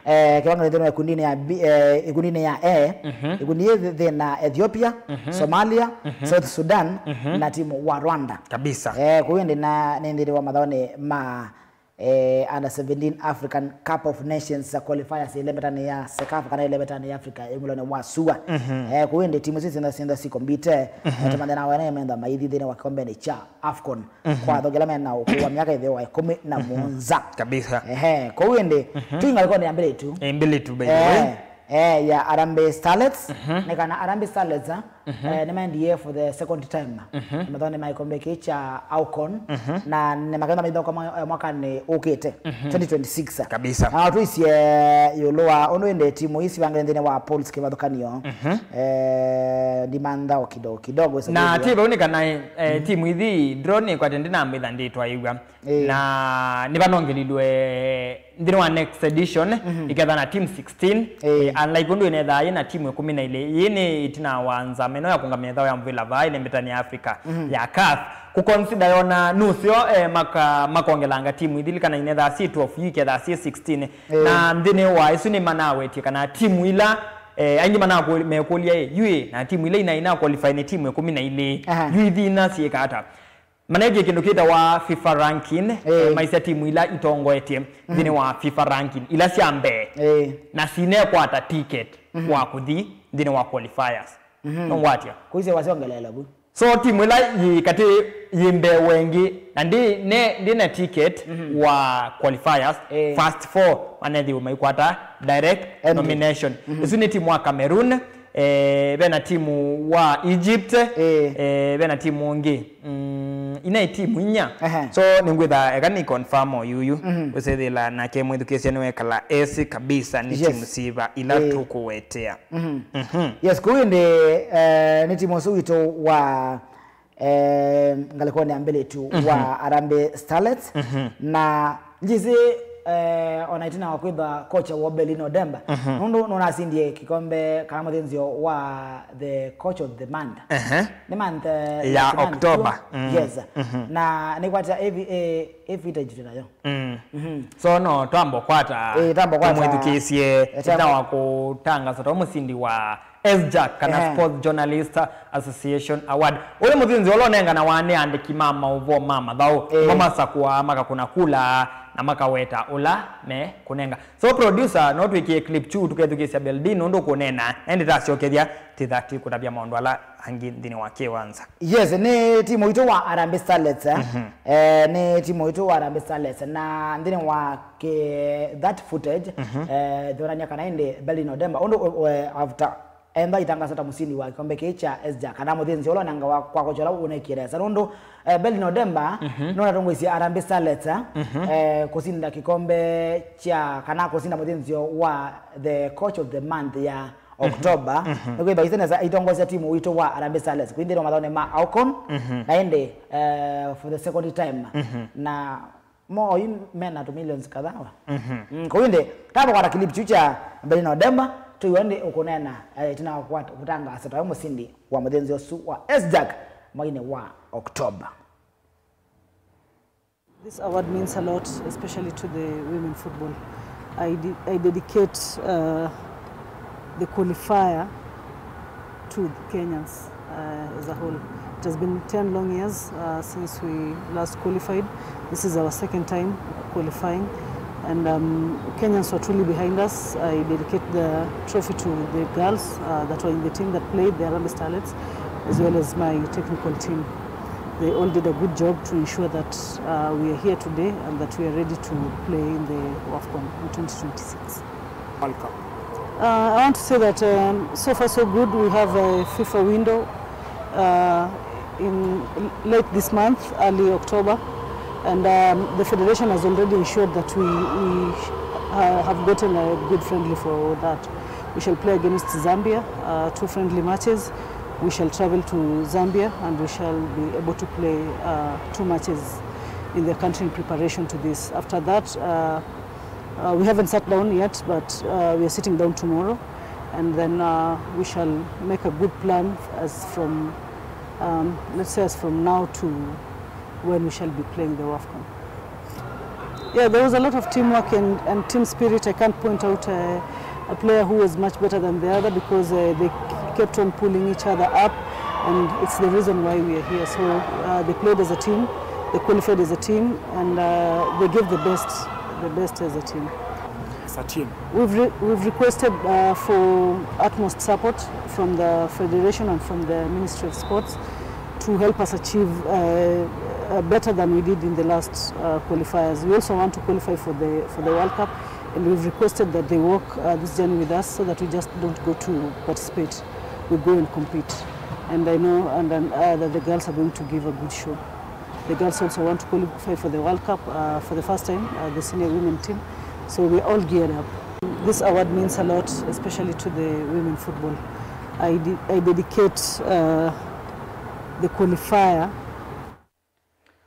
eh, kĩvangane nthĩnĩ wa ikundinĩ ya B, eh, ikundinĩ ya A, ikundi yĩ thĩ na Ethiopia, Somalia, South Sudan, na timu wa Rwanda. Kabisa. Eh, kũu ĩndĩ na nĩ nthĩnĩ wa mathaonĩ ma, eh, under seventeen African Cup of Nations qualifiers ĩlemetanĩ ya Sekafa kana ĩlemetanĩ ya Africa ĩmulonĩ wa sua. Eh, kũu ĩndĩ timu isu syenda, syenda si compete, eh, tũmanthe na wene metha maithi nthĩnĩ wa kĩkombenĩ kya AFCON. Kwa athoki ala mena ũkũũ wa myaka ĩtheo wa ĩkũmi na mũonza. Kabisa. Ehe, kũu ĩndĩ, twĩ ngalĩkonĩ ya mbĩlĩtu. Eh, mbĩlĩtu, by the way. Eh, eh, ya Harambee Starlets. Nĩ kana Harambee Starlets, ah, eh, nĩmaendie for the second time. Nĩmathonĩ ma kĩkombe kĩĩ kya Afcon. Na nĩmakenda maithoka mwa- eh, mwakanĩ ũkĩte, twenty twenty-six. Kabisa. Na watwĩsye ĩũlũ wa ũndũ ĩndĩ timu ii sivangĩte nthĩnĩ wa pools kĩvathũkany'o. Eh, ndimantha o kidogo kidogo, Na ti vau nĩ kana, eh, timu ithi draw nĩ kwate ndinambĩtha ndĩtwaĩw'a. Ĩĩ. Na nĩvanongelilwe nthĩnĩ wa next edition, iketha na team sixteen, Ĩĩ. eh, unlike ũndũ ĩnethaa yĩ na timu ĩkũmi na ilĩ. Yĩ nĩ ĩtina wa nzama ĩno ya kũngamĩa ĩthao ya mũvĩla vaa ĩnĩ mbĩtanĩ ya Africa ya CAF. Kũconsider yona nũseo, eh, maka- makongelanga timu ithi, kana inethaa syĩ twelve, yu ikethaa syĩ sixteen. Ĩĩ. Na nthĩnĩ wa ĩsu nĩ manawetie kana timu ila, eh, aingĩ manakũ- mekũlya ĩ, yu ĩ, na timu ila ina- ina qualify nĩ timu ĩkũmi na ilĩ. Aha. Yu ithi ina syĩka ata? Manethie kĩndũ kĩtawa FIFA ranking, Ĩĩ. eh, maisya timu ila itongoetye nthĩnĩ wa FIFA ranking, ila sya mbee, Ĩĩ. na sinekwata ticket wa kũthi nthĩnĩ wa qualifiers. Nũngwatya? Kũisye wasyongeleela vu. So timu ila yĩ katĩ yĩ mbee wengĩ, na ndi- ne- ndĩ na ticket wa qualifiers, Ĩĩ. first four manethĩwe maikwata direct Entry. nomination. Ĩsu nĩ timu wa Cameroon, eh, vena timu wa Egypt, Ĩĩ. eh, vena timu ũngĩ. Mm, ina timu inya. Ehe. So nĩngwĩtha eka nĩ confirm o yuyu. Ũsethĩla nake mwĩthukĩĩsya nĩwekala esĩ kabisa nĩ Yes. timu siva ila Ĩĩ. tũkũwetea. Yes, kũu ĩndĩ, eh, nĩ timu ũsu witũ wa, eh, ngalĩkonĩ ya mbelĩtu wa Harambee Starlets. Na njĩsĩ, eh, ona ĩtina wa kwĩthwa kocha wa Berlin Odemba, nũndũ nũnasindie kĩkombe kana mũthĩnzĩo wa the coach of the month. Ehe. Nĩ month, eh, Ya nĩ month October. tu. Yes. Na nĩkwata A V A, A V A footage twĩ nayo. So no twambo kwata Ĩĩ, twambo kwata. Tũmwĩthukĩĩsye Eh, twambo. ĩtina wa kũtangasa ta mũsindi wa S Jack kana Ehe. Sports Journalist Association Award. Ũyũ mũthĩnzĩo ũla ũnenganawa nĩ andĩki ma maũvoo ma mathaũ. Ĩĩ. Nĩmo masakũaa, makakũna kula na makaweta ũla me kũnenga. So producer, no twĩkĩe clip tu tũkethukĩĩsya Beldin ũndũ ũkũneena, na ĩndĩ tasyokethya tĩtha tũkũtavya maũndũ ala angĩ nthĩnĩ wa kĩwanza. Yes, nĩ timu itũ wa Harambee Starlets, eh. Eh, nĩ timu itũ wa Harambee Starlets, na nthĩnĩ wa kĩ- that footage, eh, thonania kana ĩndĩ Berlin Odemba, ũndũ, eh, after enda itangasa ta mũsindi wa kĩkombe kĩĩ kya S Jack, kana mũthĩnzĩo ũla ũnengawa kwa kocha ũla ũnekie nesa. Nũndũ, eh, Berlin Odemba nũnatongoisye Harambee Starlets, eh, kũsinda kĩkombe kya, kana kũsinda mũthĩnzĩo wa the coach of the month ya October, nĩkwĩthwa ĩsĩ nesa aitongoesya timu witũ wa Harambee Starlets kwĩ nthĩnĩ wa mathonĩ ma Afcon, na ĩndĩ, eh, for the second time. Na mo yu mena tũ millions kadhaa. Mm, kũu ĩndĩ, tamba kwata clip kyu kya Berlin Odemba, tũiwa ĩndĩ ũkũneena, eh, ĩtina wa kwata- kũtangaasa tawe mũsindi wa mũthĩnzĩo ũsu wa S Jack mwainĩ wa October. This award means a lot, especially to the women football. I, de- I dedicate uh, the qualifier to Kenyans uh, as a whole. It has been ten long years uh, since we last qualified. This is our second time qualifying. And um, Kenyans were truly behind us. I dedicate the trophy to the girls uh, that were in the team that played, the Harambee Starlets, as well as my technical team. They all did a good job to ensure that uh, we are here today and that we are ready to play in the WAFCON in twenty twenty-six. World Cup. Uh, I want to say that um, so far so good. We have a FIFA window uh, in late this month, early October, and um, the federation has already ensured that we, we uh, have gotten a good friendly for that. We shall play against Zambia, uh, two friendly matches. We shall travel to Zambia and we shall be able to play uh, two matches in the country in preparation to this. After that, uh, uh, we haven't sat down yet, but uh, we are sitting down tomorrow, and then uh, we shall make a good plan as from, um, let's say, as from now to when we shall be playing the WAFCON. Yeah, there was a lot of teamwork and, and team spirit. I can't point out a, a player who was much better than the other because uh, they kept on pulling each other up, and it's the reason why we are here. So uh, they played as a team, they qualified as a team, and uh, they gave the best, the best as a team. As a team. We've, re- we've requested uh, for utmost support from the federation and from the Ministry of Sports to help us achieve uh, uh, better than we did in the last uh, qualifiers. We also want to qualify for the for the World Cup, and we've requested that they walk uh, this journey with us so that we just don't go to participate, we go and compete. And I know and, and, uh, that the girls are going to give a good show. The girls also want to qualify for the World Cup uh, for the first time, uh, the senior women team. So we're all geared up. This award means a lot, especially to the women football. I, de- I dedicate uh, the qualifier.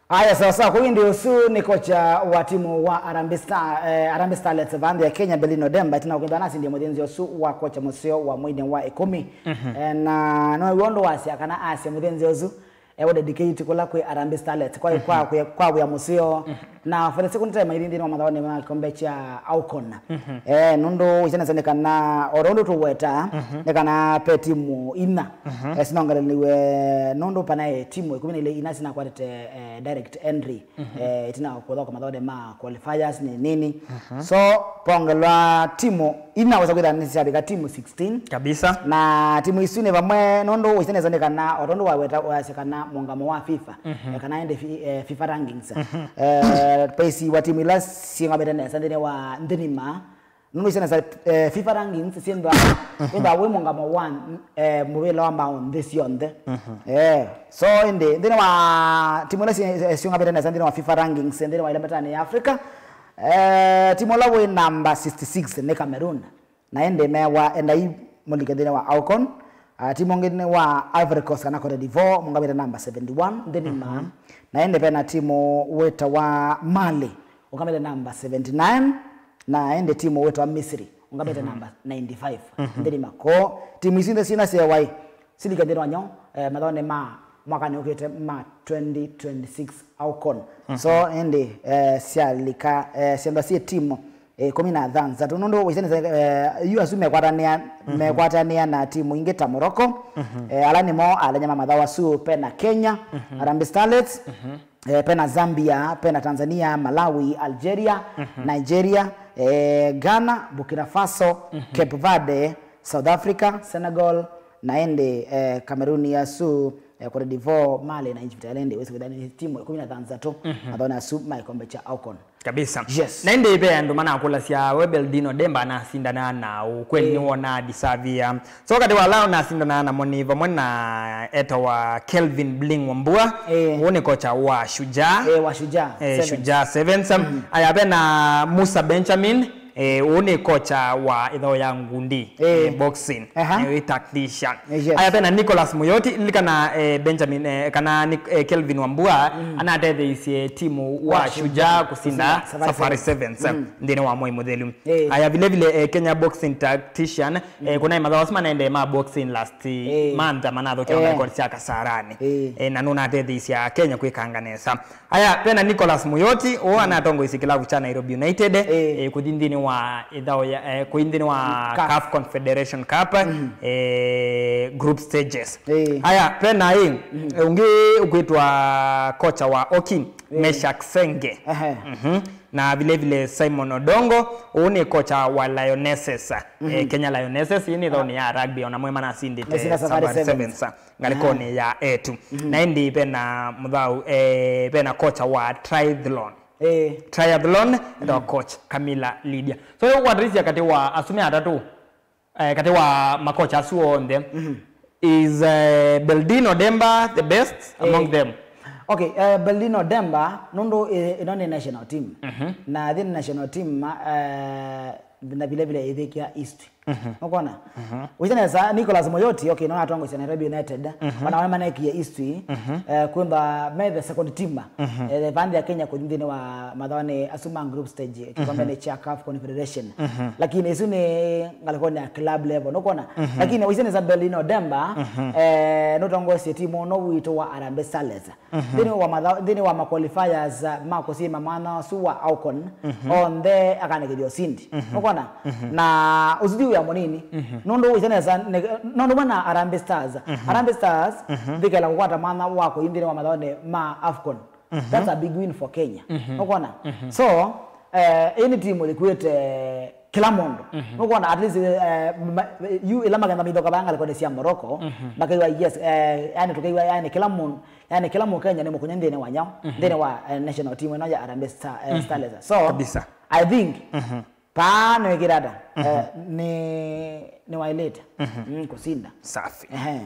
Aya, sawa sawa. Kũu ĩndĩ ũsu nĩ kocha wa timu wa Harambee Star, eh, Harambee Starlets va nthĩ ya Kenya, Belino Demba, ĩtina ũkĩthwa nasindie mũthĩnzĩo ũsu wa kocha mũseo wa mweinĩ wa ĩkũmi. Eh, na no wĩw'o ũndũ wasya kana asya mũthĩnzĩo ũsu, eh, wa dedicate kũla kwĩ Harambee Starlets, kwa, kwa, kwa, kwa wĩa mũseo. Na for the second time, aithi nthĩnĩ wa mathaonĩ ma kĩkombe kya Afcon. Eh, nũndũ wĩsene nĩ kana, o ũndũ tũweta, nĩ kana pe timu inya, eh, sinongeleliwe, nũndũ pana timu ĩkũmi na ilĩ ina sinakwatĩte, eh, direct entry, eh, ĩtina wa kũthoka mathaonĩ ma qualifiers nĩ nini. So, pongelwa timu ina wesa kwĩtha nĩ syavika timu sixteen. Kabisa. Na timu isu nĩ vamwe, nũndũ wĩsene nĩ kana, o tondũ waweta, wasya kana mũngamo wa FIFA, eh, kana ende fi- eh, FIFA rankings. Eh, paisi wa timu ila siũngamĩte nesa nthĩnĩ wa nthĩnĩma, nũndũ isenesa, eh, FIFA rankings syĩthwa wĩthwa wĩ mũngamo wa, eh, mũvĩla wa mbaũ nthĩ syonthe. Eh, so ĩndĩ nthĩnĩ wa timu ila si- eh, siũngamĩte nesa nthĩnĩ wa FIFA rankings nthĩnĩ wa ĩlembetanĩ ya Africa, eh, timu ũla wĩ namba sixty-six nĩ Cameroon. Na ĩndĩ mewa endai mũlike nthĩnĩ wa Afcon. Ah, timu ĩngĩ nĩ wa Ivory Coast kana Cote d'Ivoire, mũngamĩte namba seventy-one nthĩnĩ ma. Na ĩndĩ vena timu wĩtawa Mali, ũngamĩte namba seventy-nine. Na ĩndĩ timu wĩtawa Misri, ũngamĩte namba ninety-five nthĩnĩ ma. Ko timu isu nthe syina syewai silike nthĩnĩ wa nyao, eh, mathaonĩ ma mwakanĩ ũkĩte ma twenty twenty-six Afcon. So ĩndĩ, eh, syalika, eh, syenda syĩ timu, eh, ĩkũmi na thanthatũ. Nũndũ wĩsene, eh, yu asu mekwatanĩa, mekwatanĩa na timu ingĩ ta Morocco. Eh, ala nĩmo alenya ma mathaũ asu, pena Kenya, Harambee Starlets, eh, pena Zambia, pena Tanzania, Malawi, Algeria, Nigeria, eh, Ghana, Burkina Faso, Cape Verde, South Africa, Senegal, na ĩndĩ, eh, Cameroon yasu, eh, Cote d'Ivoire, Mali na Egypt. Ala ĩndĩ wĩsĩ kwĩthĩa nĩ timu ĩkũmi na thanthatũ mathaonĩ asu ma ĩkombe kya Afcon. Kabisa. Yes. Na ĩndĩ ve andũ manakũlasya, we Beldino Demba anasindanaa na ũ? Kweli nĩwonaa disavia? So katĩ wa ala ũnasindanaa namo nĩ vamwe na etawa Kelvin Bling Wambua. Eh. Ũũ nĩ kocha wa Shujaa. Eh, wa Shujaa Eh, Sevens. Shujaa Sevens. Aya ve na Musa Benjamin. Eh, ũũ nĩ kocha wa ĩthaũ ya ngundi, eh, boxing, eh, wĩ tactician. Eh, yes. Aya ve na Nicholas Muyoti, lilikana, eh, Benjamin, eh, kana Nic- eh, Kelvin Wambua anatetheisye timu wa Shujaa kũsinda Safari Sevens, eh, nthĩnĩ wa mwei mũthelu. Eh. Aya vile vile, eh, Kenya boxing tactician, eh, kuna mathaũ asu manaendee ma boxing last month, manathũkia record sya Kasarani. Eh. Eh, na nũnatetheisye Kenya kwĩkanga nesa. Aya, pena Nicholas Muyoti, ũũ anatongoisye kĩlavu kya Nairobi United, eh, kũthi nthĩnĩ wa ĩthaũ ya, eh, kũthi nthĩnĩ wa CAF. CAF Confederation Cup, eh, group stages. Eh. Aya, pena ĩ, ũngĩ ũkwĩtwa kocha wa Oki, Meshack Senge. Ehe. Na vile vile Simon Odongo, ũũ nĩ kocha wa Lionesses, eh, Kenya Lionesses, ĩĩ nĩ ĩthaũnĩ ya rugby, ona mwe manasindĩte Safari Sevens ngalĩkonĩ ya etu. Na ĩndĩ vena mũthau, eh, vena kocha wa triathlon. Eh. Triathlon, etawa coach Camila Lydia. So, yo kwatĩsya katĩ wa asu me atatũ, eh, katĩ wa makocha asu onthe, is, eh, Beldino Demba the best among them? Okay, eh, Beldino Demba, nũndũ, eh, ĩno nĩ national team. Na thi national team, eh, na vile vile ĩthĩkĩa history. Nũkwona? Wĩsĩ nesa, Nicholas Moyoti, okay, no atongoesya Nairobi United, ona we manekie history, eh, kwĩmba me the second team, eh, vanthi ya Kenya kũthi nthĩnĩ wa mathawanĩ asu ma group stage, kĩkombenĩ kya CAF Confederation. Lakini isu nĩ ngalĩkonĩ ya club level, nũkwona? Lakini wĩsĩ nesa Beldino Demba, eh, nũtongoesye timu no witũ wa Harambee Starlets. Nthĩnĩ wa matha-, nthĩnĩ wa maqualifiers, uh, ma kũsima mwana ũsu wa Afcon, onthe akanĩkĩthya ũsindi. Nũkwona? Na ũsindi wĩa mũnini. Nũndũ wĩsĩ nesa, nĩ- nũndũ mwe na Harambee Stars. Harambee Stars, ndĩkela kũkwata mwana wa kũi nthĩnĩ wa mathawanĩ ma Afcon. That's a big win for Kenya. Nũkwona? So, eh, ĩĩ nĩ timu yĩkuĩte kĩla mũndũ. Nũkwona, at least, eh, ma- yu ĩla makenda mithoka vaya ngalĩkonĩ sya Morocco, makaiwa, yes, eh, yani tũkaiwa, yani kĩla mũndũ, yani kĩla Mũkenya nĩ mũkũnya nthĩnĩ wa nyao, nthĩnĩ wa, eh, national team ĩno ya Harambee Star- eh, Starlets. So, kabisa. I think, Paa nĩwĩkĩte ata? Eh, nĩ nĩwaĩlĩte. Mm, kũsinda. Safi. Ehe.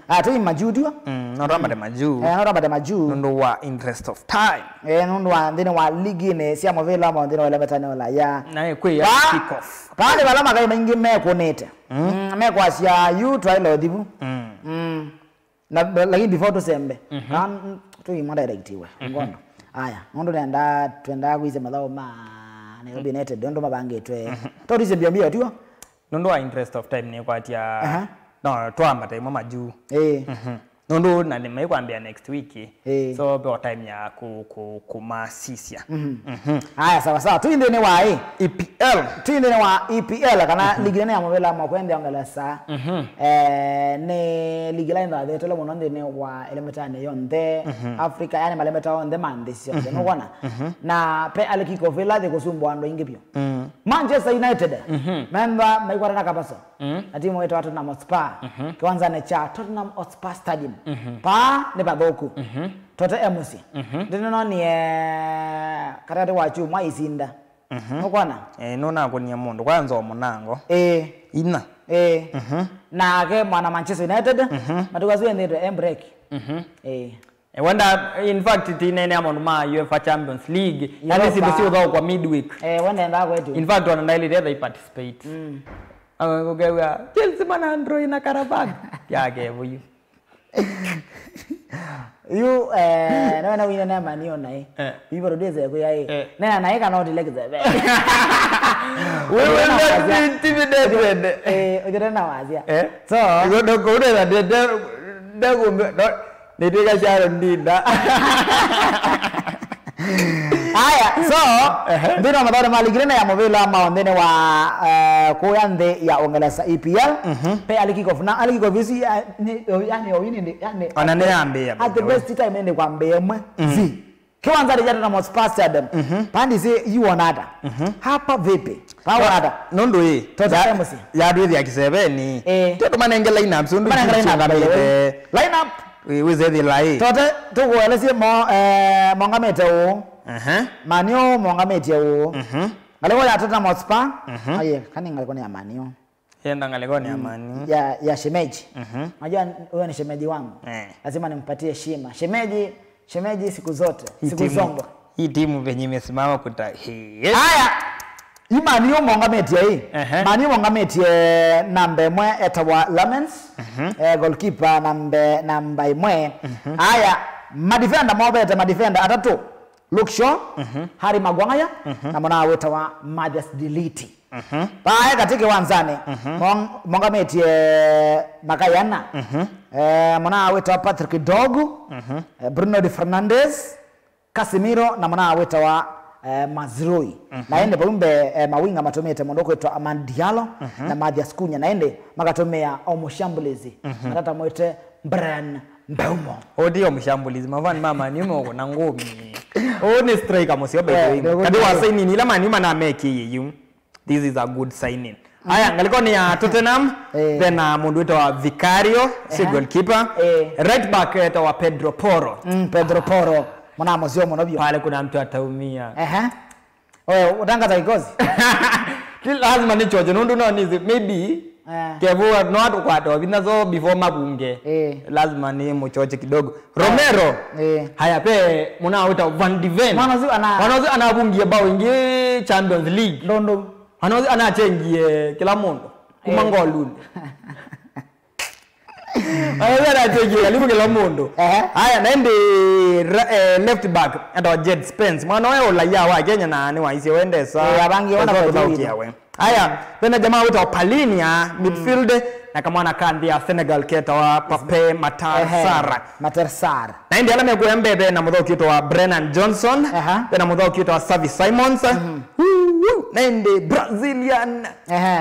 Ah, tũi majuu. Mm, no twambate majuu. Eh, no twambate majuu. Nũndũ wa interest of time. Eh, nũndũ wa nthĩnĩ wa liginĩ sya mũvĩla ma nthĩnĩ wa ĩla metanĩo la ya. Na kwĩ ya Pa- kick off. Paa nĩ vala makai maingĩ mekũnĩte. Mm, mekwasya yu twaĩla ũthivu. Mm. Na, na, lakini before tũsembe, kana tũimwa direct iwe. Ngono. Aya, nũndũ nenda, twendaa kwĩsya mathaũ ma Nairobi United, nũndũ mavangĩtwe. Tũtise mbio mbio, tiwo? Nũndũ wa interest of time nĩkwatya, Aha. No, twambata imwe majuu. Ĩĩ. Nũndũ na nĩmaikwambĩa next week. Ĩĩ. So, ve time ya kũ-, kũ-, kũmasisya. Aya, sawa sawa. Tũi nthĩnĩ wa ĩ? E P L. Tũi nthĩnĩ wa E P L, kana ligi nene ya mũvĩla makwendea Ngelesa. Eh, nĩ ligi ĩla ĩthathetele mũno nthĩnĩ wa ĩlemetanĩ yonthe, Africa, yani malemeta onthe ma nthĩ syonthe, nũkwona? Na pe early kick off ĩla yĩkũsumbũa andũ aingĩ vyũ. Manchester United, memba maikwatana kapaso na timu wĩtawa Tottenham Hotspur, kĩwanzanĩ kya Tottenham Hotspur Stadium. Paa nĩ pathũku. Tote e mũsyĩ. Ndĩnĩnonie katĩkatĩ wa kyumwa isinda. Nũkwona? Eh, nũnakũnie mũndũ. Kwanza o mũnango. Ĩĩ. Ina. Ĩĩ. Nake mwana Manchester United, matukũ asu ethĩtwe e break. Ĩĩ. Eh, wenda, in fact, tinene ya maũndũ ma UEFA Champions League. Yani sindu siũthaũkwa midweek. Eh, wenda endaa kwetu. In fact, ona ndailite etha i participate. Akũkew'a Chelsea mana ndroi na Karabag. Yake vuyu. Yu, eh, nĩwona wina na mani ona ĩ. Eh. Ivo ndwĩse kuya ĩ. Eh. Nena naĩ kana ũtile kĩseve. Wewe ndio intimidated. Eh, ujire na wazia. Eh. So, igo ndoko ule na ndende ndagumbe. Nĩtwĩka Sharon Ndinda. Aya, so, nthĩnĩ wa mathaũnĩ ma ligi nene ya mũvĩla ma nthĩnĩ wa, eh, kũya nthĩ ya Ũngelesa, E P L, pe early kick off. Na early kick off ĩsu, ya, nĩ, yani, oyu nĩ, yani, Ona nĩ yambĩĩa, at the by the way. Best time nĩ kwambĩĩa ĩmwe. Zi. Kĩwanzanĩ kya Tottenham Hotspur Stadium. Pandi si, yu wona ata? Hapa vipi? Pa wona ata? Nũndũ ĩ, Tottenham ya, mũsyĩ. Yatwĩthĩa kĩseveni. Eh. Tyo tũmanenge lineups, ũndũ Tũmanenge lineup, by the way. Lineup. Wĩ-, wĩsethĩla ĩ. Tote, tũkũelesye mo-, eh, mongamĩte ũũ. Aha. Man U mongamĩtye ũũ. Mhm. Ngalĩko ya Tottenham Hotspur. Mhm. Aye, kani ngalĩko nĩ ya Man U. Yenda ngalĩko nĩ ya Man U. Ya, ya shemeji. Mhm. Unajua huyo ni shemeji wangu. Eh. Lazima nimpatie heshima. Shemeji, shemeji siku zote. Hii siku timu, zongo. Hii timu venye imesimama kuta-, hii. Haya. Yu Man U mongamĩtye ĩ. Ehe. Man U mongamĩtye namba ĩmwe etawa Lamens, eh, goalkeeper namba, namba ĩmwe. Aya, madefender movete madefender atatũ. Luke Shaw, Harry Maguire, na mwana wĩtawa Mathias De Ligt. Pae katĩ kĩwanzanĩ, mong-, mongamĩtye makayana. Eh, mwana wĩtawa Patrick Dorgu, eh, Bruno de Fernandes, Casemiro na mwana wĩtawa, eh, Mazraoui. Na ĩndĩ vau mbee, eh, mawinga matũmĩte mũndũ kwĩtwa Amad Diallo na Mathias Cunha. Na ĩndĩ makatũmĩa o mũshambulizi. Matata mwĩte Bryan Mbeumo. Ũũ ti o mũshambulizi, mavani ma Man U mokũna ngũmi. Ũũ nĩ striker mũseo, by the way. Eh, ndio. Kati wa signing ila Man U manamekĩie yu. This is a good signing. Aya, ngalĩkonĩ ya Tottenham, eh, vena mũndũ wĩtawa Vicario, si goalkeeper. Eh. Right back etawa Pedro Porro. Mm, Pedro Porro. Mwana mũseo mũno vyũ. Pale kuna mtu ataumia. Ehe. Oe, utangaza kikosi? Ti lazima nĩkyoke, nũndũ no nĩsĩ, maybe, eh, Kevo no atũkwata ovinya so before mavunge. Eh. Lazima nĩmũkyoke kidogo. Romero. Eh. Haya, pe mũna wĩtawa Van de Ven. Mwana ũsu ana- Mwana ũsu anavungie bao ingĩ Champions League. Ndũndũ. Mwana ũsu anachengie kĩla mũndũ. Kuma, eh, ngolunĩ. Mwana ũsu anachengie karibu kĩla mũndũ. Ehe. Haya, na ĩndĩ ra-, eh, left back, etawa Djed Spence. Mwana ũyũ ũlaia wa Kenya na nĩwaisye wendesa. Eh, avangi ona kwa tũthaũkĩa we. Aya, vena jamaa wĩtawa Palhinha, midfield, na kamwana ka nthĩ ya Senegal ketawa Pape Matar Sarr. Ehe, Matar Sarr. Na ĩndĩ ala mekuoya mbee, vena mũthaũki wĩtawa Brennan Johnson, aha, vena mũthaũki wĩtawa Xavi Simons. Mhm. Woo, woo. Na ĩndĩ Brazilian, ehe,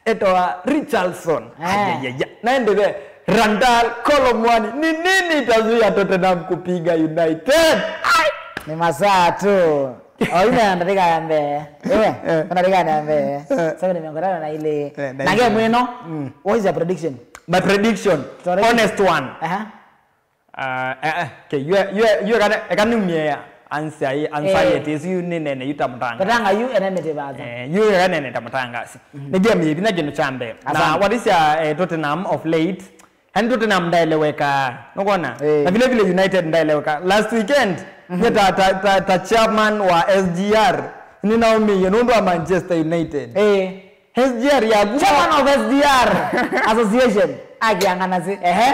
etawa Richarlison. Eh. Ayayaya. Na ĩndĩ ve Randal Kolo Muani. Ni nini itazuia Tottenham kupiga United? Ai! Ni masaa tu. Oyu na ndarika ya mbee. Ewe, eh, ndarika ya mbee. Eh. Sasa ni miongo tano na ile. Eh, na na game ile ĩno, mm, what is your prediction? My prediction, Tore- honest one. Aha. Uh, eh, eh, okay, you are, you are, you are gonna, I can name here. anxiety, anxiety, eh, ĩsu yu nĩ nene yu ta mũtangasi. Katanga yu ene mĩtĩ vaza. Eh, yu yu nene ta mũtangasi. Nĩ game yĩ vinya kĩndũ kya mbee. Na asante. Watisya, eh, Tottenham of late, yani Tottenham ndaeleweka, nũkwona? Eh. Na vile vile United ndaeleweka. Last weekend, nye ta, ta, ta, ta chairman wa S G R, nĩnaũmĩie nũndũ wa Manchester United. Eh. S G R ya kuma chairman of S G R Association. Akiangana si. Ehe.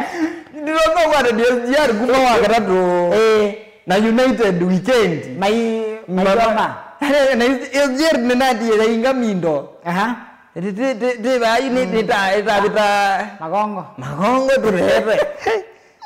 Ndĩrona kwata ndi S G R kuma wa katatũ. Eh. Na United weekend. Mai, ma- maioma. Na S G R nĩnatie yainga mindo. Aha. Ti, ti, ti, ti vai nĩ, nĩ ta, ĩtavita. Magongo. Magongo tũrehete.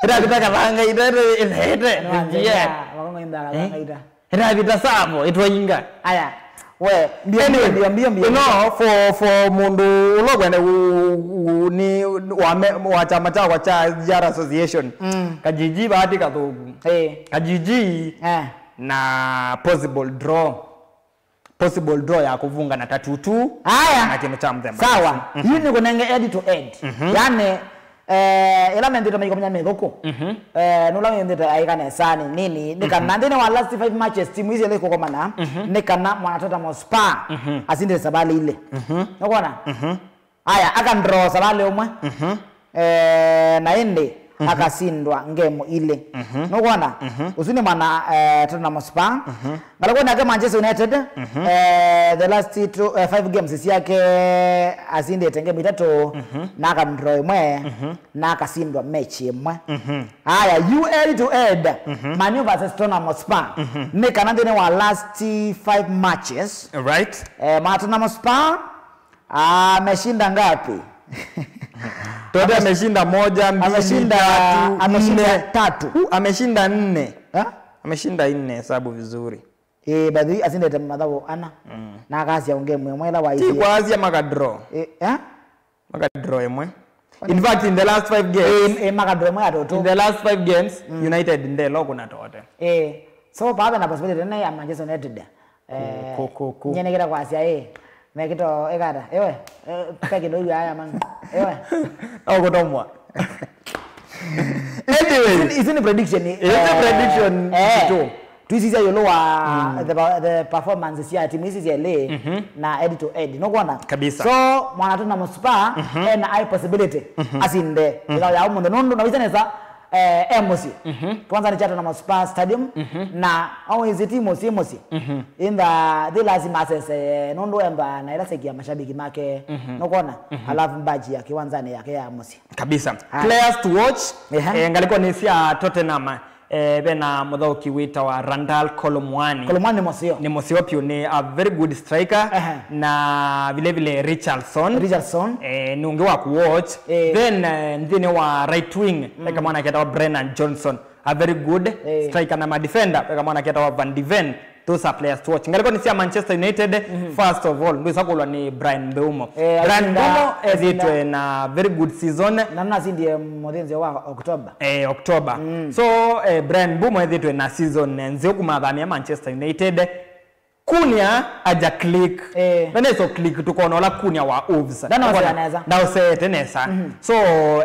Ĩtavita kathanga itete ĩrehete. No, S G R. Magongo imba kathanga ita. Ĩtavita savo ĩtwainga. Aya. We, mbio, mbio, mbio, mbio, mbio. You know, for, for mũndũ ũla ũkwenda u-, u-, nĩ wa me-, wa kyama kyakwa kya S G R Association. Mm. Kajiji vati kathũku. Eh. Kajiji, eh, na possible draw. Possible draw ya kũvunga na tatutu. Aya. Na kĩndũ kya mũthemba. Sawa. Mhm. Yu nĩ kũnenge head to head. Mhm. Yani, eh, ĩla menthĩte maikomenya mĩthũku. Mhm. Eh, nũla menthĩte aika nesani nini. Nĩ kana nthĩnĩ wa last five matches, timu icio ilĩ kũkomana, mhm, nĩ kana mwana Tottenham Hotspur, mhm, asindĩte savalĩ ilĩ. Mhm. Nũkwona? Mhm. Aya, akandraw savalĩ ũmwe. Mhm. Eh, na ĩndĩ, mhm, akasindwa ngemu ilĩ. Mhm. Nũkwona? Mhm. Ũsu nĩ mwana, eh, Tottenham Hotspur. Mhm. Ngalĩkonĩ yake Manchester United, mhm, eh, the last two, eh, five games syake asindĩte ngemu itatũ, mhm, na akandraw ĩmwe, mhm, na akasindwa mechi ĩmwe. Mhm. Aya, yu head to head, mhm, Man U versus Tottenham Hotspur. Mhm. Nĩ kana nthĩnĩ wa last five matches, right, eh, mwana Tottenham Hotspur ameshinda ngapi? Tote ameshinda moja, mbili, ameshinda, tatu, ameshinda nne. Tatu. Uh, ameshinda nne. Ha? Ameshinda nne, hesabu vizuri. Eh, by the way, asindĩte mathabu ana. Mm. Na akasya ngemu ĩmwe ĩla ti waisye kwasya makadraw. Eh, eh? Makadraw ĩmwe. In fact, in the last five games, eh, eh, makadraw ĩmwe ya toto. In the last five games, mm, United ndelo kuna tote. Eh, so pave na possibility nene ya Manchester United. Eh, ku, ku, ku, ku. Nyenekera kwasya, eh, mekito ekata. Ewe, eh, peke ndo ya man. Ewe. Au kutomwa. Anyway, isu nĩ prediction. Isu nĩ, eh, prediction, eh, tu. Twisisya ĩũlũ wa, mm, the, the performance sya timu ici syelĩ, mhm, na head to head. Nũkwona? Kabisa. So, mwana Tottenham Hotspur, mhm, ena high possibility, mhm, asinde, mhm, ĩthau ya ũmũnthĩ. Nũndũ na wĩsĩ nesa, eh, e mũsyĩ. Mhm. Kwanza nĩ Tottenham Hotspur Stadium, mhm, na always ti mũsyĩ, mũsyĩ. Mhm. Inda thi lazima asese nũndũ emba na ĩla seki ya mashabiki make. Mhm. Nũkwona? Mhm. Alafu mbaji ya kĩwanzanĩ yake ya mũsyĩ. Kabisa. Haya. Players to watch, ehe, eh, ngalĩkonĩ sya Tottenham, eh, vena mũthaũki wĩtawa Randal Kolo Muani. Kolo Muani nĩ mũseo. Nĩ mũseo piũ, nĩ a very good striker. Ehe. Na vile vile Richarlison. Richarlison. Eh, nĩ ũngĩ wa ku watch. Eh. Then, eh, nthĩnĩ wa right wing, mm, eka mwana ketawa Brennan Johnson. A very good, eh, striker na madefender, eka mwana ketawa Van de Ven. Those are players to watch. Ngalĩkonĩ sya Manchester United, mhm, first of all, ndwĩsa kũlwa nĩ Bryan Mbeumo. Eh, Bryan Mbeumo ethĩtwe na very good season. Na nasindie mũthĩnzĩo wa October. Eh, October. Mm. So, eh, Bryan Mbeumo ethĩtwe na season nzeo kuma athamia Manchester United. Kunia aja click. Eh. Na neso click tukona ola Kunia wa Wolves. Ndanaosea nesa. Ndaoseete nesa. Mhm. So,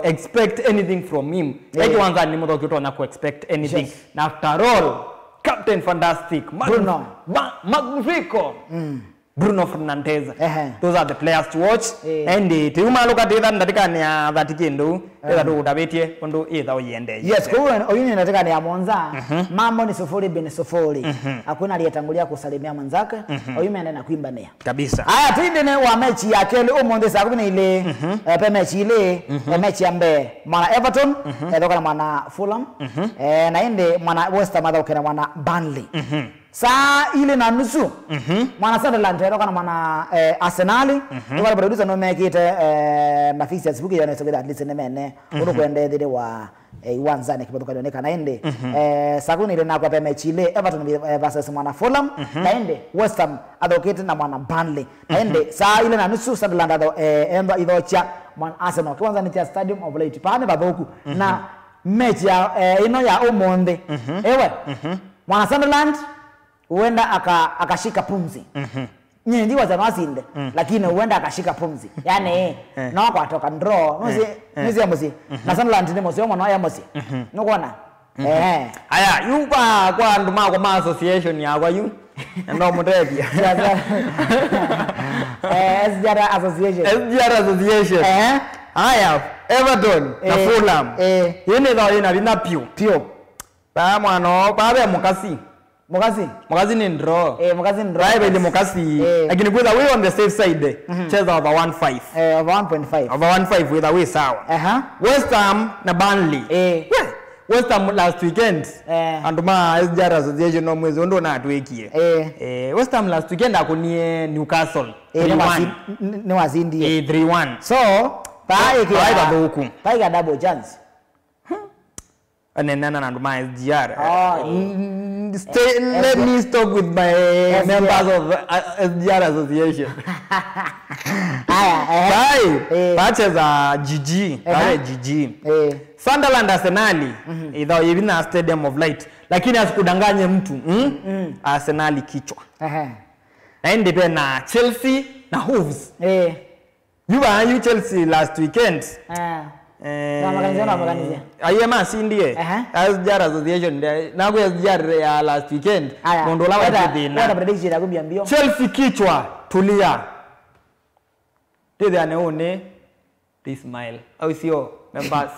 expect anything from him. Eh. Eki wanza nĩ mũthaũki ũtonya ku expect anything. Yes. Na after all, Captain Fantastic, Mag-, Bruno. Ma-, Magnifico. Mm. Bruno Fernandes. Ehe. Those are the players to watch. Eh. And, eh, tiuma lũka titha ndatĩkanĩ ya thati kĩndũ. Ĩtha tũkũtavĩtye ũndũ ĩtha ũyĩendee. Yes, kũu oyu nĩ ndatĩkanĩ ya mũonza. Mhm. Mambo ni sufuri bin sufuri. Mhm. Hakuna aliyetangulia kusalimia mwenzake. Mhm. Oyu mende na kwimbanĩa. Kabisa. Aya, twindĩnĩ wa mechi ya kelĩ ũmũnthĩ saa kũmi na ilĩ. Mhm. Eh, pe mechi ilĩ. Mhm. Eh, mechi ya mbee, mwana Everton, mhm, ethaũka na mwana Fulham. Mhm. Eh, na ĩndĩ mwana West Ham athaũke na mwana Burnley. Mhm. Saa ilĩ na nusu, mhm, mwana Sunderland ethaũka na mwana, eh, Arsenal. Mhm. Tũkale producer nũmekĩte, eh, mafixtures vuki yone soketha at least nĩ mene. Mhm. Ũndũ kwende thĩnĩ wa, eh, iwanzanĩ kĩvathũkanĩo nĩ kana ĩndĩ. Mhm. Eh, saa kũmi na ilĩ nakwa pe mechi ilĩ, Everton vi-, eh, versus mwana Fulham. Mhm. Na ĩndĩ West Ham athaũkĩte na mwana Burnley. Na, mhm, ĩndĩ saa ilĩ na nusu Sunderland atho-, eh, ethwa ithocha mwana Arsenal kĩwanzanĩ kya Stadium of Light. Paa nĩ vathũku. Mhm. Na mechi ya, eh, ĩno ya ũmũnthĩ. Mhm. Ewe, mhm, mwana Sunderland huenda aka-, akashika pumzi. Mhm. Nyie ndiwaza no asinde, mm, lakini huenda akashika pumzi. Yani, eh, no kwatoka draw, no, eh, si, eh, no si ya mũsyĩ. Mhm. Na Sunderland nĩ mũseo mũno ya mũsyĩ. Mhm. Nũkwona? Eh. Aya, yu kwa, kwa andũ makwa ma association yakwa yu. Enda mũtethia. Eh, S G R Association. S G R Association. Eh. Aya, Everton na Eh. Fulham. Eh. Yĩĩ nĩ thao yĩna vinya piũ. Piũ. Ba mwana o, ba be mũkasi. Mũkasi? Mũkasi nĩ draw. Eh, mũkasi nĩ draw. Ba be mũkasi. Eh. Lakini kwĩtha we on the safe side. Mhm. Cheza over one five. Eh, over one point five. Over one five wĩtha we sawa. Aha. West Ham na Burnley. Eh. We, West Ham last weekend. Eh. Andũ ma S G R Association no mwezi ũndũ natwĩkie. Eh. Eh, West Ham last weekend akunie Newcastle. Eh, nĩ wasi-, three one. N-, nĩ wasindie. Eh, three one. So, ba Ba-, ĩkĩa, ba ĩkathũku. Ba ĩkĩa double chance. Anenana na andũ ma S G R. Oh, mm, stay, let me stop with my members of, uh, S G R Association. Aya, eh. Bai, Eh. Bache za G G, Ehe. Bache G G. Eh. Sunderland Arsenal, Mhm. Ithao yĩvi na Stadium of Light. Lakini asikudanganye mtu, hmm? Mm. Arsenal kichwa. Ehe. Na ĩndĩ ve na Chelsea na Wolves. Eh. Yu vaa yu Chelsea last weekend. Ah. Eh, Namakanĩsya, namakanĩsya. Aye masindie. Aha. S G R Association, nde-, naku S G R ya last weekend. Aya. Mũndũ ũla Weta, waĩtĩ thĩna. Weta prediction yaku mbio mbio. Chelsea kichwa, tulia. Tithane ũnĩ, they smile. Au sio, members?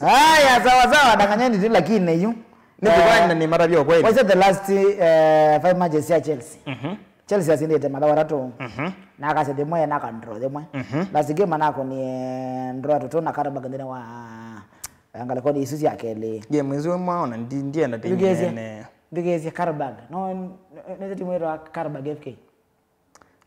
Aya, sawa sawa, danganyeni tu lakini yu. Nĩ Eh, kũvanda nĩ matavya ũkweli. Was it the last, eh, five matches ya Chelsea? Mhm. Chelsea asindĩte mathaũ atatũ, Mhm. na akasya thĩmwe, na akandro thĩmwe. Mhm. Last game anakonie ndro atatũ na Karabag nthĩnĩ wa, eh, ngalĩkonĩ isu sya kelĩ. Game isu mwaona, ndi-, ndienda Ndũkĩsye, tĩngĩene. Ndũkĩsye Karabag. No, n-, n-, nĩ timu ĩtwa Karabag F K.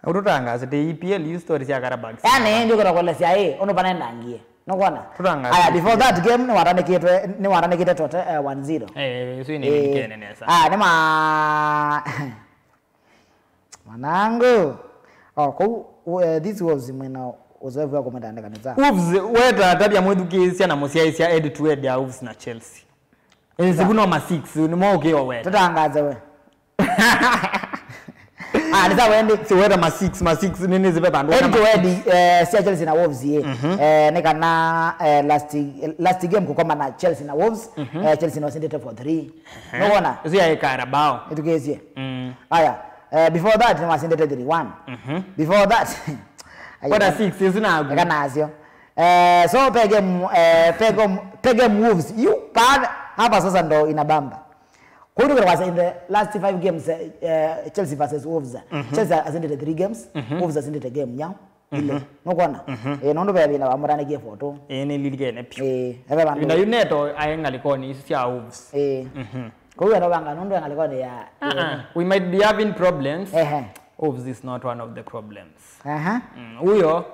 Au tũtangaase tĩ E P L, yu story sya Karabag. Yani, ndio kũtokolesya ĩ, ũndũ panendangie. Nũkwona? Tũtangaase Aya, before E P L. That game, nĩ watanĩkĩtwe, nĩ watanĩkĩte tote, eh, one zero. Eh, isu nĩ Eh, ndikenene sa. Ah, nĩ ma-, Mwanangu. Oh, kũu, uh, this was mwena uzoefu wa kũmĩtandĩka nĩ sawa. Wolves, weta tabia mwĩthukĩĩsya na mũsyaĩsya head to head ya Wolves na Chelsea. Eh, siku noma six, nĩ mo ũkĩo weta. Tũtangaze we. Ah, nĩ sawa ĩndĩ. Si weta ma six, ma six, nĩ, nĩ zive vandũ Head to head, eh, sya Chelsea na Wolves, eh. Mhm. Eh, nĩ kana, eh, last, last game kũkoma na Chelsea na Wolves, Mhm. eh, Chelsea nĩwasindĩte four three. Ehe. Nũwona? Ũsu yaĩ Carabao. Ĩtukĩĩsye. Mm. Aya, eh, before that, nĩwasindĩte three one. Mhm. Before that, aya, What a six, ĩsu naku. Eka nasyo. Eh, so, pe game, eh, pe game, pe game Wolves. You, pa-, hapa sasa ndo inabamba. Kwa hiyo, in the last five games, eh, eh, Chelsea versus Wolves. Mhm. Chelsea asindĩte three games, Mhm. Wolves asindĩte game nyao. Ile. Mhm. Nũkwona? Mhm. Eh, nũndũ ve vĩla wamũtanĩkie photo. Eh, nĩlilikene piũ. Eh, eve vandũ. Ĩvinda yu Neto aĩ ngalĩkonĩ isu sya Wolves. Eh. Mhm. Kwa hiyo, ndo vanga nũndũ ngalĩkonĩ ya, Ah, ah. We might be having problems. Ehe. Wolves is not one of the problems. Aha. Mm, huyo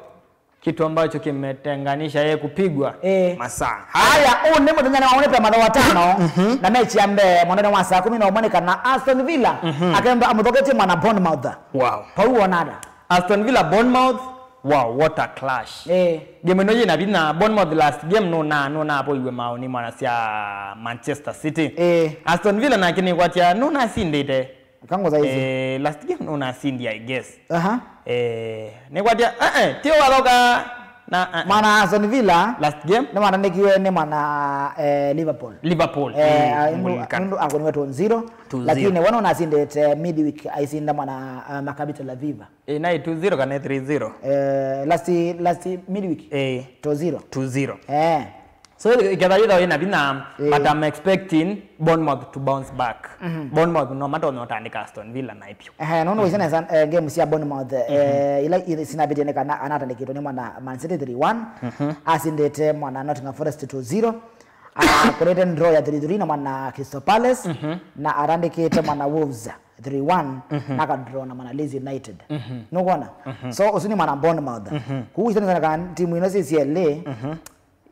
kitu ambacho kimetenganisha yeye kupigwa Eh. masaa. Haya, huu nĩ mũthenya nĩ waonete mathaa watano Mhm. na mechi ya mbee mwandani wa saa kumi na ũmwe nĩ kana Aston Villa Mhm. akemba amũthoketie mwana Bournemouth. Wow. Pau wonada. Aston Villa Bournemouth. Wow, what a clash. Eh. Game ĩno yĩna vinya. Bournemouth last game nũna nũna apoiwe maoni mwana sya Manchester City. Eh. Aston Villa nake nĩkwatia nũna asindĩte. Kango za hizi. Eh, last game nũna asindi, I guess. Aha. Eh, nĩkwatia, eh, eh, tio wathoka na, eh, eh. Mwana Aston Villa. Last game. Nĩ mwana nĩkiwe nĩ mwana, eh, Liverpool. Liverpool. Eh, Eh, ah, nũndũ, nĩmulilikana. Nũndũ akoniwe two zero. Two zero. Lakini wana unasindĩte midweek aisinda mwana, ah, Maccabi Tel Aviv. Eh, naĩ two zero kana three zero? Eh, last, last midweek. Eh. Two zero. Two zero. Eh. So, iketha yĩthawa ĩna vinya, Eh. but I'm expecting Bournemouth to bounce back. Mhm. Bournemouth no matonya ũtandĩka Aston Villa na ipyo. Ehe, nũndũ wĩsĩ nesa, eh, game cia Bournemouth, eh, ila i-, sinavitie nĩ kana anatandĩkĩtwe nĩ mwana Man City three one, Mhm. asindĩte mwana Nottingham Forest two zero, akũrĩte draw ya three three na mwana Crystal Palace, Mhm. na atandĩkĩte mwana Wolves three one, Mhm. na akadraw na mwana Leeds United. Mhm. Nũkwona? Mhm. So, ũsu nĩ mwana Bournemouth. Mhm. Kũu wĩsĩ nesa kana timu ino syĩ syelĩ, Mhm.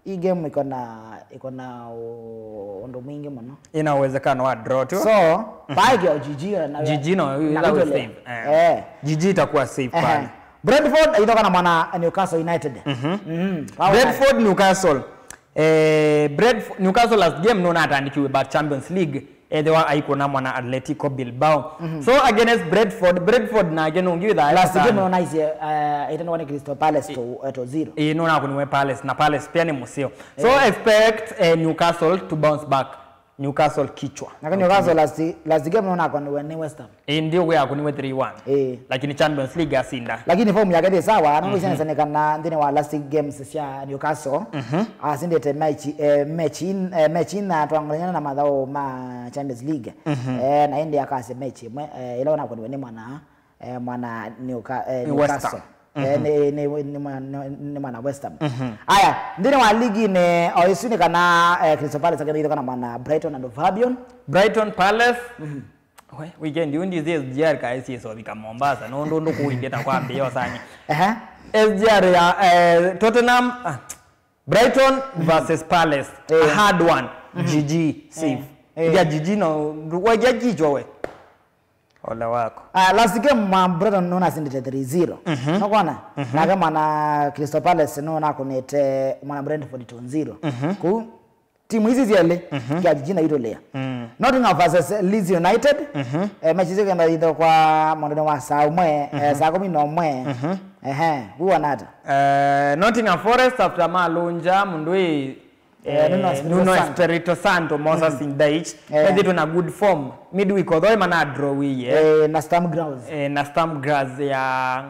Hii game iko na, iko na u-, ũndũ mwingĩ mũno. Ina uwezekano wa draw tu. So, pae kĩa G G na G G no, na that will Vitoria. Save. Eh. Eh. G G itakuwa safe Ehe. Pale. Brentford ĩithoka na mwana Newcastle United. Mhm. Mhm. Wao Brentford, Newcastle. Eh, Brentf-, Newcastle last game no natandikiwe, but Champions League ethĩwa aikũna mwana Atletico Bilbao. So against Brentford, Brentford nake nũngĩ wĩthaa last game nũnaisye ĩtano nĩ Crystal Palace to, eh, to zero. Ĩĩ, nũnakũniwe Palace, na Palace pia nĩ mũseo. So expect eh, Newcastle to bounce back. Newcastle kichwa. Naka Newcastle last, last game nũnakũniwe nĩ West Ham. Ĩĩ, ndio kwĩ akũniwe three one. Ĩĩ. Lakini Champions League asinda. Lakini form yake ĩ sawa, nũndũ syanĩsyanĩkana nthĩnĩ wa last games sya Newcastle. Asindĩte mechi, eh, mechi, eh, mechi na twangolanyana na mathaũ ma Champions League. Eh, na ĩndĩ akasya mechi ĩmwe, eh, ĩla ũnakũniwe nĩ mwana, eh, mwana Newca-, eh, Newcastle. Eh, nĩ, nĩ, nĩ mwana, nĩ, nĩ mwana West Ham. Aya, nthĩnĩ wa ligi nĩ o isu nĩ kana, eh, Crystal Palace akenda ithokana mwana Brighton and Hove Albion. Brighton Palace. We, weekend yu ndizi S G R kaĩ syĩsovika Mombasa, nũndũ ndũkũindĩta kwambĩĩa ũsani. Ehe. S G R ya eh, Tottenham, ah, Brighton versus Palace, a hard one. G G, safe. Eh, eh. Ya G G no, waja jichwa we. Ole wako. Ah, last game mwa Brighton nũnasindĩte three zero. Nũkwona? Nake mwana Crystal Palace nũnakũnĩte mwana Brentford two zero. Kũu timu ici syelĩ, mhm, kĩaji china itũlĩa. Mm. Nottingham versus Leeds United, mhm, eh, mechi ĩsu ĩkenda ĩthokwa mwendonĩ wa saa ũmwe, eh, saa kũmi na ũmwe. Mhm. Ehe, wĩw'ana ata? Eh, Nottingham Forest after malũngya mũndũ ĩ, eh, Nuno Espirito Santo. Espirito Santo, Moses Ndaic, eh, methĩtwe na good form. Midweek although mana draw wĩye. Eh, na Sturm Graz. Eh, na Sturm Graz ya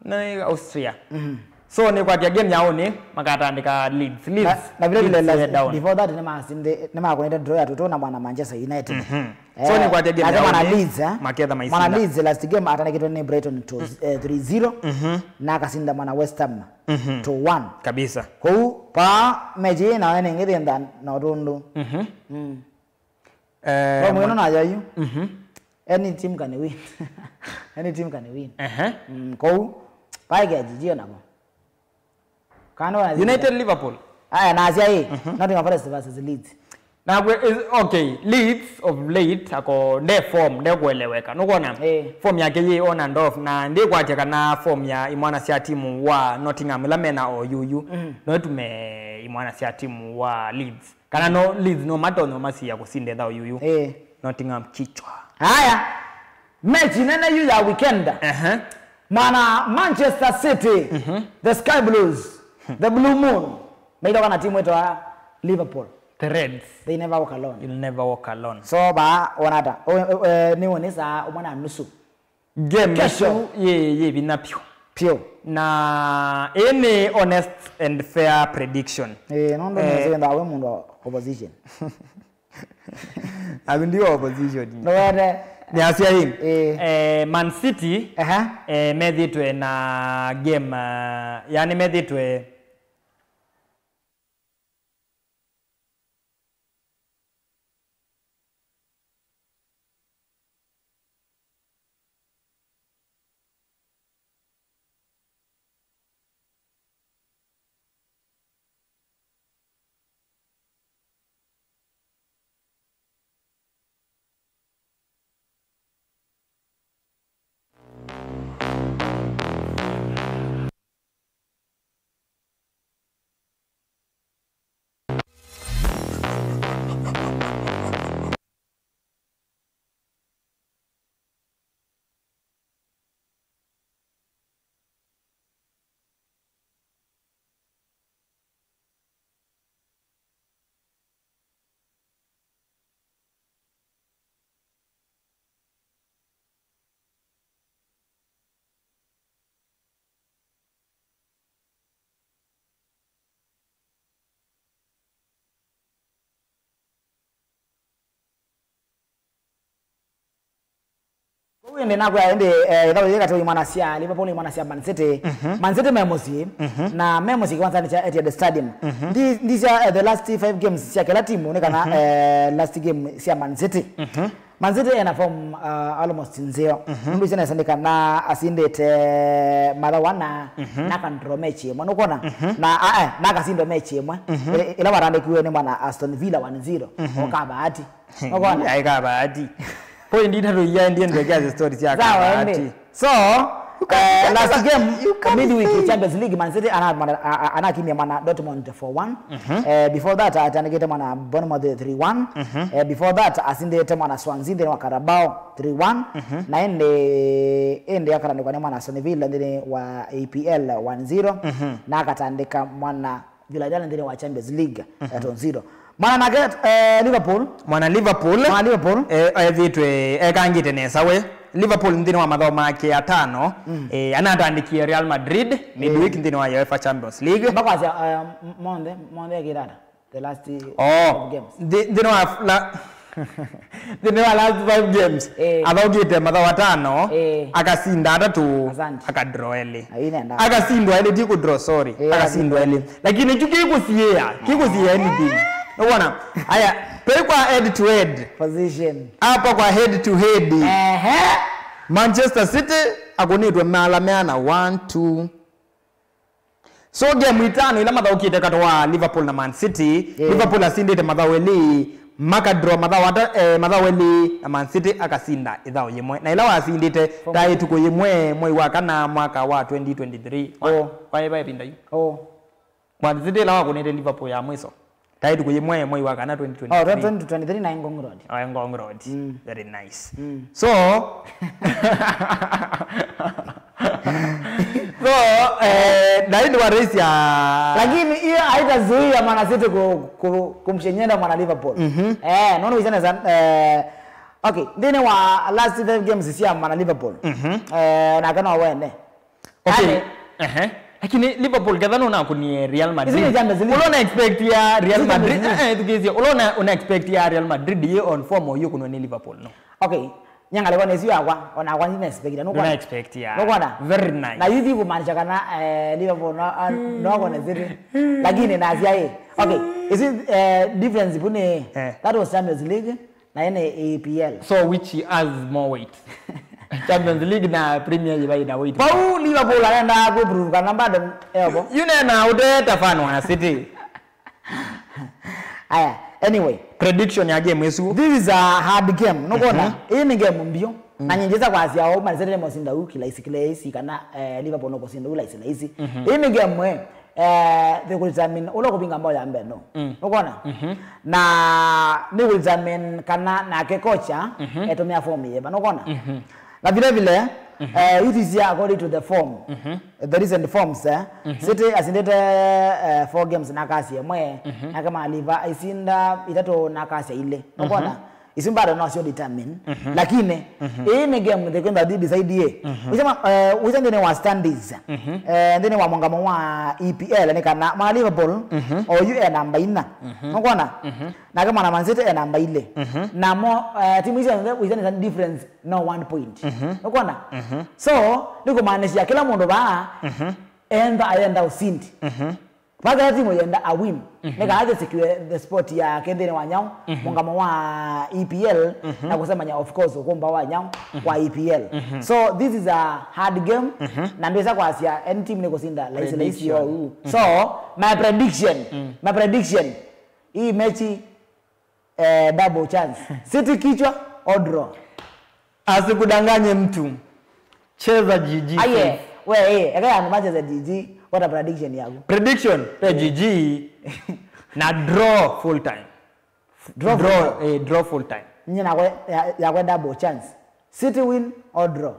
na Austria. Mhm. So nĩkwatya game ya ũnĩ makatandĩka Leeds. Leeds, na, na vile vile Leeds last, down. Before that nĩmasinde, nĩmakũnĩte draw ya two two na mwana Manchester United. Mhm. So nĩkwatya game ya ũnĩ, Leeds, eh? Maketha maisinda. Mwana Leeds last game atandĩkĩtwe nĩ Brighton to, eh, three zero, mhm, na akasinda mwana West Ham, mhm, to one. Kabisa. Kũu pa mechi ĩĩ nayo nĩngĩ thĩntha na ũtũndũ. Mhm. Mm. Eh, mwĩno nayo yu. Mhm. Any team can win. Any team can win. Ehe. Mm, kũu paĩ kĩajijio nako. Kana United Liverpool. Aya nasya ĩ, mhm, Nottingham Forest versus Leeds. Nakwe is okay, Leeds of late ako nde form, nde kueleweka. Nũkwona? Eh. Form yake yĩ on and off na ndikwatya kana form ya imwana sya timu wa Nottingham ila mena o yuyu. Mhm. No ĩtume imwana sya timu wa Leeds. Kana no Leeds no matonya masiya kũsinda ĩthau yuyu. Eh. Nottingham kichwa. Haya. Mechi nene yu ya weekend. Ehe. Mana Manchester City, mhm, the Sky Blues, the Blue Moon, maithoka na timu ĩtawa Liverpool. The Reds. They never walk alone. You'll never walk alone. So ba wona ata. O, o, eh, nĩ wone saa ũmwe na nusu. Game kesho. Ĩsu yĩ, yĩ vinya piũ. Piũ. Na ĩĩ nĩ honest and fair prediction. Eh, no ndo eh, nĩsenda we mũndũ wa opposition. Aku ndio opposition. No wende. Nĩ asya hii. Eh. Eh, Man City, aha, eh, methĩtwe na game, uh, yani methĩtwe Kũu ĩndĩ nakwĩa ĩndĩ, eh, ĩthaũ yĩĩ katĩ wa imwana sya Liverpool na imwana sya Man City. Mhm. Man City me mũsyĩ, mhm, na me mũsyĩ kĩwanzanĩ kya Etihad Stadium. Mhm. Ndi, ndisya, eh, the last five games sya kĩla timu nĩ kana, mhm, eh, last game sya Man City. Mhm. Man City ena form, uh, almost nzeo. Mhm. Nũndũ icio nesa nĩ kana asindĩte mathaũ ana, mhm, na control mechi ĩmwe. Nũkwona? Mhm. Na, a, eh, na akasindwa mechi ĩmwe. Mhm. Ĩ-, ĩla watandĩkiwe nĩ mwana Aston Villa one zero. Mhm. Oka bahati. Nũkwona? Ai ka bahati. Point itatũ iyaendie ndwekea story sya ka bahati. Sawa, ende. So, Eh, last game midweek Champions League, Man City ana-, ana-, a-, a-, anakimia mwana Dortmund four one. Eh, before that atandĩkĩte mwana Bournemouth three one. Eh, before that asindĩte mwana Swansea nthĩnĩ wa Carabao three one. Na ĩndĩ, ĩndĩ akatandĩkwa nĩ mwana Aston Villa nthĩnĩ wa A P L one zero. Na akatandĩka mwana Villarreal nthĩnĩ wa Champions League eh, two zero. Mwana nake eh, Liverpool. Mwana Liverpool. Mwana Liverpool. Eh, ethĩtwe ekangĩte nesa we. Liverpool nthĩnĩ wa mathaũ make atano eh, anatandĩkie Real Madrid midweek nthĩnĩ wa UEFA Champions League. Makwasya eh, m-, monthe monthe ekĩte ata the last Oh, five games. Nthĩ- nthĩnĩ wa la- nthĩnĩ wa last five games Eh. athaũkĩte mathaũ atano Eh. akasinda atatũ Asante. Akadraw elĩ. Ai, nenda. Akasindwa elĩ ti kudraw, sorry. Eh, akasindwa elĩ. Lakini kyu kikusiĩa kikusiĩa anything. Nĩwona? Aya, twĩ kwa head to head. Position. Hapa kwa head to head. Ehe. Manchester City akunĩtwe mala meana one two. So game itano ila mathaũkĩte katĩ wa Liverpool na Man City, Yeah. Liverpool asindĩte mathaũ elĩ, makadraw mathaũ ata, eh, mathaũ elĩ, na Man City akasinda ĩthaũ yĩmwe. Na ila wasindĩte, ta ĩtukũ yĩmwe mwei wa kana mwaka wa twenty twenty-three. Wa- Oh. Kwaĩ va ĩvinda yu? Oh. Man City ila wakũnĩte Liverpool ya mwiso. Ta ĩtukũ yĩmwe mwei wa kana twenty twenty-three. Oh, twenty twenty-three na Ngong Road. Oh, Ngong Road. Mm. Very nice. Mm. So, so, eh, na ĩndĩ wa race ya Lakini hiyo haitazuia mwana City ku, ku, kumshenyenda mwana Liverpool. Mhm. Eh, naona uisana sana. Eh, okay, nthĩnĩ wa last five games cia mwana Liverpool. Mhm. Eh, na kana wene. Okay. Yaani Ehe. Lakini Liverpool ketha nũnakunie Real Madrid. Isu nĩ Champions League. Ũla una expect ya Real Isu Champions Madrid. League. Eh, eh, thukĩĩsya. Ũla una, una expect ya Real Madrid ye on form ũyũkunwa nĩ Liverpool, no? Okay. Nyangalĩko nĩ isu yakwa, ona akwa nĩ expect. Nũkwona? Una expect ya. Nũkwona? Very nice. Na hivi kumaanisha kana eh, Liverpool no no kona City. Lakini na sia eh. Okay. Is it eh, difference pune? Eh. That was Champions League. Na ene A P L. So which has more weight? Champions League na Premier League ina weight. Pau Liverpool arenda ku prove kana bado eobo. Yu nena uteta fan wa City. Aya, anyway. Prediction ya game isu. This is a hard game. Nũkwona? Mhm. Hii ni game mbio. Mm. Na nyinjisa kwa sia au Man City mosinda u kila isi kila isi kana eh, Liverpool no kusinda u la isi la isi. Mhm. Hii ni game eh. Eh, they will determine ũla kũvinga mbao ya mbee no. Mm. Nũkwona? Mhm. Na nĩ will determine kana nake kocha Mhm. etũmĩa form yĩva. Nũkwona? Mhm. Na vile vile eh, yu tisia according to the form. Mhm. The recent forms eh. Mhm. City asindĩte eh, four games na akasia ĩmwe. Mhm. Nake maliva aisinda itatũ na akasia ilĩ. Nũkwona? Mhm. Isu bado no sio determine. Mhm. Lakini Mhm. ii ni game the kwenda di decide ye. Mhm. Wisema eh, wisa nthĩnĩ wa standings. Mhm. Eh, nthĩnĩ wa mũngamo wa E P L ni kana mwana Liverpool Mhm. oyu e namba ina. Mhm. Nũkwona? Mhm. Nake mwana Man City e namba ilĩ. Mhm. Namo eh, timu icio nthe wisa ni difference no one point. Mhm. Nũkwona? Mhm. So ni kumaanisha kila mũndũ vaa Mhm. enda ayenda usindi. Mhm. Mpaka timu yenda a win. Mhm. Nĩ kana secure the spot ya kenthĩnĩ wa nyau, Mhm. mũngamo wa E P L, Mhm. na kũsemanya of course ũkũmba wa nyau Mhm. kwa E P L. Mhm. So this is a hard game, Mhm. na ndwĩsa kwasya any team nĩ kũsinda laisi laisi Prediction. Ou. Mhm. So my prediction, Mm. my prediction, hii mechi eh, double chance. City kichwa or draw. Asikudanganye mtu. Cheza G G. Aye, we eh, eka ya macheza G G. What a prediction yaku. Prediction pe G G na draw full time. Draw full Draw, time. Eh, draw full time. Nyina kwe ya, ya kwe double chance. City win or draw.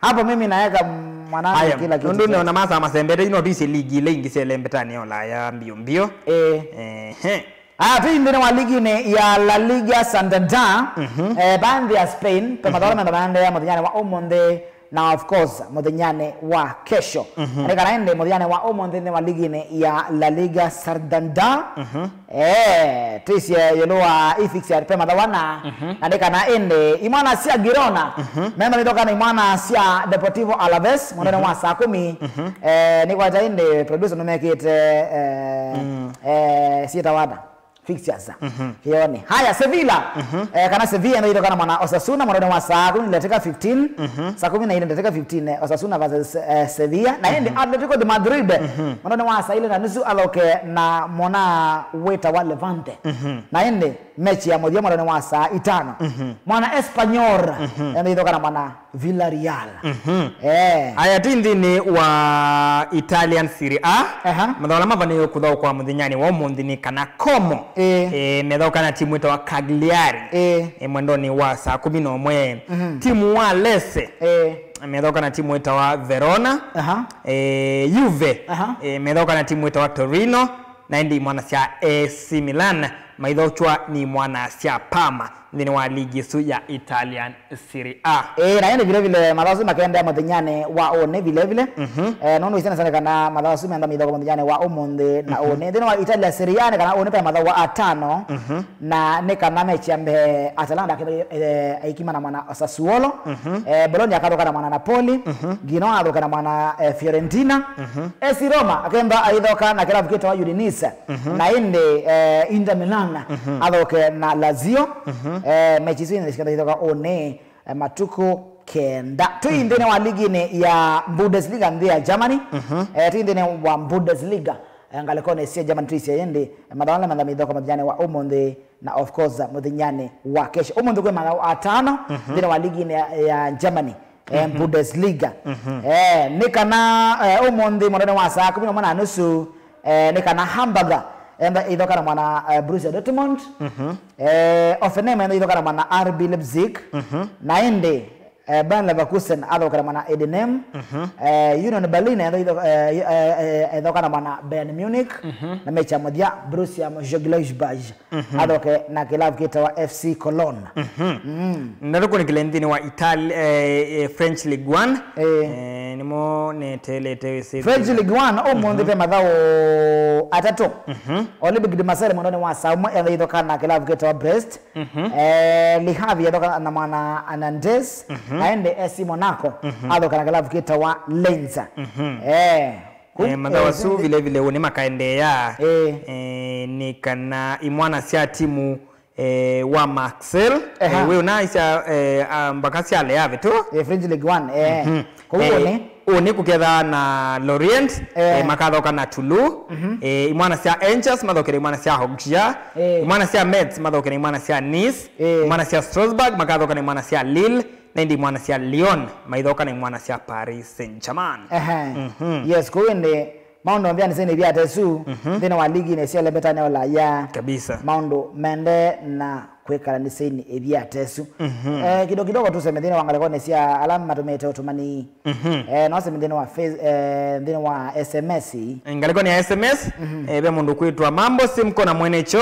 Hapo mimi naweka mwanangu Aya, kila kitu nũndũ chetu. Nĩona masaa masembete, ino twĩsĩ ligi ila ingĩ sya lembetanĩ ya Ulaya mbio mbio. Eh. Ehe. Aya, twĩ nthĩnĩ wa liginĩ ya La Liga Santander, Mhm. eh, baadhi ya Spain, pe mathaũla menda maendeea mũthenyanĩ wa ũmũnthĩ, na of course, mũthenyanĩ wa kesho. Mhm. Nĩ kana ĩndĩ mũthenyanĩ wa ũmũnthĩ nĩ wa liginĩ ya La Liga Santander. Mhm. Eh, twĩsye ĩũlũ wa ifixture pe mathawa na, Mhm. na nĩ kana ĩndĩ imwana sya Girona, Mhm. mena mĩthoka na imwana sya Deportivo Alaves, mũndũnĩ Mhm. wa saa kũmi, Mhm. eh, nĩ kwata ĩndĩ producer nũmekĩte, eh, Mm. eh, sietawata fixtures. Mhm. Kĩoni. Haya, Sevilla, Mhm. eh, kana Sevilla nĩ ithoka na mwana Osasuna, mũndũnĩ wa saa kũmi na ilĩ ndatĩka fifteen, Mhm. saa kũmi na ilĩ ndatĩka fifteen, eh, Osasuna versus, eh, Sevilla, na ĩndĩ Mhm. Atletico de Madrid, Mhm. mũndũnĩ wa saa ilĩ na nusu athoke na mwana wĩtawa Levante. Mhm. Na ĩndĩ mechi ya mũthya mwanonĩ wa saa itano. Mhm. Mwana Espanyol, Mhm. enda ithoka na mwana Villarreal. Mhm. Eh. Aya, twĩ nthĩnĩ wa Italian Serie A. Aha. Mathaũ ala mavanĩĩwe kũthaũkwa mũthenyanĩ wa ũmũnthĩ nĩ kana Como. Eh. Eh, methaũka na timu ĩtawa Cagliari. Eh. Eh, mwendonĩ wa saa kũmi na ũmwe. Mhm. Timu wa Lecce. Eh. Methaũka na timu ĩtawa Verona. Aha. Eh, Juve. Aha. Eh, methaũka na timu ĩtawa Torino. Na ĩndĩ imwana sya A C Milan maithaũkwa nĩ imwana sya Parma nthĩnĩ wa ligi ĩsu ya Italian Serie A. Ĩĩ, na ĩndĩ vile vile mathaũ asu makaendeea mũthenyanĩ wa ũnĩ vile vile. Mhm. Eh, nũndũ isenasane kana mathaũ asu menda mĩthoko mũthenyanĩ wa ũmũnthĩ na ũnĩ. Nthĩnĩ wa Italia Serie A nĩ kana ũnĩ pe mathaũ atano. Mhm. Na nĩ kana mechi ya mbee Atalanta akĩthwa, eh, aikima na mwana Sassuolo. Mhm. Eh, Bologna akathũka na mwana Napoli. Mhm. Genoa athũka na mwana, eh, Fiorentina. Mhm. A C Roma akenda aithoka na kĩlavu kĩtawa Udinese. Mhm. Na ĩndĩ, eh, Inter Milan, mhm, athoke na Lazio. Mhm. Eh, mechi isu nĩ sikenda ithoka ũnĩ, eh, matukũ kenda. Twĩ, mhm, nthĩnĩ wa liginĩ ya Bundesliga nthĩ ya Germany. Mhm. Eh, twĩ nthĩnĩ wa Bundesliga, eh, ngalĩkonĩ sya Germany twĩsĩ ĩndĩ, eh, mathaũ ala menda mĩthoko mũthenyanĩ wa ũmũnthĩ na of course mũthenyanĩ wa kesho. Ũmũnthĩ kwĩ mathaũ atano, mhm, nthĩnĩ wa liginĩ ya, ya Germany. Eh, mhm, Bundesliga. Mhm. Eh, nĩ kana, eh, ũmũnthĩ mũndonĩ wa saa kũmi na ũmwe na nusu, eh, nĩ kana Hamburger enda ithoka na mwana, eh, Borussia Dortmund. Mhm. Eh, Hoffenheim enda ithoka na mwana R B Leipzig. Mhm. Na ĩndĩ, eh, Bayer Leverkusen athoka na mwana Heidenheim. Mhm. Eh, Union Berlin enda itho-, eh, eh, eh, ithoka na mwana Bayern Munich. Mhm. Na mechi ya mũthya Borussia Mönchengladbach, mhm, athoke na kĩlavu kĩtawa F C Cologne. Mhm. Mm. Ndatũkũnĩkĩle nthĩnĩ wa Itali, eh, eh, French Ligue one. Eh. Eh, nĩmo neteelete wĩsĩ French Ligue one, ũmũnthĩ, mhm, ve mathaũ atatũ. Mhm. Olympique de Marseille mwendonĩ wa saa ũmwe ethaithoka na kĩlavu kĩtawa Brest. Mhm. Eh, Le Havre ethoka na mwana Nantes. Mhm. Na ĩndĩ A C Monaco, mhm, athoka na kĩlavu kĩtawa Lens. Mhm. Eh. Kũ-, eh, mathaũ asu, eh, vile vile ũnĩ makaendeea. Eh. Eh, nĩ kana imwana sya timu, eh, wa Marseille, eha, eh, wĩ ũnaisya, eh, ah, mbaka sya Le Havre tu. Eh, French League One, eh. Mhm. Kũu, eh, ũnĩ, ũnĩ kũketha na Lorient, eh, eh, makathoka na Toulouse. Mhm. Eh, imwana sya Angers mathokere imwana sya Auxerre. Eh. Imwana sya Metz mathokere imwana sya Nice. Eh. Imwana sya Strasbourg makathoka na imwana sya Lille. Na ĩndĩ imwana sya Lyon maithoka na imwana sya Paris Saint-Germain. Ehe. Mhm. Yes, kũu ĩndĩ maũndũ mavĩanĩsye nĩ viata ĩsu, mhm, nthĩnĩ wa liginĩ sya ĩlembetanĩ ya Ũlaya. Kabisa. Maũndũ mende na kwĩkalanĩsya nĩ viata ĩsu. Mhm. Eh, kidogo kidogo tuseme nthĩnĩ wa ngalĩkonĩ sya ala matũmĩte ũtũmani. Mhm. Eh, no seme nthĩnĩ wa face-, eh, nthĩnĩ wa S M S. Ngalĩkonĩ ya S M S, mhm, eh, ve mũndũ kwĩtwa Mambo Simko na Mwene Cho.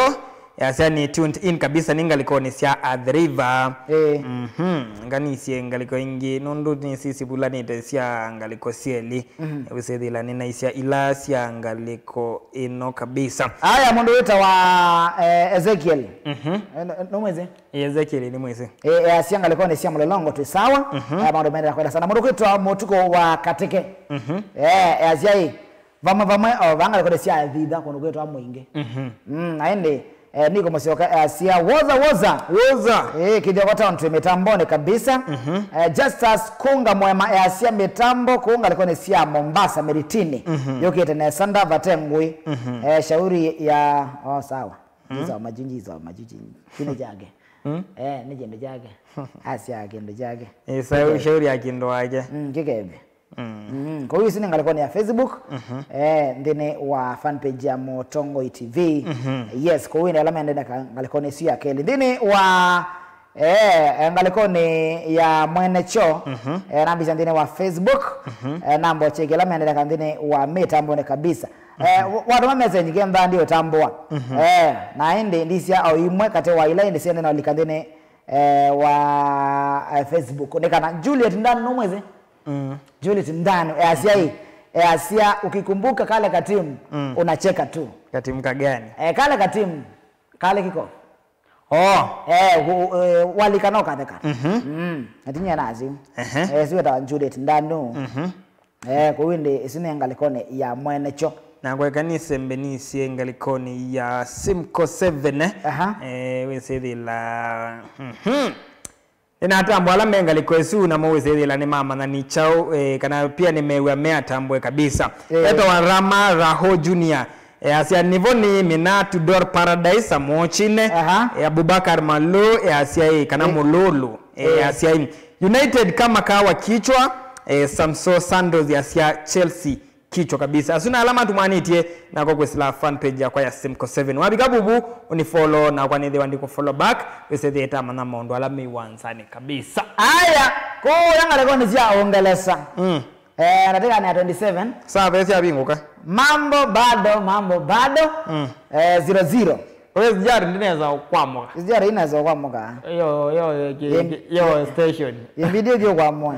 Yasya nĩ tuned in kabisa nĩ ngalĩkonĩ sya Athi River. Ĩĩ. Mhm. Nganisye ngalĩko ingĩ nũndũ nĩsisivulanĩte sya ngalĩko syelĩ. Mhm. Wĩsĩthĩla nĩnaisya ila sya ngalĩko ĩno kabisa. Aya, mũndũ wĩtawa, eh, Ezekiel. Mhm. Eh, nũ-, nũmwĩsĩ? Ezekiel nĩ mwĩsĩ. Eh, easya ngalĩkonĩ sya Mũlolongo twĩ sawa. Mhm. Aya, maũndũ maendelea kwenda sana. Mũndũ kwĩtwa Mũtuko wa Katĩke. Mhm. Eh, easya ĩ, vamwe vamwe, o, vaa ngalĩkonĩ sya Athi River kũndũ kwĩtwa Mwingĩ. Mhm. Mm, na ĩndĩ, eh, Niko Mũsyoka, eh, easya, "Woza, woza." Woza. Eh, Kĩthyoka Town twĩ mĩtambonĩ kabisa. Mhm. Eh, Justus Kunga Mwema, eh, easya, "Mĩtambo kũu ngalĩkonĩ sya Mombasa Miritini. Mhm. Yũkĩte nesa ndavate ngũĩ." Mhm. Eh, shauri ya, oh, sawa. Mhm. Njiza wa majuu, njiza wa majuu, njiza. Kĩndũ kyake. Mm. Eh, nĩ kĩndũ kyake. Asya kĩndũ kyake. Eh, sa-, shauri ya kĩndũ wake. Mm, kĩkeve. Mm. Mm, kũu ĩsu nĩ ngalĩkonĩ ya Facebook. Mhm. Eh, nthĩnĩ wa fan page ya Mũtongoi T V. Mhm. Yes, kũu ĩndĩ ala mendete ngalĩkonĩ ĩsu ya kelĩ. Nthĩnĩ wa, eh, eh, ngalĩkonĩ ya Mwene Cho, mhm, eh, nambĩsya nthĩnĩ wa Facebook. Mhm. Eh, namba ũcheki ala mendete nthĩnĩ wa mĩtambonĩ kabisa. Eh, mhm, wa-, watũma message kenda ndi ũtambũa. Mhm. Eh, na ĩndĩ ndisya o imwe katĩ wa ila ĩndĩ syende na ũlika nthĩnĩ, eh, wa, eh, Facebook. Nĩ kana Juliet Ndanu nũmwĩsĩ? Mm. Juliet Ndanu, easya ĩ, easya, "Ukikumbuka kale katimu, mm, unacheka tu." Katimu kagani? Eh, kale katimu, kale kiko. Oh. Eh, u-, u-, eh, walika no katheka. Mhm. Mm, atinya nazi. Ehe. Eh, siweta Juliet Ndanu. Mhm. Eh, kũu ĩndĩ ĩsu nĩ ngalĩkonĩ ya Mwene Cho. Na kweka nĩsembe nĩsie ngalĩkonĩ ya Simco seven, eh. Aha. Eh, wĩsĩthĩla, mhm. Nĩnatambwa ala me ngalĩko ĩsu, namo wĩsĩthĩla nĩmamanya nĩ kyaũ, eh, kana pia nĩmew'a me atambwe kabisa. Eh. Etawa Rama Raho Junior. Eh, asya, "Nĩvo nĩ mina Tudor Paradise, Amochine." Aha. Eh, Abubakar Malu, eh, asya, eh, kana, eh, Mululu. Eh, eh, asya, eh, United kama kawa kichwa, eh, Samso Santos yasya Chelsea kichwa kabisa. Asu na ala matũmwanĩtye nako kwĩsĩla fan page yakwa ya Simco seven. Wavika vuvu, ũnifollow, nakwa nĩthĩwa ndikũfollow back, wĩsĩthĩe tamanya maũndũ ala me iwanzanĩ kabisa. Aya, kũya ngalĩkonĩ sya Ũngelesa. Mm. Eh, ndatĩka ya twenty-seven. Saa ve syavingũka. Mambo bado, mambo bado. Mm. Eh, zero zero. Kwa hiyo S G R ndinaweza kuamka. S G R inaweza kuamka. Yo, yo, ki-, Yem-, ki-, yo station. Yembidi ndio kuamua.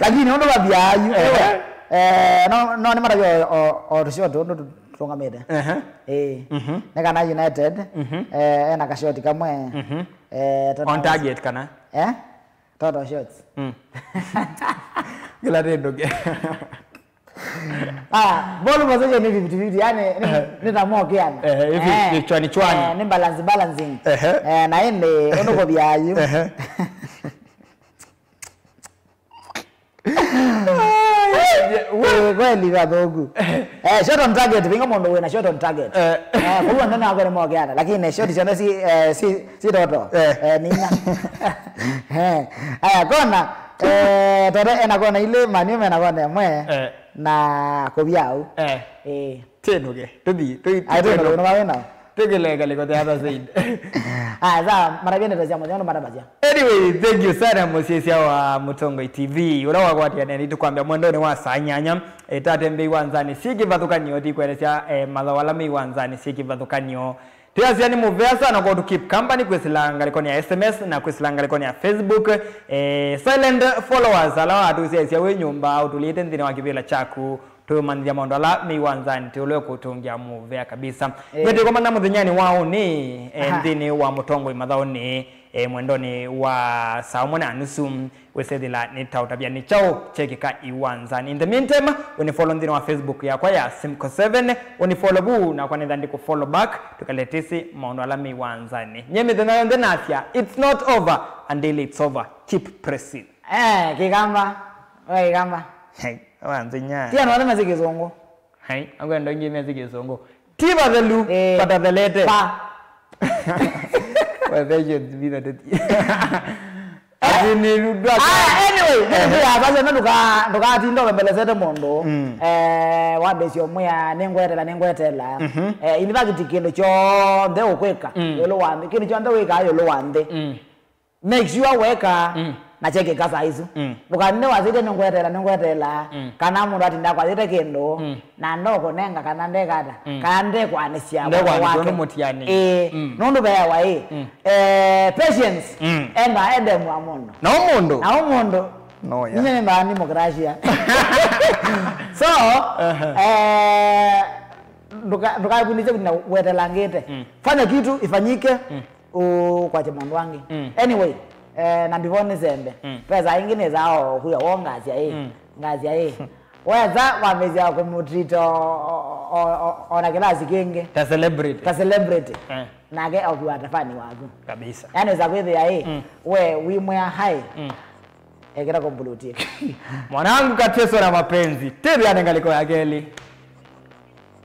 Lakini ndo babia yu. Ehe. Eh, no, no, nĩ matavya o, o, o tũshoto, ndo tũrũngamĩte. Ehe. Eh. Mhm. Nĩ kana United, mhm, eh, ena kashoti kamwe. Mhm. Eh, tata-, on target kana? Eh? Total shots. Mm. Kila tendo ke. Ah, ball possession ni fifty fifty, yani, ni, eh, ni tamokeana. Eh, hivi, eh, ni chwani chwani. Eh, ni balance, balancing. Ehe. Eh, na ende, ono ko byayu. Ehe. Eh, kweli kathogu. Eh, shot on target, vinga mũndũ wĩna shot on target. Eh. Eh, kwa hiyo ndio nagore mokeana, lakini shot sio si, eh, si, si toto. Eh. Eh, ninya. Eh, aya kona, eh, toto ena kona ile, Man U mena kona ĩmwe. Eh. Na kũvya au. Eh. Eh. Tĩnũke, tũthi, tũi-, ai, tũnũke, tũnũke. Nũma wĩna. Tũkĩle ngalĩko the other side. Ah, sawa, maravya ndeto sya mũthenya, nũmatavasya. Anyway, thank you sana, mũsyaĩĩsya wa Mũtongoi T V. Ũla wakwatĩanĩa nĩ tũkwambĩa mwendonĩ wa saa nyanya. Eh, tatembei wanzani, syĩ kĩvathũkanyo, tikuelesya, eh, mathaũ ala me wanzani, syĩ kĩvathũkanyo. Twĩasya nĩ mũvea sana kwa to keep company kwĩsĩla ngalĩkonĩ ya S M S na kwĩsĩla ngalĩkonĩ ya Facebook. Eh, silent followers, ala watũsyaĩĩsya wĩ nyũmba, ũtũlĩte nthĩnĩ wa kĩvĩla kyaku, twĩũmanyĩthya maũndũ ala me iwanzanĩ, tũlwe kũtũngĩa mũvea kabisa. Eh. Nĩtũkomana mũthenyanĩ wa ũnĩ, eh, aha, nthĩnĩ wa Mũtongoi mathaũnĩ, eh, mwendonĩ wa saa ũmwe na nusu. Wĩsethĩla nĩtaũtavya nĩ kyaũ kyekĩka iwanzanĩ. In the meantime, ũnifollow nthĩnĩ wa Facebook yakwa ya Simco seven, ũnifollow vu, nakwa nĩtha ndikũfollow back, tũkaletĩsĩ maũndũ ala me iwanzanĩ. Nye mĩthenya yonthe nasya, it's not over until it's over. Keep pressing. Eh, Kĩkamba. We Kĩkamba. Hey, wanzinya. Ti andũ othe mesĩ Kĩsũngũ. Hai, akwenda ingĩ mesĩ Kĩsũngũ. Ti vathelu, eh, vatathelete. Pa. Well, they should be the teti. Ati ni ndwa-, ah, anyway, ehe, ndio ya basi, na nduka, nduka ati ndo mbelezete mũndũ. Mm. Eh, wambĩsio mwĩa, nĩngwetela, nĩngwetela. Mhm. Eh, in fact, kĩndũ kyonthe ũkwĩka, mm, ĩũlũ wa nthĩ, kĩndũ kyonthe wĩkaa ĩũlũ wa nthĩ. Mm. Make sure weka, mm, na kyekĩka saa isu. Mm. Ndũkaninde wasĩte nĩngwetela, nĩngwetela, mm, kana mũndũ atinda kwasĩte kĩndũ, mm, na ndokũnenga kana ndekata, mm, kana ndekwanĩsya. Ndekwanĩsya wake. Nũndũ mũtiani. Ĩĩ, mm, nũndũ veawa ĩ. Mm. Eh, patience, mm, enda endemu wa mũndũ. Na ũmũndũ. Na ũmũndũ. No, yeah. Ninye nĩ mbaani mũkĩrashia. So, aha, eh, ndũka-, ndũkakunĩsye na wetelangĩte. Mm. Fanya kitu ifanyike. Mm. Ũkwatya maũndũ angĩ. Mm. Anyway, eh, na before nĩsembe, mm, pesa ingĩ nĩsaa o kuya wo ngasya ĩ, mm, ngasya ĩ. Wesa kwambĩsya kũmũtreat o, o, o, o, o na kĩlasi kĩngĩ. Ta celebrity. Ta celebrity. Eh. Nake akuwa ta fani waku. Kabisa. Yani wesa kwĩthĩa ĩ, mm, we wimwĩa hai. Mm. Ekĩra kũmbulutie. Mwanangu kateswa na mapenzi. Tĩthĩane ngalĩko ya kelĩ.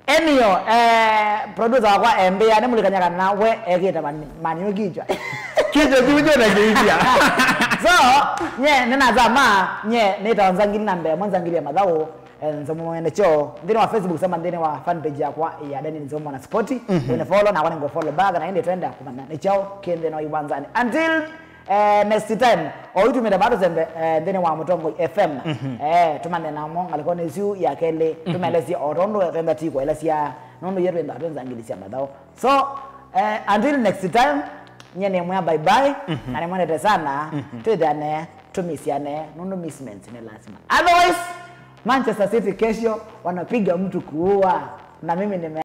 Enio, eh, producer wakwa embĩa nĩmũlikany'a kana we ekĩte Man-, Man U kichwa. Kichwa kiu kyona kĩikia. So, nye, nĩnasama, nye, nĩtawa Nzangili namba ĩmwe, Nzangili ya mathaũ, eh, Nzomo Mwene Cho. Nthĩnĩ wa Facebook, sema nthĩnĩ wa fan page yakwa ya Daniel Nzomo na Spoti. Mhm. Wĩne follow, nakwa nĩngũ follow back, na ĩndĩ twenda kũmanya nĩ kyaũ kĩ nthĩnĩ wa iwanzanĩ. Until Eh, next time, o yu tumĩte vaa tũsembe, eh, nthĩnĩ wa Mũtongoi F M. Mhm. Eh, tũmanye namo ngalĩkonĩ ĩsu ya kelĩ, mhm, tũmelesye o tondũ twenda ti kũelesya, nũndũ ye twenda twĩ Nzangili sya mathaũ. So, eh, until next time, nye nĩmwĩa bye bye, mhm, na nĩmwendete sana, mhm, twĩthĩane, tũmĩsyane, nũndũ missments nĩ lazima. Otherwise, Manchester City kesho wanapiga mtu kuua, na mimi nime-